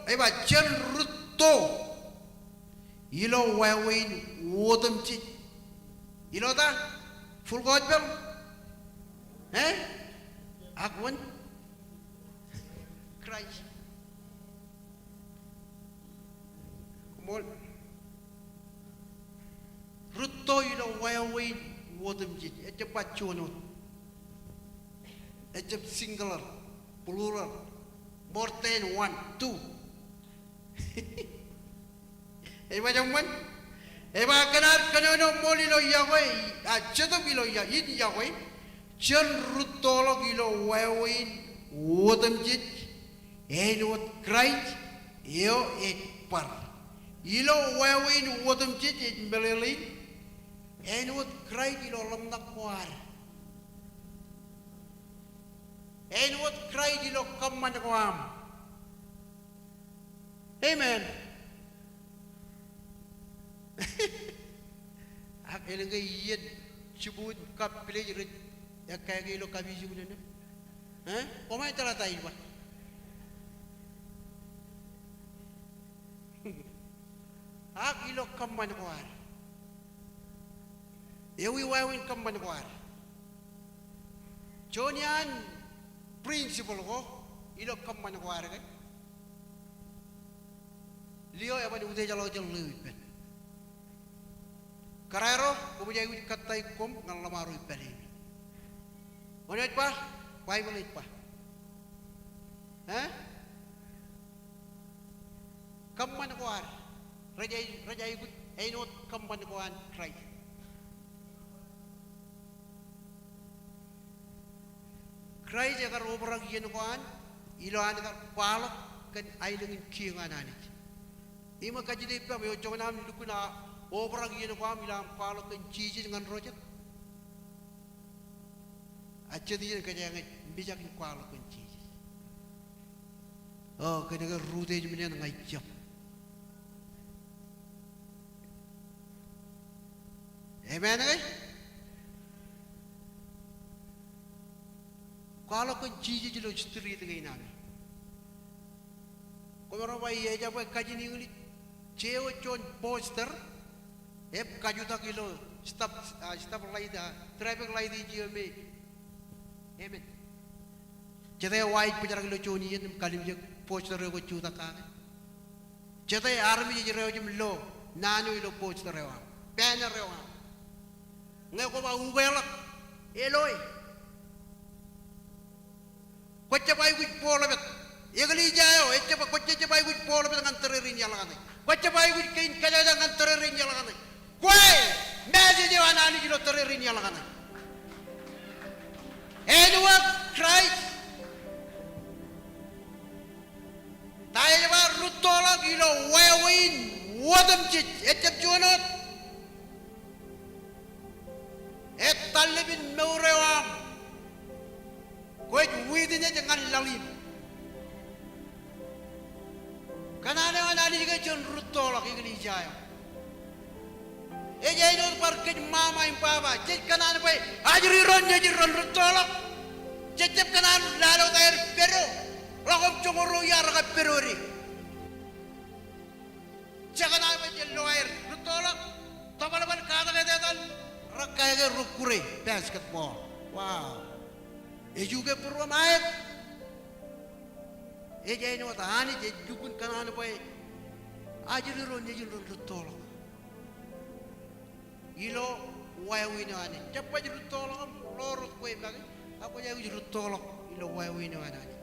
ej ba jen rūtto ilo wāween otemjej. Ilo ta? Full Gospel? Eh? Ak wōn? Kraist. Koṃṃool. Rūtto ilo wāween otemjej. Ejjab ba juon wōt. Ejjab singular, plural, more than one, two. Ej ba eṃṃan. Ej ba kōn ad kōnono ṃool ilo iọkwe, a, Jetōb ilo ia-, in iọkwe, jen rūttoḷọk ilo wāween otemjej āinwōt Kraist eo ej bar. Ilo wāween otemjej ej meḷeḷein āinwōt Kraist ilo ḷōmṇak ko ad. Āinwōt Kraist ilo kōṃṃan ko aṃ. Amen. Ak elōñ ke iien jibwin kab pilej rej ekkāke ilo kapijuknen. Eh? Koṃ ej jeḷā ta ij ba. Ak ilo kōṃṃan ko ad. Ewi wāween kōṃṃan ko ad? Juon iaan principle ko ilo kōṃṃan ko ad ke? Lio eban utiejḷọk jān ḷeo ippān. Kōrā ro, kōmij aikuj kōttāik koṃ ñan ḷōṃaro ippaḷ in. Wōn ej ba? Baibōḷ ej ba. Eh? Kōṃṃan ko ad. Rej ai-, rej aikuj āinwōt kōṃṃan ko an Kraist. Kraist ekar obrak iien ko an, ilo an kar kwaḷọk kōn aelōñ in kieñ an Anij. Im kajjitōk ippaṃ eo joñan aṃ lukkuun aō obrak iien ko aṃ ilo aṃ kwaḷọk kōn Jisōs ñan ro jet. A jet iien kōjeañ ej mijak in kwaḷọk kōn Jisōs. O, kōnke ruut ej men eṇ ña ij jab. Amen ke? Kwaḷọk kōn Jisōs ilo street kein ami. Koṃro ba ejabwe kajin English, jeor juon poster, eb kajutak ilo stop, ah, stop light, ah, traffic light eo me. Amen. Jete wa ej bōjrak ilo juon iien im kalimjek poster eo kwōj jutak kake? Jete armej ej reiwōj im lo naan eo ilo poster eo aṃ, banner eo aṃ? Ñe kwō ba ukeḷọk, eloe. Kwōjab aikuj boḷ epet. Eklejia eo, ejab, kwōjab aikuj boḷ epet ñan tōrerein iaḷ kaṇe. Kwōjab aikuj kein kōjaja ñan tōrerein iaḷ kaṇe. Kwe message eo an Anij ilo tōrerein iaḷ kaṇe. Āinwōt Kraist. Ta ej ba rūttoḷọk ilo wāween otemjej, ejab juon wōt. Ettallōpin mour eo aṃ. Kwōj witness ñan laḷ in. Kōṇaan eo an Anij ke jen rūttoḷọk eklejia eo. Ej āinwōt bar kōj ṃaṃa im baba, jej kōṇaan bwe ajri doon nejid ren rūttoḷọk. Jej jab kōṇaan lale wōt aer pedo. Ḷọk im joñoul ruo iar kab pedode. Jej kōṇaan bwe jen lo aer rūttoḷọk. Tōbalbal katak etetal, rekkā ke rekkure basketball. Wow. Ej uke būruōm aet. Ej āinwōt Anij ej lukkuun kōṇaan bwe ajri ro nejin ren rūttoḷọk ilo wāween eo an Anij. Jab baj rūttoḷọk im ḷoor wōt kwe make, ak kwōj aikuj rūttoḷọk ilo wāween eo an Anij.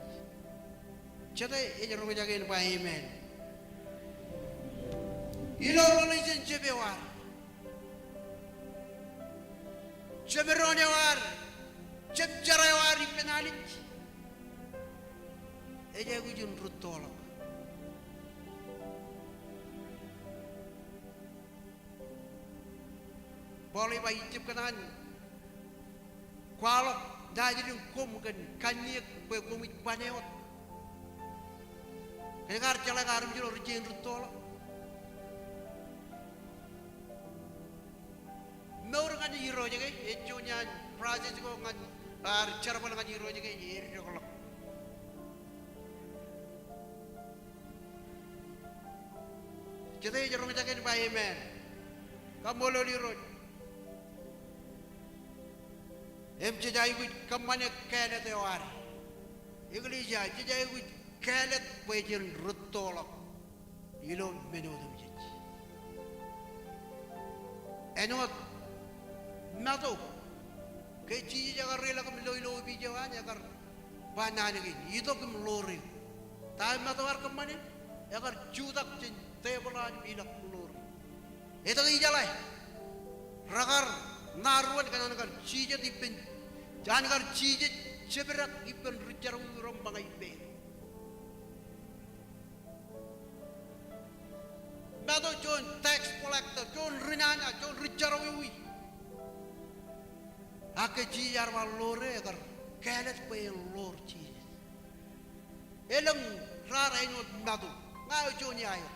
Jete ej roñjake in ba amen? Ilo relationship eo ad, jemdoon eo ad, jemjer eo ad ippān Anij, ej aikuj in rūttoḷọk. Paul ej ba ijjab kōṇaan kwaḷọk naajdik in koṃ kōn kanniōk bwe koṃij ban e wōt. Kōn ke ar jeḷā ke armej ro rej jañin rūttoḷọk. Mour ñan Irooj ke ej juon iaan process ko ñan, ad jerbal ñan Irooj ke ej edokḷọk. Jete ej roñjake in ba amen? Kaṃṃoolol Irooj. Im jej aikuj kōṃṃane kāālōt eo ad. Eklejia, jej aikuj kāālōt bwe jen rūttoḷọk ilo men otemjej. Āinwōt Matu, ke Jisōs ekar reilọk im lo ilo opiij eo an, ekar ba naan kein, itok im ḷoor eō. Ta eo Matu ear kōṃṃane? Ekar jutak jān tebōḷ eo an im ilọk ḷoor eō. Etke ijeḷā? Rekar ṇa ruon kōn an kar jijet ippān, an kar jijet jebdak ippān ri jerọwiwi ro ṃōñā ippāer. Matu juon tax collector, juon ri nana, juon ri jerọwiwi. Ak ke Jisōs ear ba ḷoor eō, ekar kāālōt bwe en ḷoor Jisōs. Elōñ raar āinwōt Matu, ña eo juon iaer.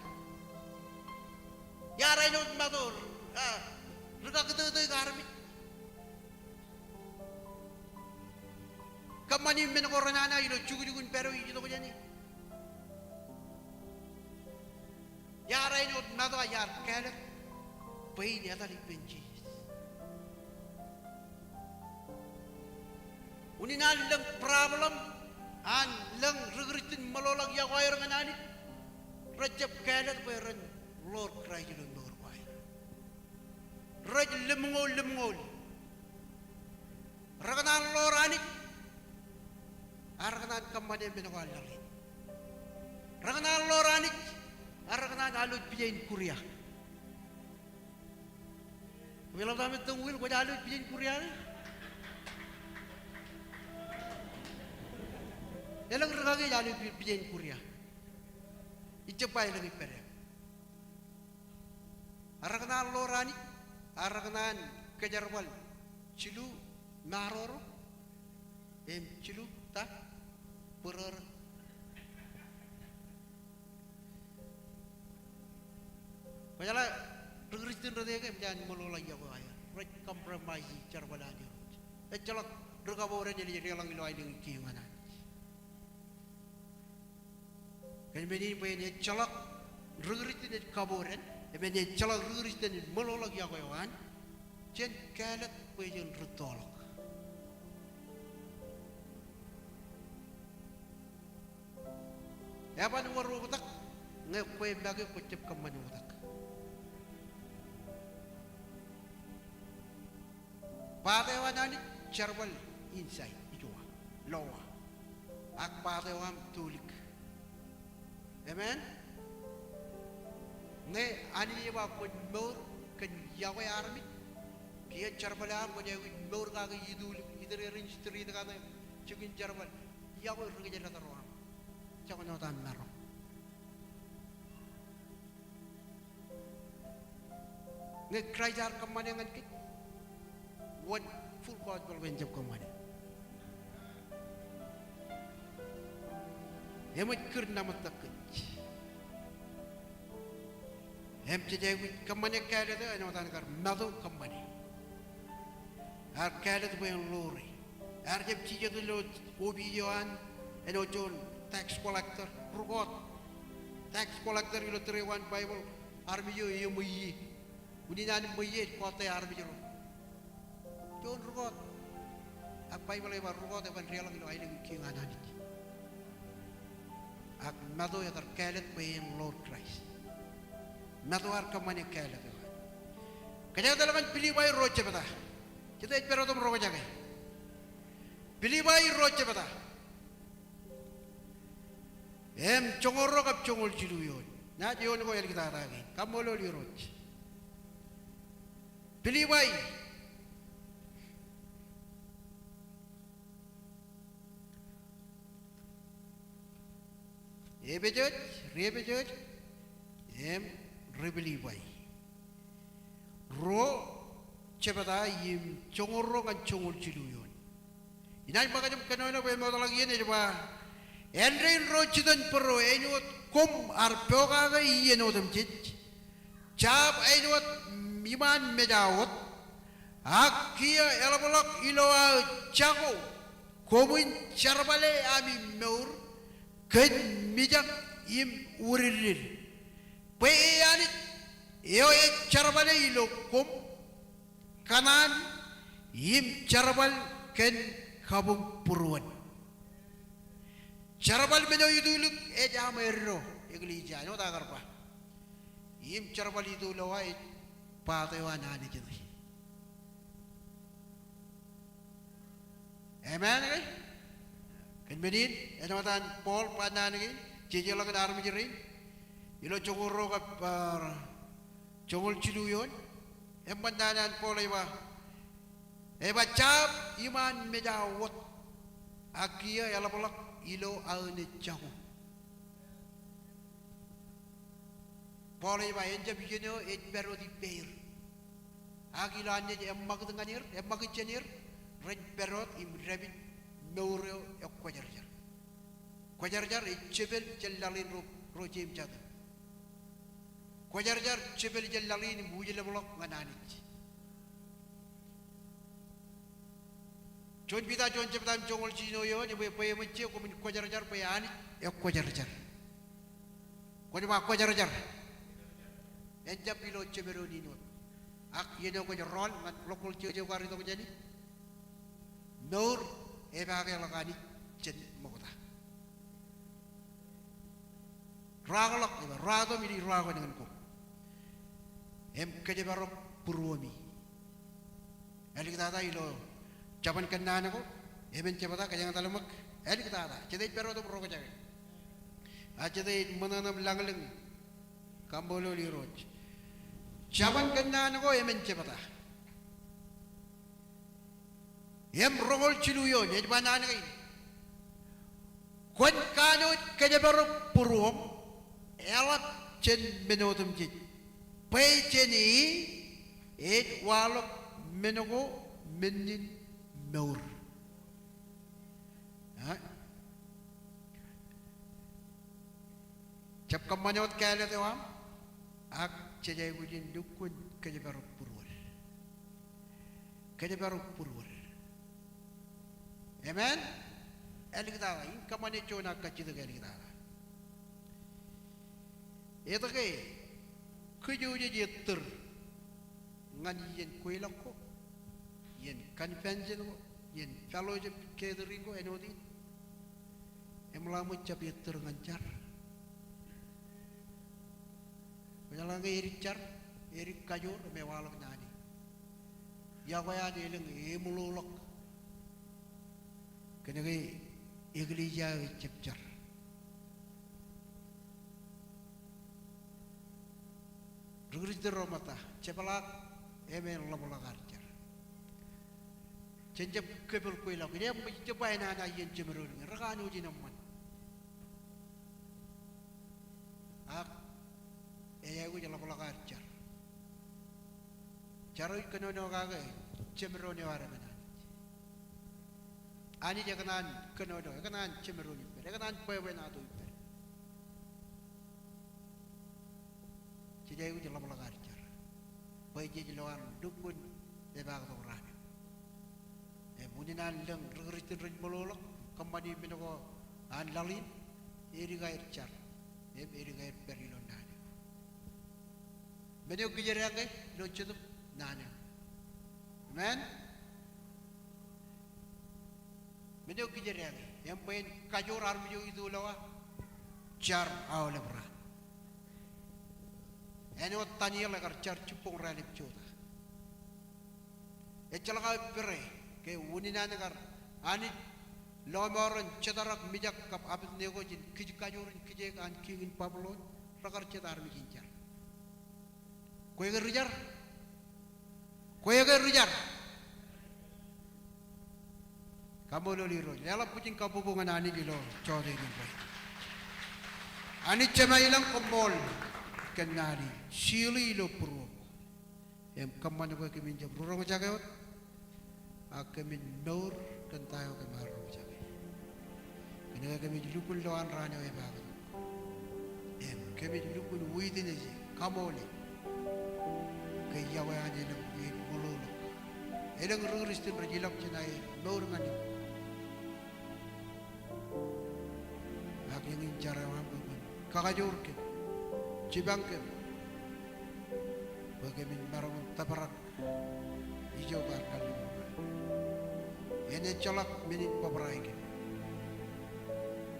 Iar āinwōt Matu, a, ri kakitōtōik armej. Kōṃṃani men ko renana ilo jukjuk in pād eo ij itok jāne. Iar āinwōt Matu, iar kāālōt bwe in etal ippān Jisōs. Unin an lōñ problem an lōñ ri Kristian ṃōḷoḷọk yokwe aer ñan Anij, rejjab kāālōt bwe ren ḷoor Kraist ilo mour ko aer. Rej limñoul limñoul. Rekōṇaan ḷoor Anij, ak rekōṇaan kōṃṃane men ko an laḷ in. Rekōṇaan ḷoor Anij, ak rekōṇaan alwōj pija in Kuria. Im eḷaptata men tok, kwōj alwōj pija in Kuria? Elōñ rūkaki ej alwōj pija in Kuria. Ijab ba elōñ ippād eō. Ak rekōṇaan ḷoor Anij, ak rekōṇaan kōjerbal jilu maroro, im jilu ta, bōrōrō. Kwōjeḷā, ri Kristian rot eo ke eṃōj an ṃōḷoḷọk yokwe aer, rej compromise jerbal an Irooj. Ejjeḷọk ri kabooran rej deḷọñ ilo aelōñ in kiiō ñan Anij. Kōn men in bwe en ejjeḷọk ri Kristian ej kabooran, im en ejjeḷọk ri Kristian ej ṃōḷoḷọk yokwe eo an, jen kāālōt bwe jen rūttoḷọk. Eban wōr oktak ñe kwe make kwōjab kōṃṃan oktak. Path eo an Anij jerbal inside, ijowa, lowa. Ak path eo aṃ tulik. Amen? Ñe Anij ej ba kwōn mour kōn yokwe armej, kiiō jerbal eo aṃ kwōj aikuj mour kake itulik, itōrerein street kaṇe, jikin jerbal, yokwe ri kōjdat ro aṃ. Jekōn wōt aṃ maroñ. Ñe Kraist ear kōṃṃane ñan kōj, wōn full gospel ko en jab kōṃṃane? Eṃōj kūr nabōjtak kōj. Im jej aikuj kōṃṃane kāālōt eo āinwōt an kar Matu kōṃṃane. Ear kāālōt bwe en ḷoore. Ear jab jijet ilo opiij eo an, āinwōt juon tax collector, rūkoot. Tax collector ilo tōre eo an Baibōḷ, armej eo eṃweiie. Unin an ṃweiie ej kọọte armej ro. Juon rūkoot. Ak Baibōḷ ej ba rūkọọt eban deḷọñ ilo aelōñ in kiiñ an Anij. Ak Matu etal kāālōt bwe en ḷoor Kraist. Matu ear kōṃṃane kāālōt eo an. Kōjeañ etal ñan Pilippai ruo jebta. Jete ej pād wōt im roñjake. Pilippai ruo jebta. Im joñoul ruo kab joñoul jilu eoon. Naaj eoon ko āliktata kein. Kaṃṃoolol Irooj. Pilippai. Epesōs, ri Epesōs, im ri Pilippai. Ruo jebta im joñoul ruo ñan joñoul jilu eoon. Inaaj ṃōkaj im kōnono bwe emootḷọk iien ej ba, āindein ro jitōnbōro āinwōt koṃ ar pokake iien otemjej, jab āinwōt iṃaan mejā wōt, ak kiiō eḷapḷọk ilo aō jako, koṃwin jerbale ami mour kōn mijak im wūdiddid. Bwe e Anij eo ej jerbale ilo koṃ kōṇaan im jerbal kōn kabuñ būruon. Jerbal men eo itulik ej aṃ eddo eklejia āinwōt aō kar ba. Im jerbal itulowa ej part eo an Anij eṇ. Amen ke? Kōn men in, āinwōt an Paul ba naan kein, jejeḷọkin armej rein, ilo joñoul ruo kab, ah, joñoul jilu eoon, eṃṃan naan an Paul ej ba, ej ba jab iṃaan mejā wōt, ak kiiō eḷapḷọk ilo aō naaj jako. Paul ej ba en jab iien eo ej pād wōt ippāer. Ak ilo an naaj eṃṃakūt ñan er, eṃṃakūt jān er, ren pād wōt im dāpij mour eo ekwōjarjar. Kwōjarjar ej jepel jān laḷ in ro, ro Jemes jatū. Kwōjarjar jepel jān laḷ in im wūjlepḷọk ñan Anij. Juon Piter juon jebta im joñoul jiljino eoon, ej ba bwe eṃōj je koṃwin kwōjarjar bwe Anij ekwōjarjar. Kwōj ba kwōjarjar. En jab ilo jemedoon in wōt. Ak iien eo kwōj rọọl ñan ḷọk ḷọk jeje kwaar itok jāni, mour epaake ḷọk Anij jān ṃokta. Ruwaakḷọk, ej ba, ruwaaktok im ij ruwaaktok ñan koṃ. Im kōjparok būruemi. Āliktata ilo jabōn kōnnaan ko, emān jebta, kōjeañ etal ṃōk, āliktata, jete ej pād wōt im roñjake. A jete ej ṃōṇōṇō im lañlōñ, kaṃṃoolol Irooj. Jabōn kōnnaan ko, emān jebta. Im roñoul jilu eoon, ej ba naan kein. Kwōn kanooj kōjparok būruōṃ, eḷap jān men otemjej. Bwe jān e, ej waḷọk men ko mennin mour. Ha? Jab kōṃṃane wōt kāālōt eo aṃ, ak jej aikuj in lukkuun kōjparok būruod. Kōjparok būruod. Amen? Āliktata, in kōṃṃane juon ak kajjitōk āliktata. Etke kōj eo jej ettōr ñan iien kweilọk ko, iien convention ko, iien fellowship gathering ko, āinwōt in, im ḷak ṃōj jab ettōr ñan jar. Kwōjeḷā ñe edik jar, edik kajoor im ewaḷọk naan e. Iọkwe an elōñ eṃōḷoḷọk. Kōnke eklejia eo ejjab jar. Ri Kūrjin ro ṃōtta, jepḷaak im en ḷapḷọk ad jar. Jen jab kōpooḷ kweilọk in, im jen jab ba enana iien jemedoon in, rekanooj in eṃṃan. Ak ej aikuj ḷapḷọk ad jar. Jar eo ij kōnono kake, jemedoon eo ad emān Anij. Anij ekōṇaan kōnono, ekōṇaan jemedoon ippād, ekōṇaan bwebwenato ippād. Jej aikuj ḷapḷọk ad jar. Bwe jej lo an lukkuun epaaktok raan eo. Im unin an lōñ ri Kūrjin rej ṃōḷoḷọk, kōṃṃani men ko an laḷ in, edik aer jar, im edik aer pād ilo naan eo. Men eo kijedeañ ke ilo jetōb naan eo. Amen. Men eo kōjjeḷā ñe, im bwe en kajoor armej eo itulowa, jar aolep raan. Āinwōt Daniel ekar jar jibboñ raelep jota. Ejjeḷọk aō pere ke unin an kar Anij lọmọọren Jedrak, Mijak kab Abednego jān kōj kajoor in kōjeañ an kiiñ in Babilon, rekar jet armej in jar. Kwe ke ri jar? Kwe ke ri jar? Kaṃṃoolol Irooj. Leḷọk bwijin kabbokbok ñan Anij ilo jota in rainin. Anij Jemem ilañ, koṃṃool kōn naan in. Seal ilo būruōṃ. Im kōṃṃan bwe kōmin jab ri roñjake wōt, ak kōmin mour kōn ta eo kōm ar roñjake. Kōnke kōmij lukkuun lo an raan eo epaaktok. Im kōmij lukkuun witness e, kaṃool e, ke iọkwe an elōñ ej ṃōḷoḷọk. Elōñ ri Kristian rej ilọk jān aer mour ñan eok. Ak eñin jar eo aṃ bwe kwōn kakajoor kōm, jipañ kōm, bwe kōmin maroñ in tōprak ijo kwaar kalliṃur. En ejjeḷọk men in bōbrae kōm.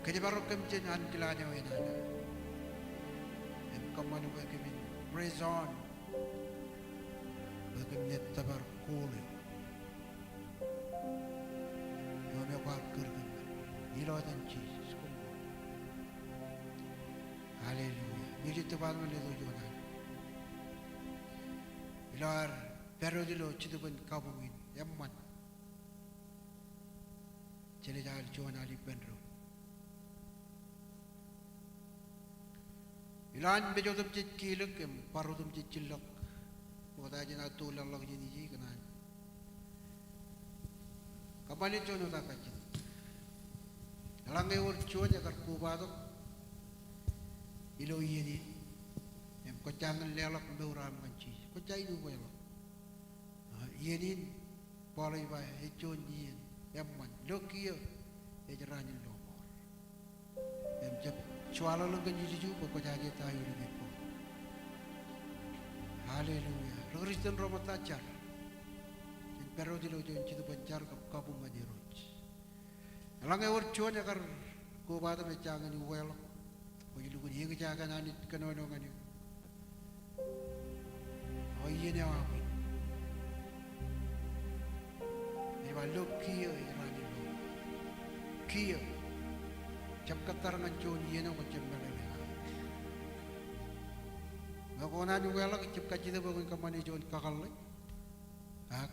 Kōjparok kōm jān ankilaan eo enana. Im kōṃṃan bwe kōmin press on bwe kōmin tōpar goal eo. Eo me kwaar kūr kōm ñan. Ilo etan Jisōs, koṃṃool. Hallelujah. Music department, letok juon an. Ilo ad pād wōt ilo jetōb in kabuñ in eṃṃan, jenaaj al juon al ippān doon. Ilo an mej otemjej kilōk im bar otemjej jillọk, ṃokta jān aō tōl ḷọk jān ije, ikōṇaan kōṃṃane juon wōt aō kajjitōk. Eḷaññe ewōr juon ekar kobatok ilo iien in, im kwōjañin leḷọk mour eo aṃ ñan Jisōs, kwōj jañin uweḷọk. A, iien in, Paul ej ba, ej juon iien eṃṃan. Lo kiiō ej raan in lọmọọr. Im jab juwaḷọkḷọk kōn ilju bwe kwōjaje ta eo ej ba. Hallelujah. Ri Kristian ro ṃōtta, jar. Jen pād wōt ilo juon jetōb in jar kab kabuñ ñan Irooj. Eḷaññe ewōr juon ekar kobatok im ej jañin uweḷọk, kwōj lukkuun eñjake an Anij kōnono ñan eok. O iien eo aṃ. Ej ba lo kiiō ej raan in lọmọọr. Kiiō. Jab kōttar ñan juon iien eo kwō jab meḷeḷe. Ñe kwō kōṇaan uweḷọk, ij jab kajjitōk bwe kwōn kōṃṃane juon kakōḷḷe. Ak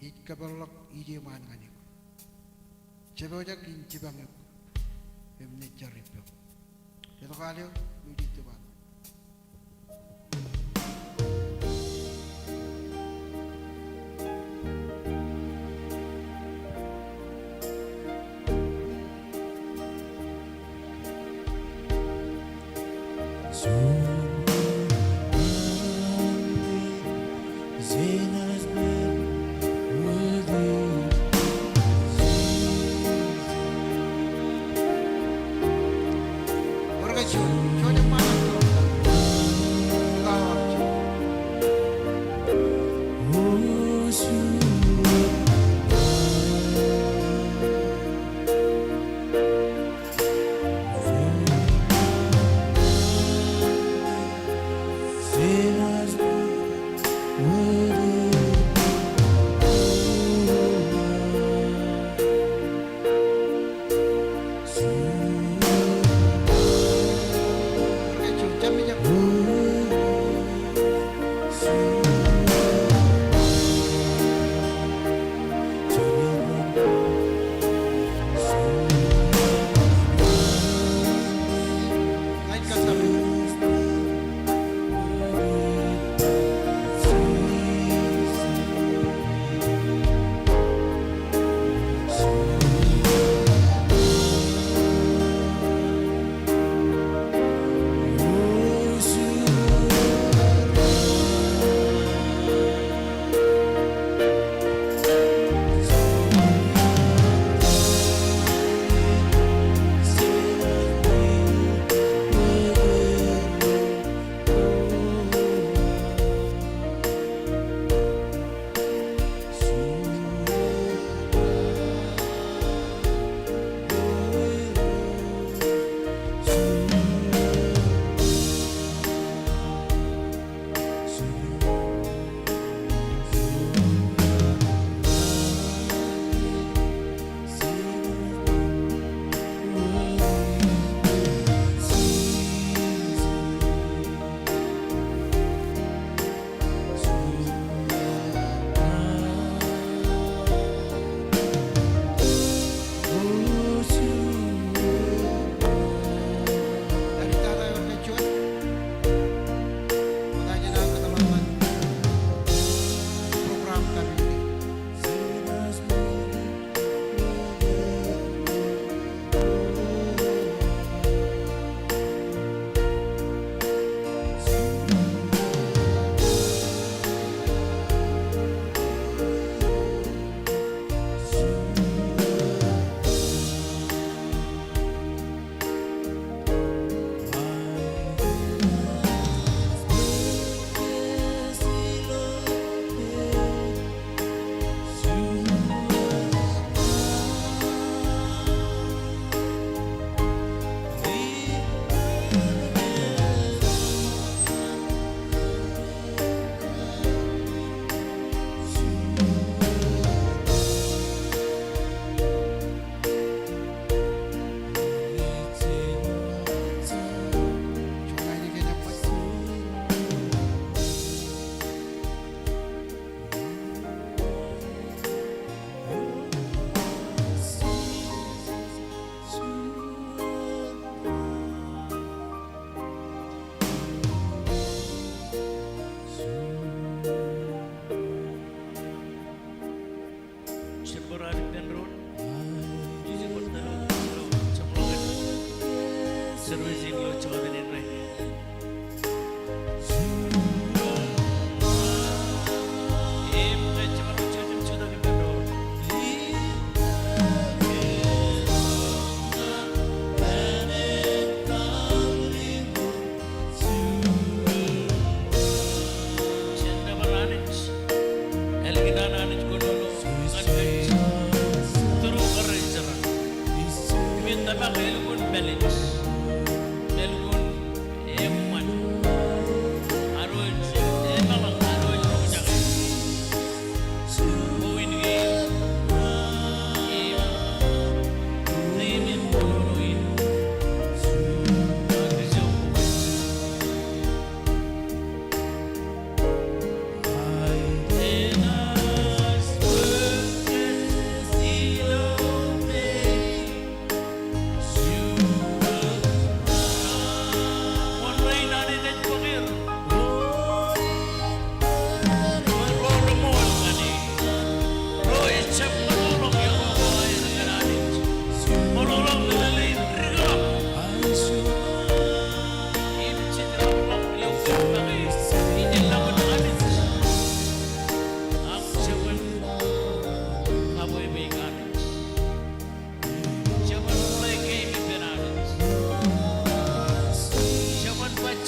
ij kōpeḷḷọk ijeṃ an ñan eok. Jepojak in jipañ eok im naaj jar ippaṃ. Letok al eo, music department.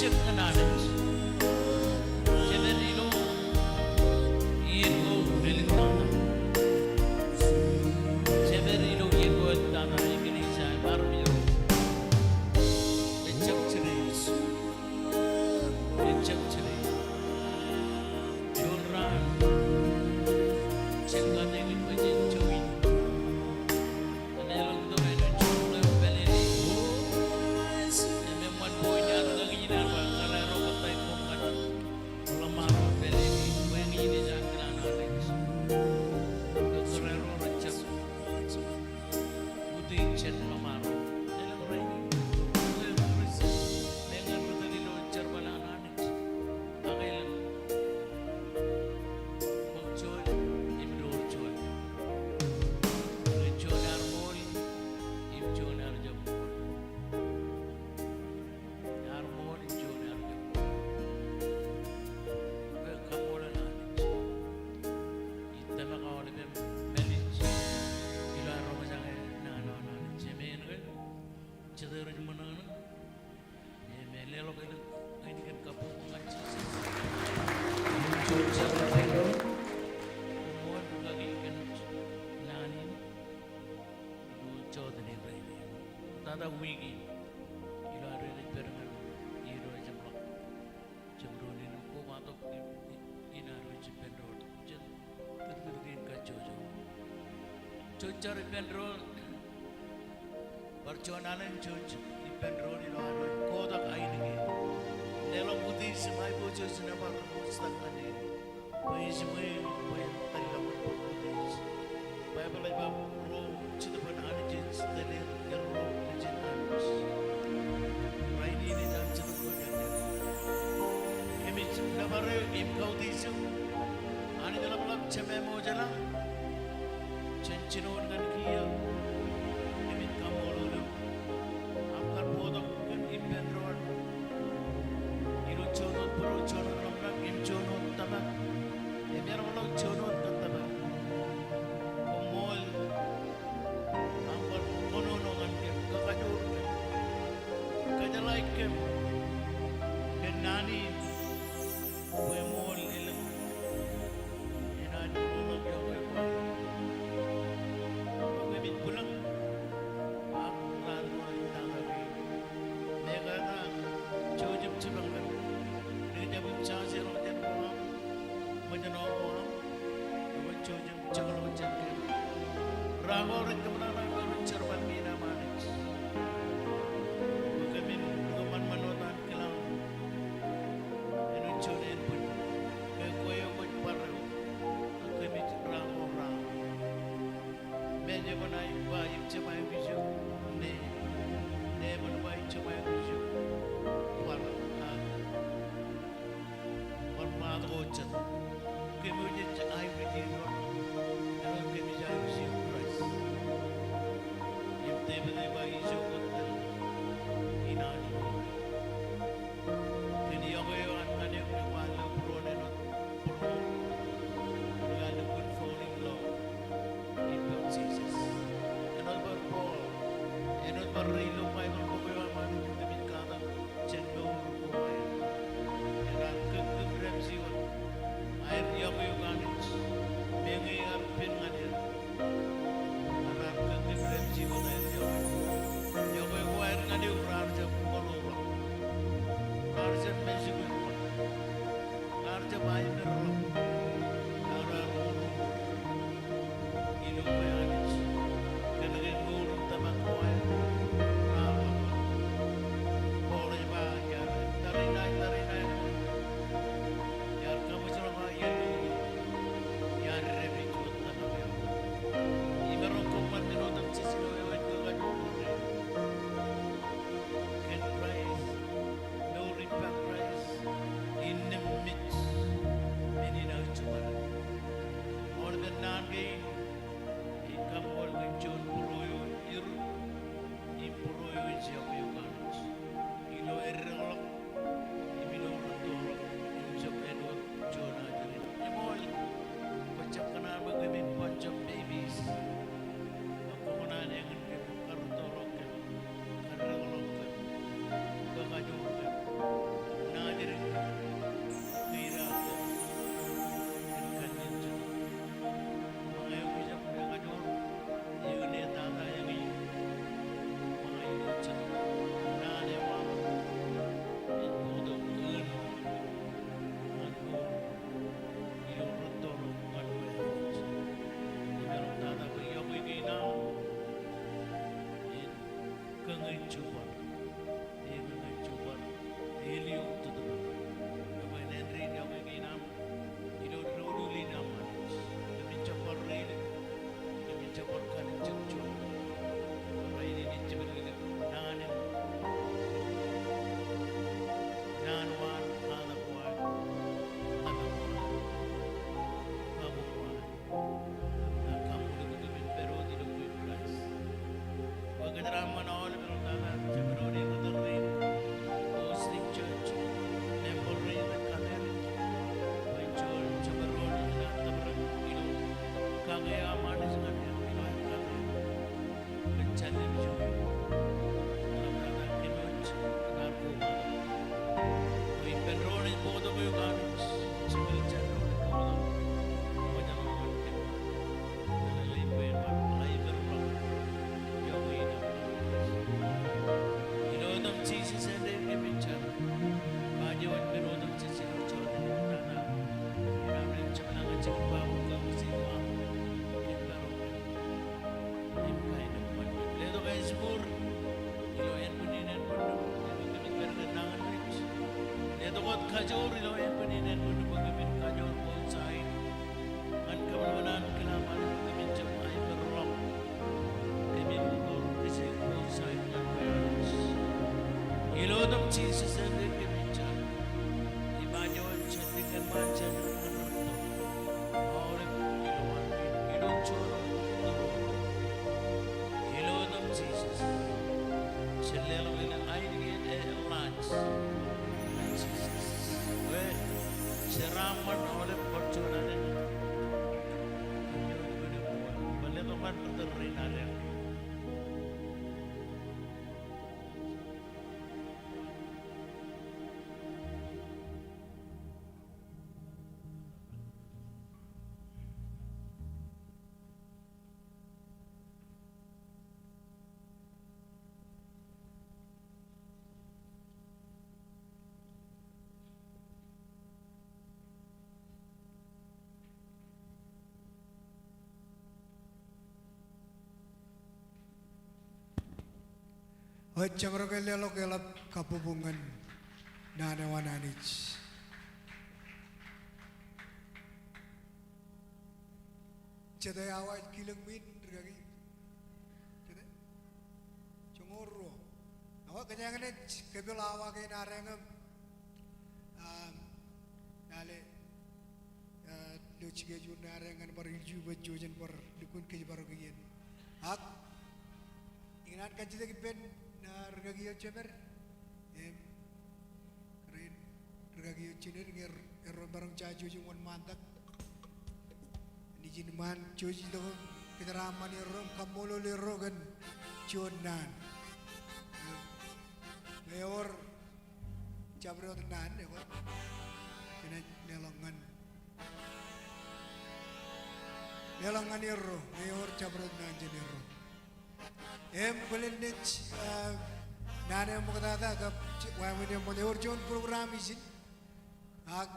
Ejjab ñan Anij. Jeped ilo iien ko elōñ tata. Jeped ilo iien ko elōñ tata, eklejia eo armej ro. Ejjab jide. Ejjab jide. Juon raan. Jen kate kōn bwe jen jouj in. Im eḷap tok āinwōt juon ḷeo pālele. Im eṃṃan point ear kaki in ear ba, kōrā ro kōttāik koṃ ñan ḷōṃaro pālele. Bwe ñe in ej ankilaaṇ Anij, kōrā ro rej jab utiej jān ḷōṃaro. Elōñ rainin, meñe ri tōl ilo jerbal an Anij, ak elōñ ṃōk juon im door juon. Juon ear ṃool im juon ear jab ṃool. Ear ṃool im juon ear jab ṃool. Bwe kaṃṃoolol Anij. Ij tōmak aolepem mālij ilo ad roñjake naan eo an Anij. Jemān ke jete rej ṃōṇōṇō. Im leḷọk elōñ ainikien kabbokbok ñan Jisōs. Im juon jabōt eo. Koṃṃool kaki kōn naan in ilo jota in rainin. Tata wiik in, ilo ad rej pād ñan iien eo ejjeḷọk. Jemdoon in kobatok im, im, im ad rej ippān doon. Jen tūrtūr kein kajjojo. Jouj jar ippān doon. Bar juon alen jouj ippān doon ilo ad rej kotak ainikien. Leḷọk utiej im aiboojoj nōbar ṃōjtak ñan e. Bwe ej ṃweo, bwe en tōllọk utiej. Baibōḷ ej ba ro Jetōb an Anij ej tōl er, erro nejin Anij. Rainin ej an Jetōb Kwōjarjar. Kōmij nōbar eok im kautiej eok. Anij ḷapḷap, Jemem eo ej ilañ, jān jinoin ñan kiiō, kōmij kaṃṃoolol eok. Aṃ kar bōktok kōm ippān doon. Ilo juon wōt būruō, juon wōt ḷōmṇak, im juon wōt tōmak, im eḷapḷọk juon wōt kōttōpar. Koṃṃool aṃ bar kōnono ñan kōm, kakajoor kōm, kōjeḷāik kōm kōn naan in bwe eṃool elōñ enaaj roñḷọk yokwe ko aer. Kōmij bwilōñ ak raan ko rej tata bwe meñe kōn jouj im jipañ kōm, ij jab im jajeḷọk jān ko aṃ, ṃōjṇọ ko aṃ, im jouj im jekḷọk jān kōm. Ra ko rej kōṃṃan ḷọk ilo jerbal kein aṃ Anij. Bwe kōmin kōṃanṃan wōt ankilañ āinwōt juon ānbwin ke kwe eo kwōj bar eok, ak kōmij ra ko ra. Meñe eban aō ba ij jab aikuj eok, ne, ne eban ba ij jab aikuj eok, bar, ak bar ṃaat ko jet. Kōm eo jej aikuj eok, āinwōt kōmij aikuj eok Kraist. Im Devid ej ba ijo kōttar in an iuṃwin. Kōn yokwe eo an ñan eok ej ba ilo būruon āinwōt būruon, ilo lukkuun falling in love in Jisōs. Āinwōt bar Paul, āinwōt bar ilo Baibōḷ bok eo aṃ Anij, kōmij katak jān mour ko aer. Ear kōkkōm dāmjewan aer yokwe eok Anij, meñe ear pen ñan er. Ear kōkkōm dāmjewan aer yokwe eok. Tok wōt kajoor ilo epen in, āinwōt bwe kōmin kajoor both side ñan kōṃanṃan an kilaṃ, Anij, kōmin jab aemedḷọk kōmin mour kijeek both side ñan kwe Anij. Ilo etan Jisōs āindein kōmin jar. Iba juon jān dik eṃṃaan jān dik eṃṃaan. Aolep ilo etan Jisōs. Jen leḷọk in ainikied eḷḷaaj. Jisōs. Bwe jeraaṃṃan aolep bar juon alen. Bar letok ñan ri tōl rein adeañ. Ej jeṃḷọk ke leḷọk eḷap kabbokbok ñan naan eo an Anij. Jete awa ej kilōk ṃwiin, rikaki? Jete? Joñoul ruo. Ak kōjeañ naaj kōpeḷ awa kein adeañ im, um, lale, uh, ilo schedule ṇe adeañ ñan bar ilju bwe jen bar lukkuun kōjparok iien. Ak ikōṇaan kajjitōk ippān, uh, rikaki eo jemed im rein rikaki eo jined ñe er, erro maroñ jejjet im wōnṃaantak. Anij in ṃaan, jouj itok im kōjeraaṃṃan erro im kaṃṃoolol erro kōn juon naan. Ñe ewōr jabdewōt naan, ekwe, jenaaj leḷọk ñan, leḷọk ñan erro, ñe ewōr jabdewōt naan jān erro. Im bōlen naaj, eh, naan eo ṃoktata kab wāween eo ṃōk, ewōr juon program ijin. Ak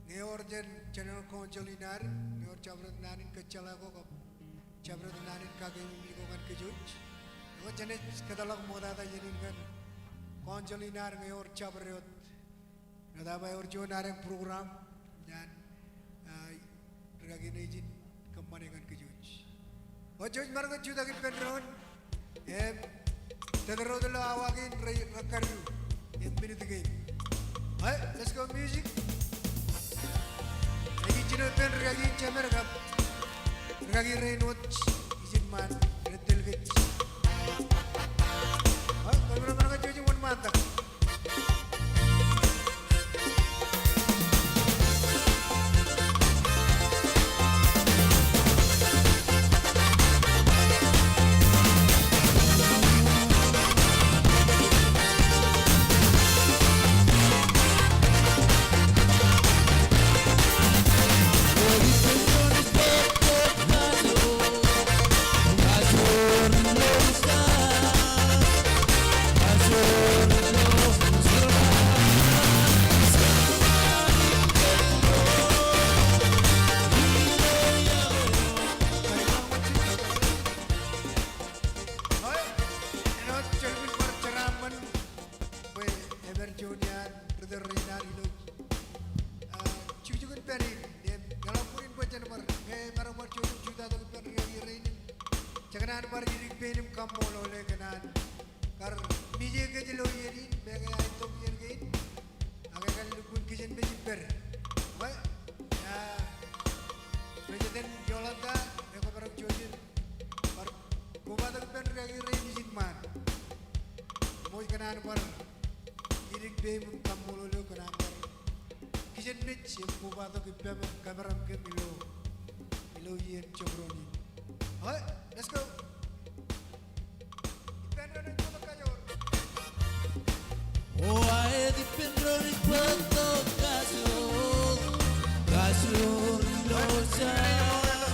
ñe ewōr jān General Council in ad, ñe ewōr jabdewōt naan in kōjjeḷā ko kab jabdewōt naan in kakeememej ko ñan kōj wōj, ekwe jenaaj kōtḷọk ṃoktata iien in kōn Council in ad ñe ewōr jabdewōt. Eo ta ba ewōr juon adeañ program ñan, ah, rikaki ṇe ijin kōṃṃane kōn kōj wōj. Eo jouj maroñ ke jutak ippān doon im tōtōrot ilo awa kein, rej, rej kadu im minit kein. All right, let's go music. Ij jino ippān rikaki in jemed kab rikaki rein wōt ijin ṃaan rej tōl kōj. All right, kōjparok ñan kōj wōj im wōnṃaantak. Āinwōt jerbal bar jeraaṃṃan bwe epād juon iaan ri tōl rein ad ilo, ah, jukjuk in pād in, im eḷap ṃwiin bwe jen bar, ke emaroñ bar juon im jutatok ippān rikaki rein in, jekōṇaan bar idik pein im kaṃṃoolol e kōn an kar mije kōj ilo iien in, make aetok iien kein, ak ekar lukkuun kijenmej ippād. Bwe, ah, President Yolanda, ekwe, emaroñ juon im bar kobatok ippān rikaki rein ijin ṃaan. Ṃool kōṇaan bar idik peim im kaṃṃoolol eok kōn an bar kijenmej im kobatok ippaṃ im kōmeram kōm ilo, ilo iien jabdewōt in. All right, let's go. Ippān doon ej bōktok kajoor. O aet ippān doon ej bōktok kajoor. Kajoor ilo jar.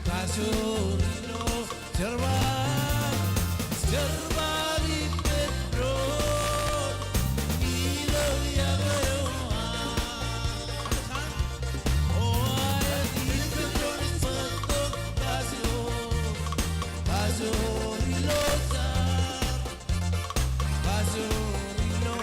Kajoor ilo jerbal. Jerbal ippān doon ilo iọkwe eo aṃ. O aet ippān doon ej bōktok kajoor. Kajoor ilo jar. Kajoor ilo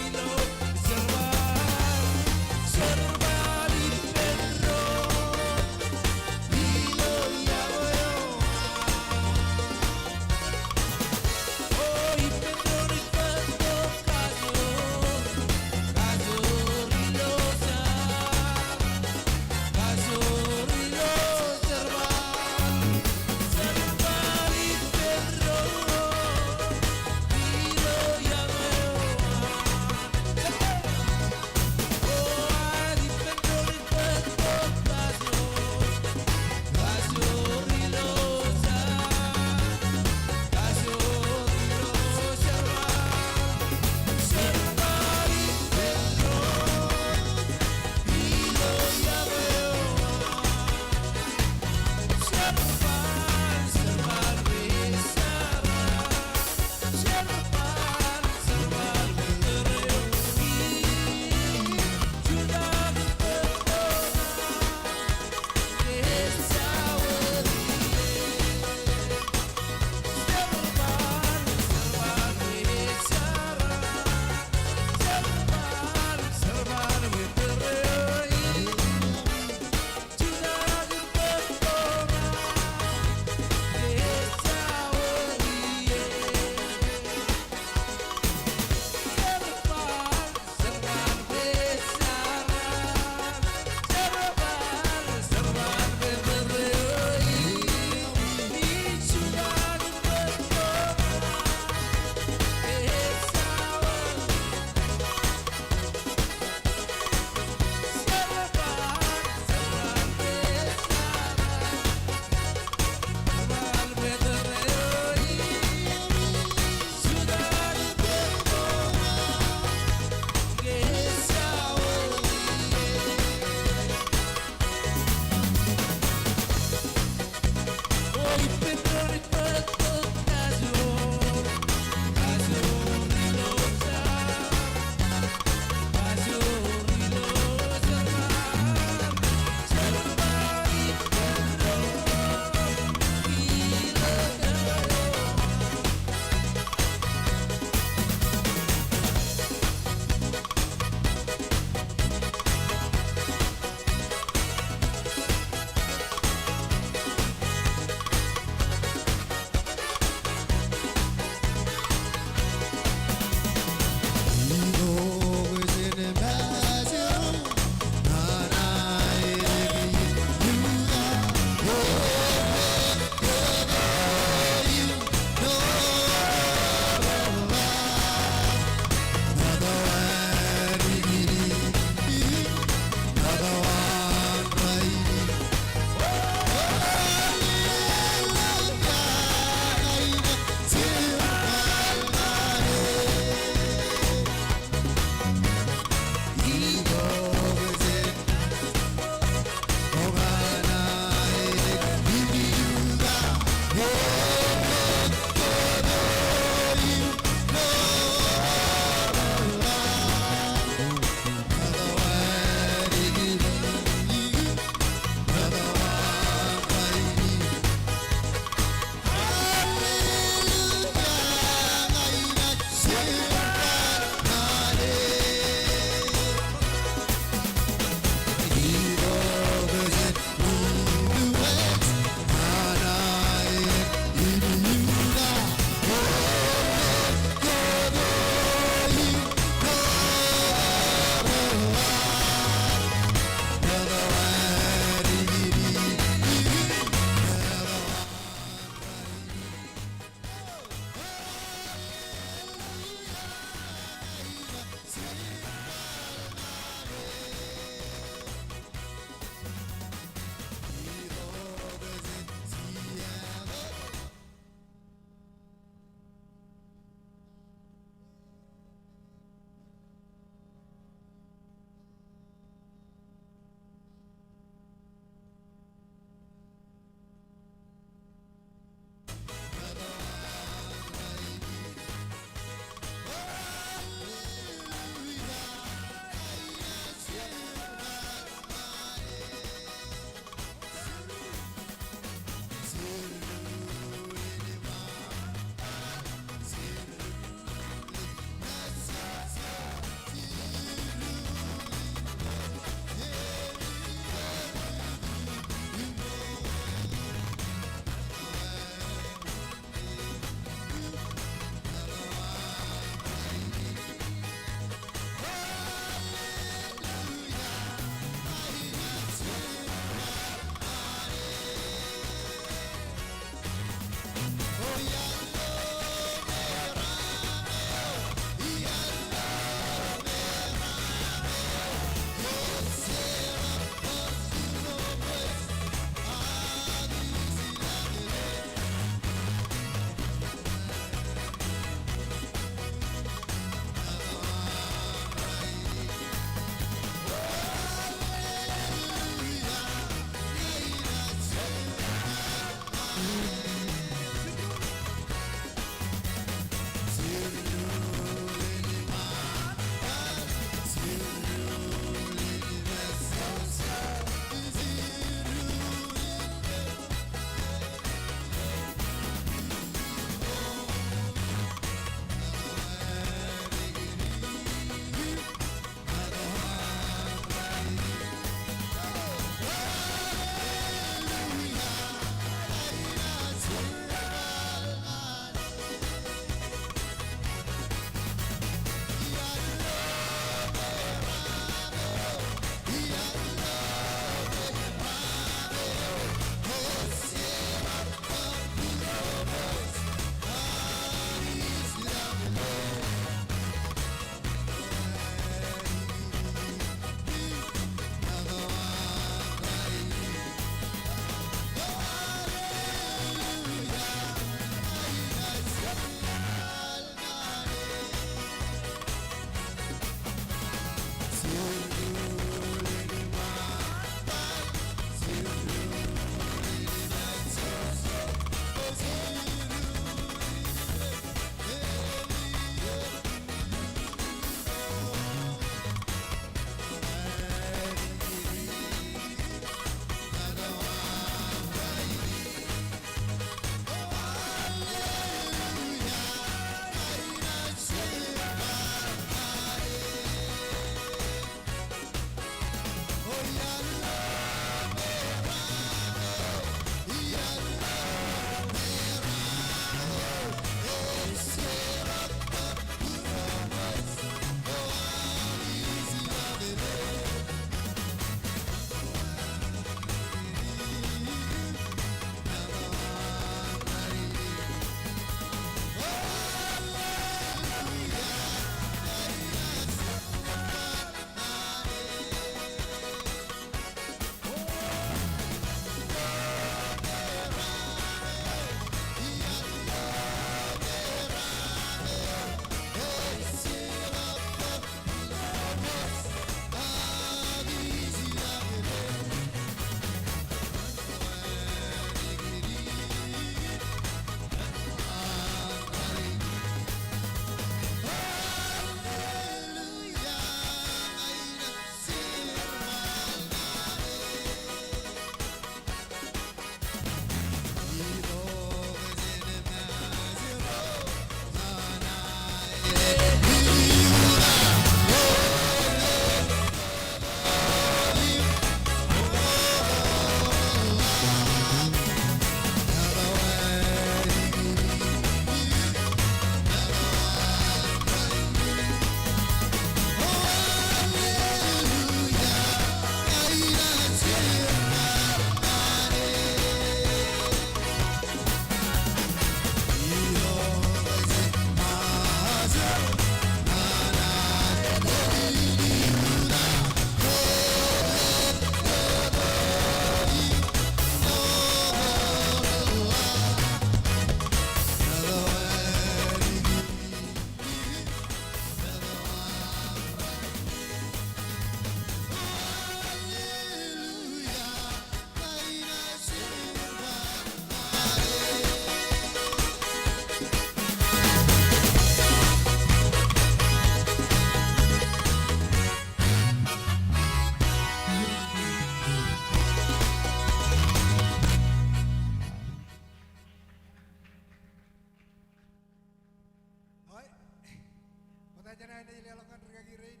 Jān aer naaj leḷọk ñan rūkaki rein.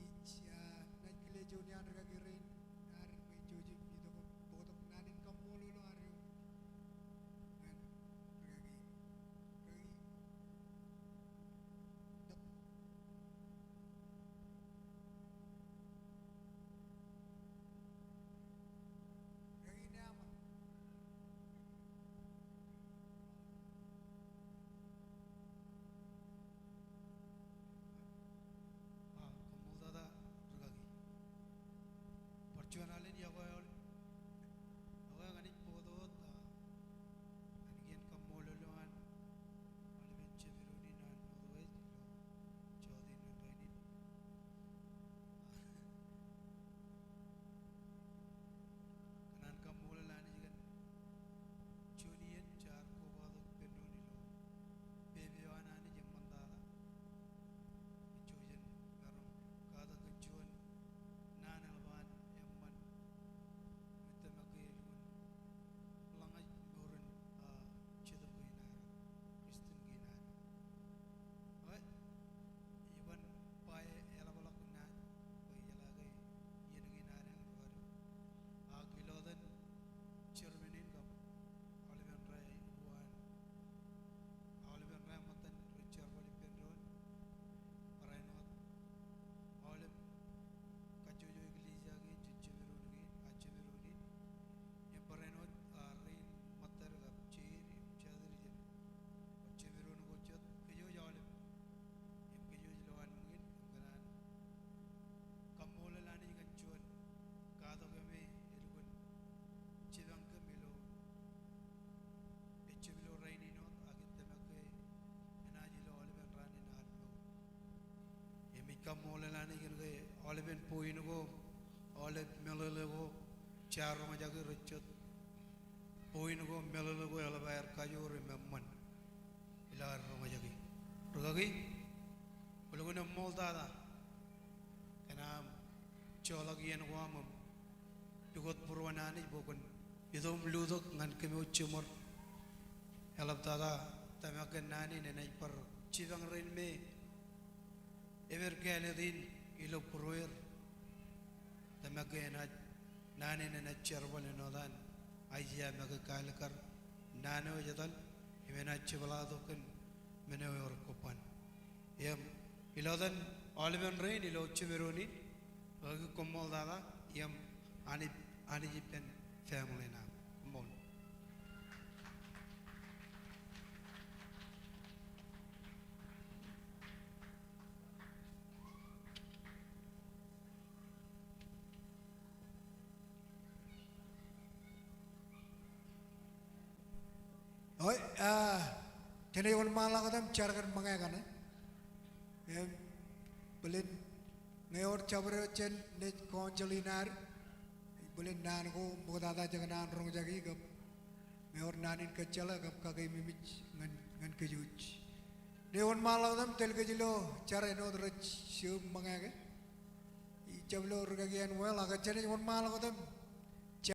Ij, ah, naaj kile juon iaan rūkaki rein. Ear bwe jouj im itok bōktok naan in kaṃṃoolol eo ad eo. Ñan rūkaki. Rūkaki. Tok. Rūkaki Neaṃṃan. Ah, koṃṃool tata rūkaki. Bar juon alen iọkwe aolep. Ekwe ña ij bōktok wōt, ah, ñan kien kaṃṃoolol eo an aolepen jemedwōj in an Northwest ilo jọteen in rainin. Kōn an kaṃṃoolol Anij kōn juon iien jaar kobatok ippān doon ilo pepe eo an Anij eṃṃantata. Ej jouj jen maroñ katak kōn juon naan eḷap an eṃṃan im tōmak ke elukkuun ḷōñaj mour in, ah, Jetōb kein ad, Christian kein ad. Ekwe, iban ba eḷapḷọk naan, bwe ijeḷā ke iien kein ad eñ rūkaki. Ak ilo etan chairman in kab aolepen ro uwaan, aolepen ro ṃōttan rej jerbal ippān doon, barāinwōt aolep kajjojo eklejia kein, jān jemedwōj kein, ah, jemedwōj in. Im barāinwōt, ah, rein ṃōttad kab jeid im jatid jān bar jemedwōj ko jet, kōj wōj aolep. Im kōj wōj ilowaan ṃwiin, im kōn an kaṃṃoolol Anij kōn juon katak eo me elukkuun jipañ kōm ilo ejjab ilo rainin wōt ak ej tōmak ke enaaj ilo aolepen raan in ad mour. Im ij kaṃṃoolol Anij kōn ke aolepen point ko, aolep meḷeḷe ko, jaar roñjake rej jet point ko, meḷeḷe ko eḷap aer kajoor im eṃṃan ilo aer roñjake. Rūkaki, kwōlukkuun eṃṃool tata kōn aṃ joḷọk iien ko aṃ im pukot būruon Anij bwe kwōn itok im lutōk ñan kōm eo jiṃor. Eḷaptata tōmak ke naan in enaaj bar jipañ rein me epād kāālōt in ilo būrueir. Tōmak ke enaaj, naan in enaaj jerbal āinwōt an Aiseia make kaalikkar naan eo ej etal, im enaaj jepḷaaktok kōn men eo eor kobban. Im ilo etan aolepen rein ilo jemedwōj in, rūkaki koṃṃool tata, im Anij, Anij ippān family ṇe aṃ. Koṃṃool. Eo, ah, jenaaj wōnṃaanḷọk wōt im jar kōn ṃōñā kaṇe. Im bōlen ñe ewōr jabdewōt jān naaj council in ad, bōlen naan ko ṃoktata jekōṇaan roñjake kab ñe ewōr naan in kōjjeḷā kab kakeememej ñan, ñan kōj wōj. Ij wōnṃaanḷọk wōt im tōl kōj ilo jar āinwōt rej jab ṃōñā ke. Ij jab lo rūkaki āinwōt, ak jenaaj wōnṃaanḷọk wōt im